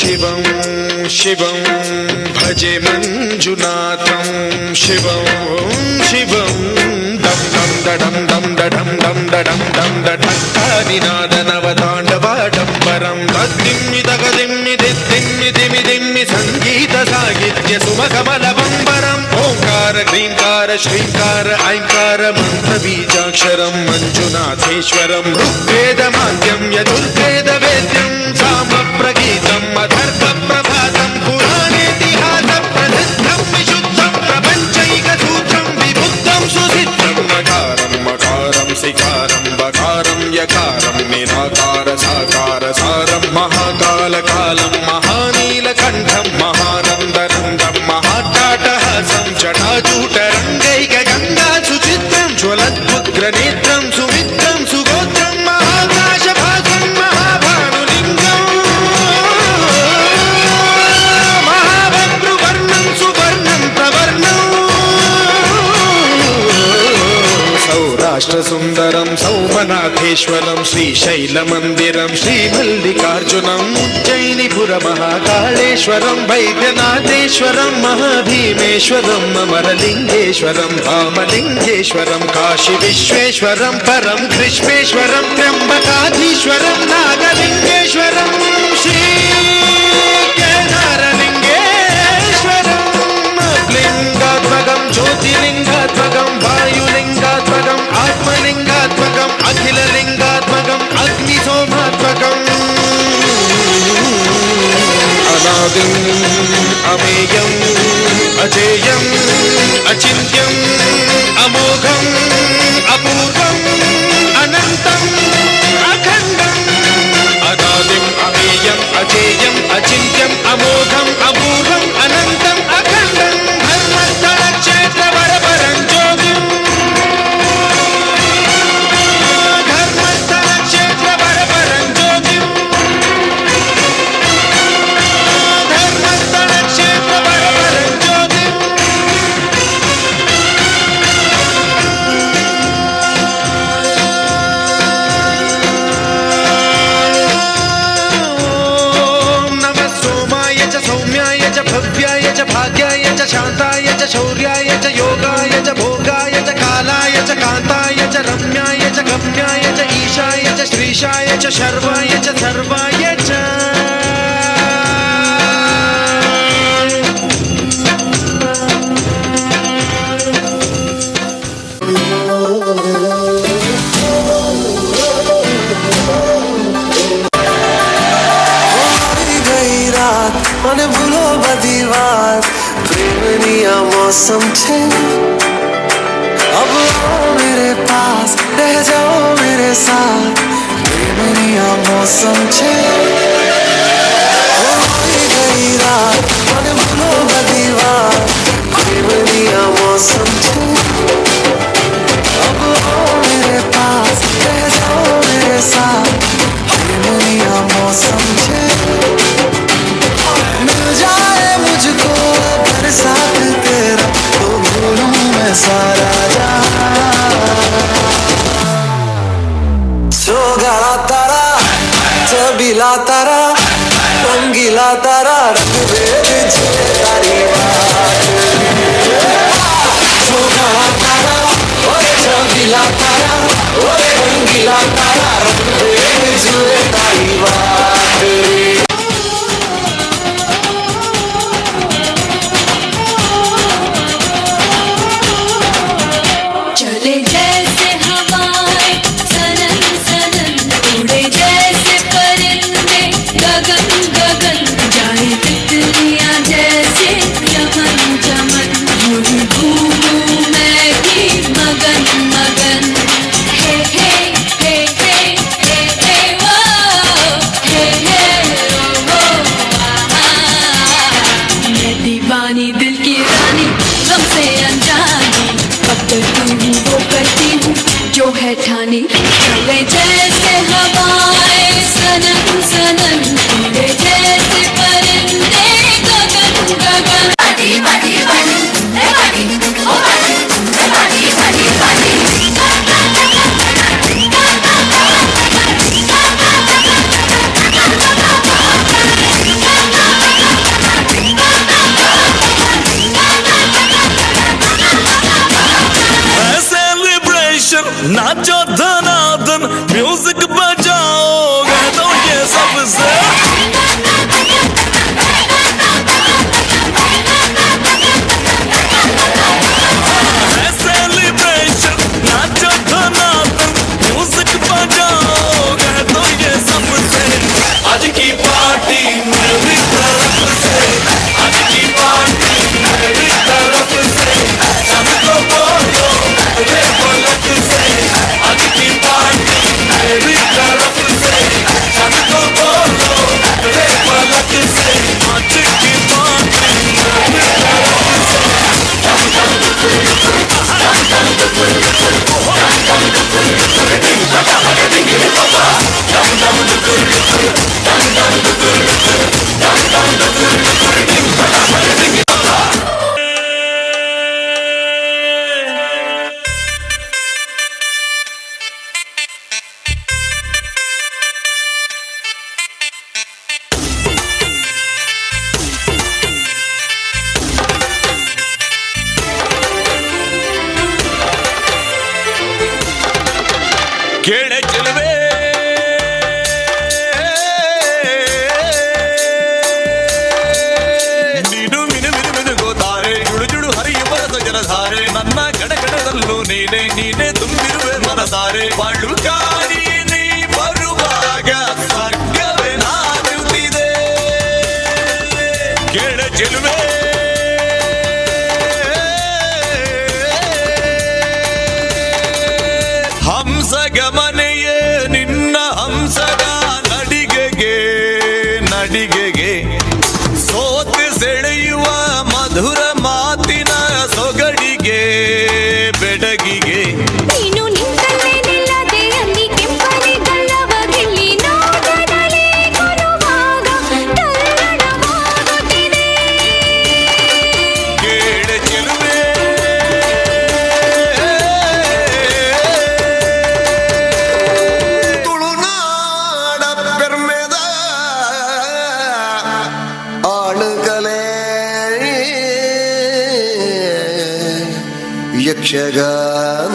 [SPEAKER 15] शिवं शिवं भजे मञ्जुनाथं शिवं शिवं दं दं दडं दं दडं दं दडं दं दढक्कानिनादनवताण्डवाडम्बरं तद्दिम्मि तगदिम्मि दिद्दिम्मि दिमि दिम्मि सङ्गीत साहित्य सुमकमलबम्बरम् ओङ्कार ह्रीङ्कार श्रीङ्कार ऐङ्कार मन्त्रबीजाक्षरं मञ्जुनाथेश्वरं ऋग्वेदमाद्यं यजुर्वेदवेद्यं सामप्रगीतम् अथर्वप्रभातं पुराणेतिहासप्रसिद्धं विशुद्धं प्रपञ्चैकसूत्रं विबुद्धं सुसिद्धं मकारं मकारं सिकारं बकारं यकारं निराकार साकार सारं महाकालकालं महानीलकण्ठं महानन्दनन्दं महाटाटहासं जटाजूटरङ्गैकगङ्गा सुचित्रं ज्वलद्भुग्रनेत्रं सुमित्रं सुगोत्रं महाकाशभासं महाभानुलिङ्गम् महाभद्रुवर्णं सुवर्णं प्रवर्णम् सौराष्ट्रसुन्दरं सौमनाथेश्वरं श्रीशैलमन्दिरं श्रीमल्लिकार्जुनम् उज्जयिनीपुरमहाकाळेश्वरं वैद्यनाथेश्वरं महाभीमेश्वरं अमरलिङ्गेश्वरं रामलिङ्गेश्वरं काशीविश्वेश्वरं परं कृष्णेश्वरं त्र्यम्बकाधीश्वरं नागलिङ्गेश्वरं श्रीकेदारलिङ्गेश्वरं लिङ्गात्मकं ज्योतिर्लिङ्गात्मकं वायुलिङ्गात्मकम् आत्मलिङ्गात्मकम् अखिललिङ्गात्मकम् अग्निसोमात्मकम् अनादिम् अमेयम् अजेयम् अचिन्त्यम् अमोघम् अपूर्वम् अनन्तम् अखण्डम् अनादिम् अमेयम् अजेयम् अचिन्त्यम् अमोघम् अपूर्वम् अनन्तम्। च शौर्याय च योगाय च भोगाय च कालाय च कान्ताय च रम्याय च गम्याय च ईशाय च श्रीशाय च शर्वाय च सर्वाय च।
[SPEAKER 9] गई रात मन भूलो बधी बात प्रेम निया मौसम छे अब आओ मेरे पास रह जाओ मेरे साथ प्रेम निया मौसम छे हो गई रात मन भूलो बधी बात प्रेम निया मौसम छे अब आओ मेरे पास रह जाओ मेरे साथ प्रेम निया मौसम छे मिल जाए मुझको अगर साथ तेरा तो भूलूं मैं सारा जहां। सोगाला तारा छबीला तारा रंगीला तारा रंग भेद छे तारी बात। सोगाला तारा ओरे छबीला तारा ओरे रंगीला तारा रंग भेद छे तारी बात।
[SPEAKER 10] चले जैसे हवाएं सनन सनन उड़े जैसे परिंदे गगन गगन जाए तितलियां जैसे चमन चमन यूं ही घूमूं मैं भी मगन मगन। हे हे हे हे हे हे वो हे हे ओ ओ आहा। मैं दीवानी दिल की रानी गम से अनजानी अब करती हूँ वो करती हूँ जो है ठानी। चले जैसे हवाएं सनन सनन उड़े जैसे परिंदे गगन गगन। पाटी पाटी पाटी ए पाटी ओ पाटी ए पाटी पाटी पाटी।
[SPEAKER 14] सेलिब्रेशन नाचो धनाधन म्यूजिक बजाओगे तो ये सबसे सेलिब्रेशन नाचो धनाधन म्यूजिक बजाओगे तो ये सबसे आज की पार्टी मेरी तरफ से आज की पार्टी मेरी तरफ से सबको बोलो रे पलक से आज की पार्टी मेरी तरफ से सबको बोलो रे पलक से आज की पार्टी मेरी तरफ से। ಕೇಳೆ ಚೆಲುವೆ ನೀನು ಮಿನು ಮಿನು ಮಿನುಗೋತಾರೆ ಜುಳು ಜುಳು ಹರಿಯುವ ರಸ ಜಲಧಾರೆ ನನ್ನ ಕಡಕಡದಲ್ಲೂ ನೀನೆ ನೀನೆ ತುಂಬಿರುವೆ ಮನಸಾರೆ ಬಾಳು ಕಾಡಿ ನೀ ಬರುವಾಗ ಸ್ವರ್ಗವೇ ನಾನುತ್ತಿದೆ ಕೇಳೆ ಚೆಲುವೆ ಹಂಸಗಮನೆಯೇ ನಿನ್ನ ಹಂಸದ ನಡಿಗೆಗೆ ನಡಿಗೆಗೆ ಸೋತು ಸೆಳೆಯುವ ಮಧುರ ಮಾತಿನ ಸೊಗಡಿಗೆ ಬೆಡಗಿಗೆ
[SPEAKER 10] ನೀನು ನಿಂತಲ್ಲೇ ನಿಲ್ಲದೆ ಅಲ್ಲಿ ಕೆಂಪನೆ ಗಲ್ಲವಗಿಲ್ಲಿ ನೋಟದಲ್ಲಿ ಕೊರುವಾಗ ತಲ್ಲಣವಾಗುತ್ತಿದೆ.
[SPEAKER 14] ಕೇಳ ಚೆಲುವೆ
[SPEAKER 16] ಯಕ್ಷಗಾನ.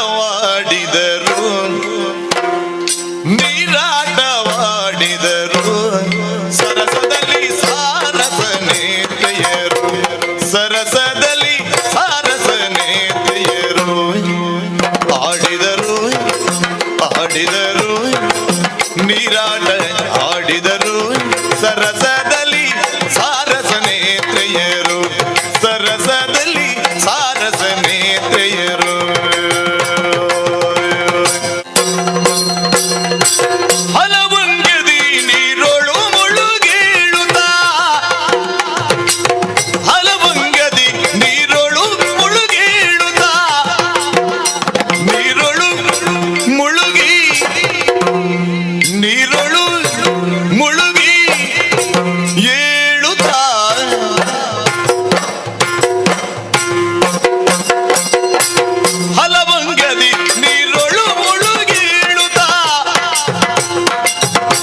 [SPEAKER 17] ನೀರಾಟವಾಡಿದರು ನೀರಾಟವಾಡಿದರು ಸರಸದಲ್ಲಿ ಸಾರಸ ನೇತ್ರೆಯರು, ಸರಸದಲ್ಲಿ ಸಾರಸ ನೇತ್ರೆಯರು. ಆಡಿದರು ಆಡಿದರು ನೀರಾಟ ಆಡಿದರು ಸರಸದಲ್ಲಿ ಸಾರಸ ನೇತ್ರೆಯರು, ಸರಸದಲ್ಲಿ ಸಾರಸ ನೇತ್ರೆಯರು. ಹಲವಂಗದಿ ನೀರೊಳು ಮುಳುಗೇಳುತ್ತ, ಹಲವಂಗದಿ ನೀರೊಳು ಮುಳುಗೇಳುತ್ತ, ನೀರೊಳು ಮುಳುಗಿ ನೀರೊಳು ಮುಳುಗಿ ಏಳುತ್ತ. ಹಲವಂಗದಿ ನೀರೊಳು ಮುಳುಗೇಳುತ್ತ,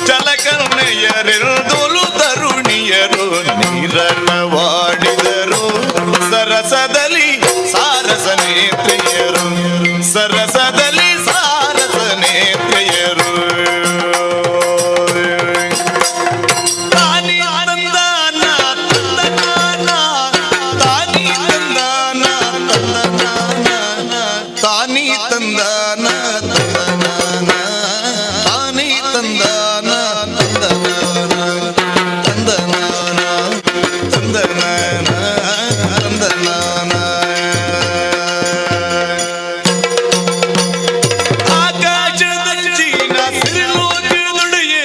[SPEAKER 17] ಜಲಕನ್ನೆಯರೆಂದೊಲು ತರುಣಿಯರು ನೀರನ್ನವಾಡಿದರು ಸರಸದಲ್ಲಿ ಸಾರಸ ನೇತ್ರೆಯರು, ಸರಸದಲ್ಲಿ ಸಾರಸ ನೇತ್ರೆಯರು. ತಾನಿ ತಂದಾನ ತಂದನಾನ, ತಾನಿ ತಂದಾನ ತಂದನಾನ, ತಾನಿ ತಂದಾನ ತಂದನಾನ, ತಾನಿ ತಂದಾನ ತಂದನಾನ, ತಂದನಾನ ತಂದನಾನ ತಂದನಾನ. ಆಕಾಶದಂಚಿನ ಸಿರಿಲೋಕದೊಡೆಯೇ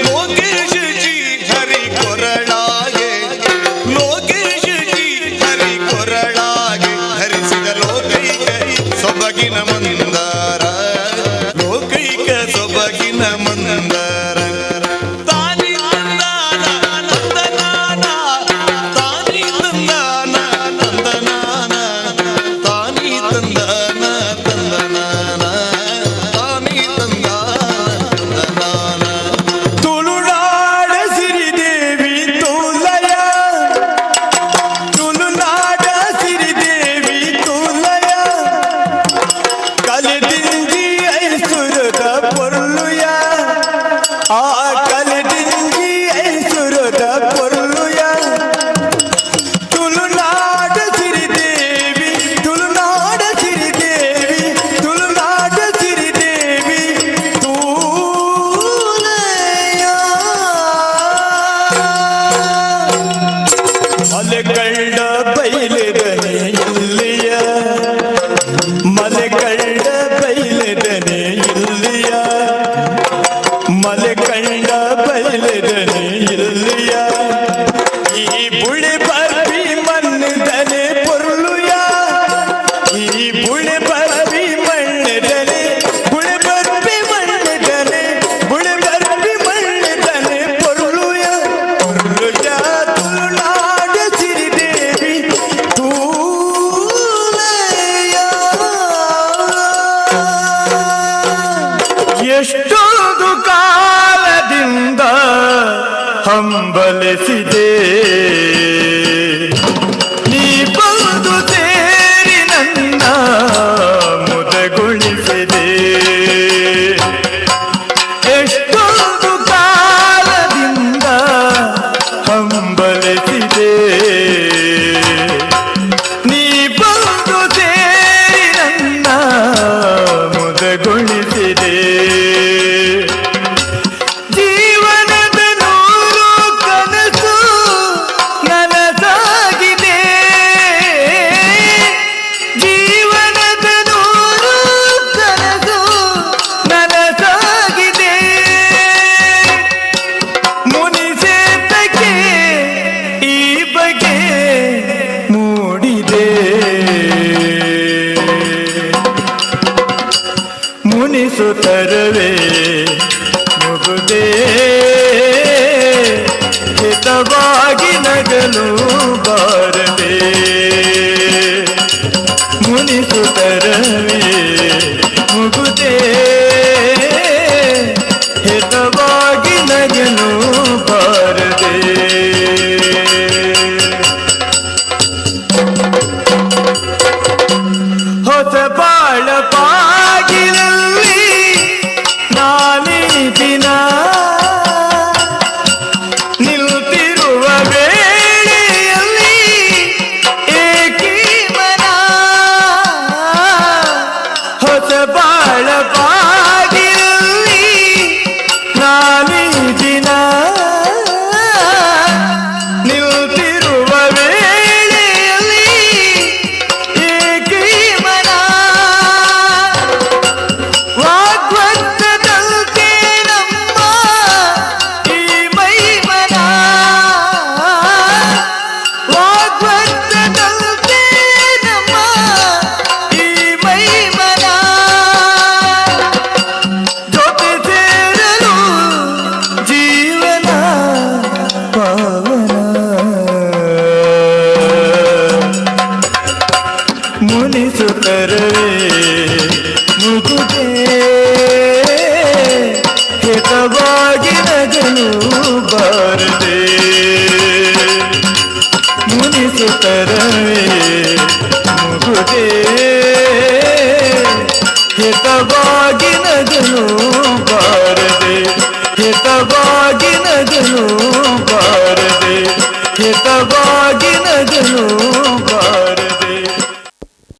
[SPEAKER 17] ಲೋಕೇಶ ಜಿ ಹರಿ ಕೊರಳಾಗೆ, ಲೋಕೇಶ ಜಿ ಹರಿ ಕೊರಳಾಗೆ ಹರಿಸಿದ ಲೋಕೈಕ ಸೊಬಗಿನ ಮಂದಾರ, ಲೋಕೈಕ ಸೊಬಗಿನ ಮಂದಾರ. ತಾನಿ ತಂದಾನ ತಂದನಾನ, ತಾನಿ ತಂದಾನ ತಂದನಾನ, ತಾನಿ ತಂದಾನ ತಂದನಾನ, ತಾನಿ ತಂದಾನ ತಂದನಾನ.
[SPEAKER 18] ತುಳುನಾಡ ಸಿರಿದೇವಿ ತುಲಯ, ತುಳುನಾಡ ಸಿರಿದೇವಿ ತುಲಯ, ಕಲಿದಿಂಜಿ ಐಸುರದ ಪೊರ್ಲುಯ, ಆ ಕಲಿದಿಂಜಿ ಐಸುರದ ಪೊರ್ಲುಯ. ತುಳುನಾಡ ಸಿರಿದೇವಿ, ತುಳುನಾಡ ಸಿರಿದೇವಿ, ತುಳುನಾಡ ಸಿರಿದೇವಿ ತೂಲಯ. ಮಲೆ ಕಂಡ ಬೈಲೆದನೆ ಇಲ್ಲಿಯ, ಮಲೆ ಕಂಡ ಬೈಲೆದನೆ ಇಲ್ಲಿಯ, ಮಲೆ ಕಂಡ ಬೈಲೆದನೆ ಇಲ್ಲಿಯ. ಈ ಬುಳಿ ಬರ್ಬಿ ಮಣ್ಣದನೆ ಪೊರ್ಲುಯ, ಈ ಬುಳಿ ಬರ್ಬಿ ಮಣ್ಣದನೆ, ಬುಳಿ ಬರ್ಬಿ ಮಣ್ಣದನೆ, ಬುಳಿ ಬರ್ಬಿ ಮಣ್ಣದನೆ ಪೊರ್ಲುಯ, ಪೊರ್ಲುಯ. ತುಳುನಾಡ ಸಿರಿದೇವಿ ತೂಲಯ. ಎಷ್ಟೊಂದು ಕಾಲದಿಂದ ಹಂಬಲಿಸಿದೆ, ನೀ ಬಂದು ಸೇರಿ ನನ್ನ ಮುದಗೊಳಿಸಿದೆ. ಎಷ್ಟೊಂದು ಕಾಲದಿಂದ ಹಂಬಲಿಸಿದೆ, ನೀ ಬಂದು ಸೇರಿ ನನ್ನ ಮುದಗೊಳಿಸಿದೆ. ಜೀವನದ ನೂರು ಕನಸು ನನಸಾಗಿದೆ, ಜೀವನದ ನೂರು ಕನಸು ನನಸಾಗಿದೆ. ಮುನಿಸೇತಕ್ಕೆ ಈ ಬಗೆ ಮೂಡಿದೆ, ಮುನಿಸುತ್ತರವೇ ಮುಗುದೇ, ಹಿತವಾಗಿ ನಗಲು ಬಾರದೆ. ಮುನಿಸುತ್ತರವೇ ಮುಗುದೇ, ಮುನಿಸುತ್ತರವೇ ಮುಗುದೇ ಹಿತವಾಗಿ ನಗಲು ಬಾರದೆ ಮುನಿಸುತ್ತರವೇ ಮುಗುದೇ ಹಿತವಾಗಿ ನಗಲು ಬಾರದೆ ಹಿತವಾಗಿ ನಗಲು ಬಾರದೆ ಹಿತವಾಗಿ ನಗಲು ಬಾರದೆ.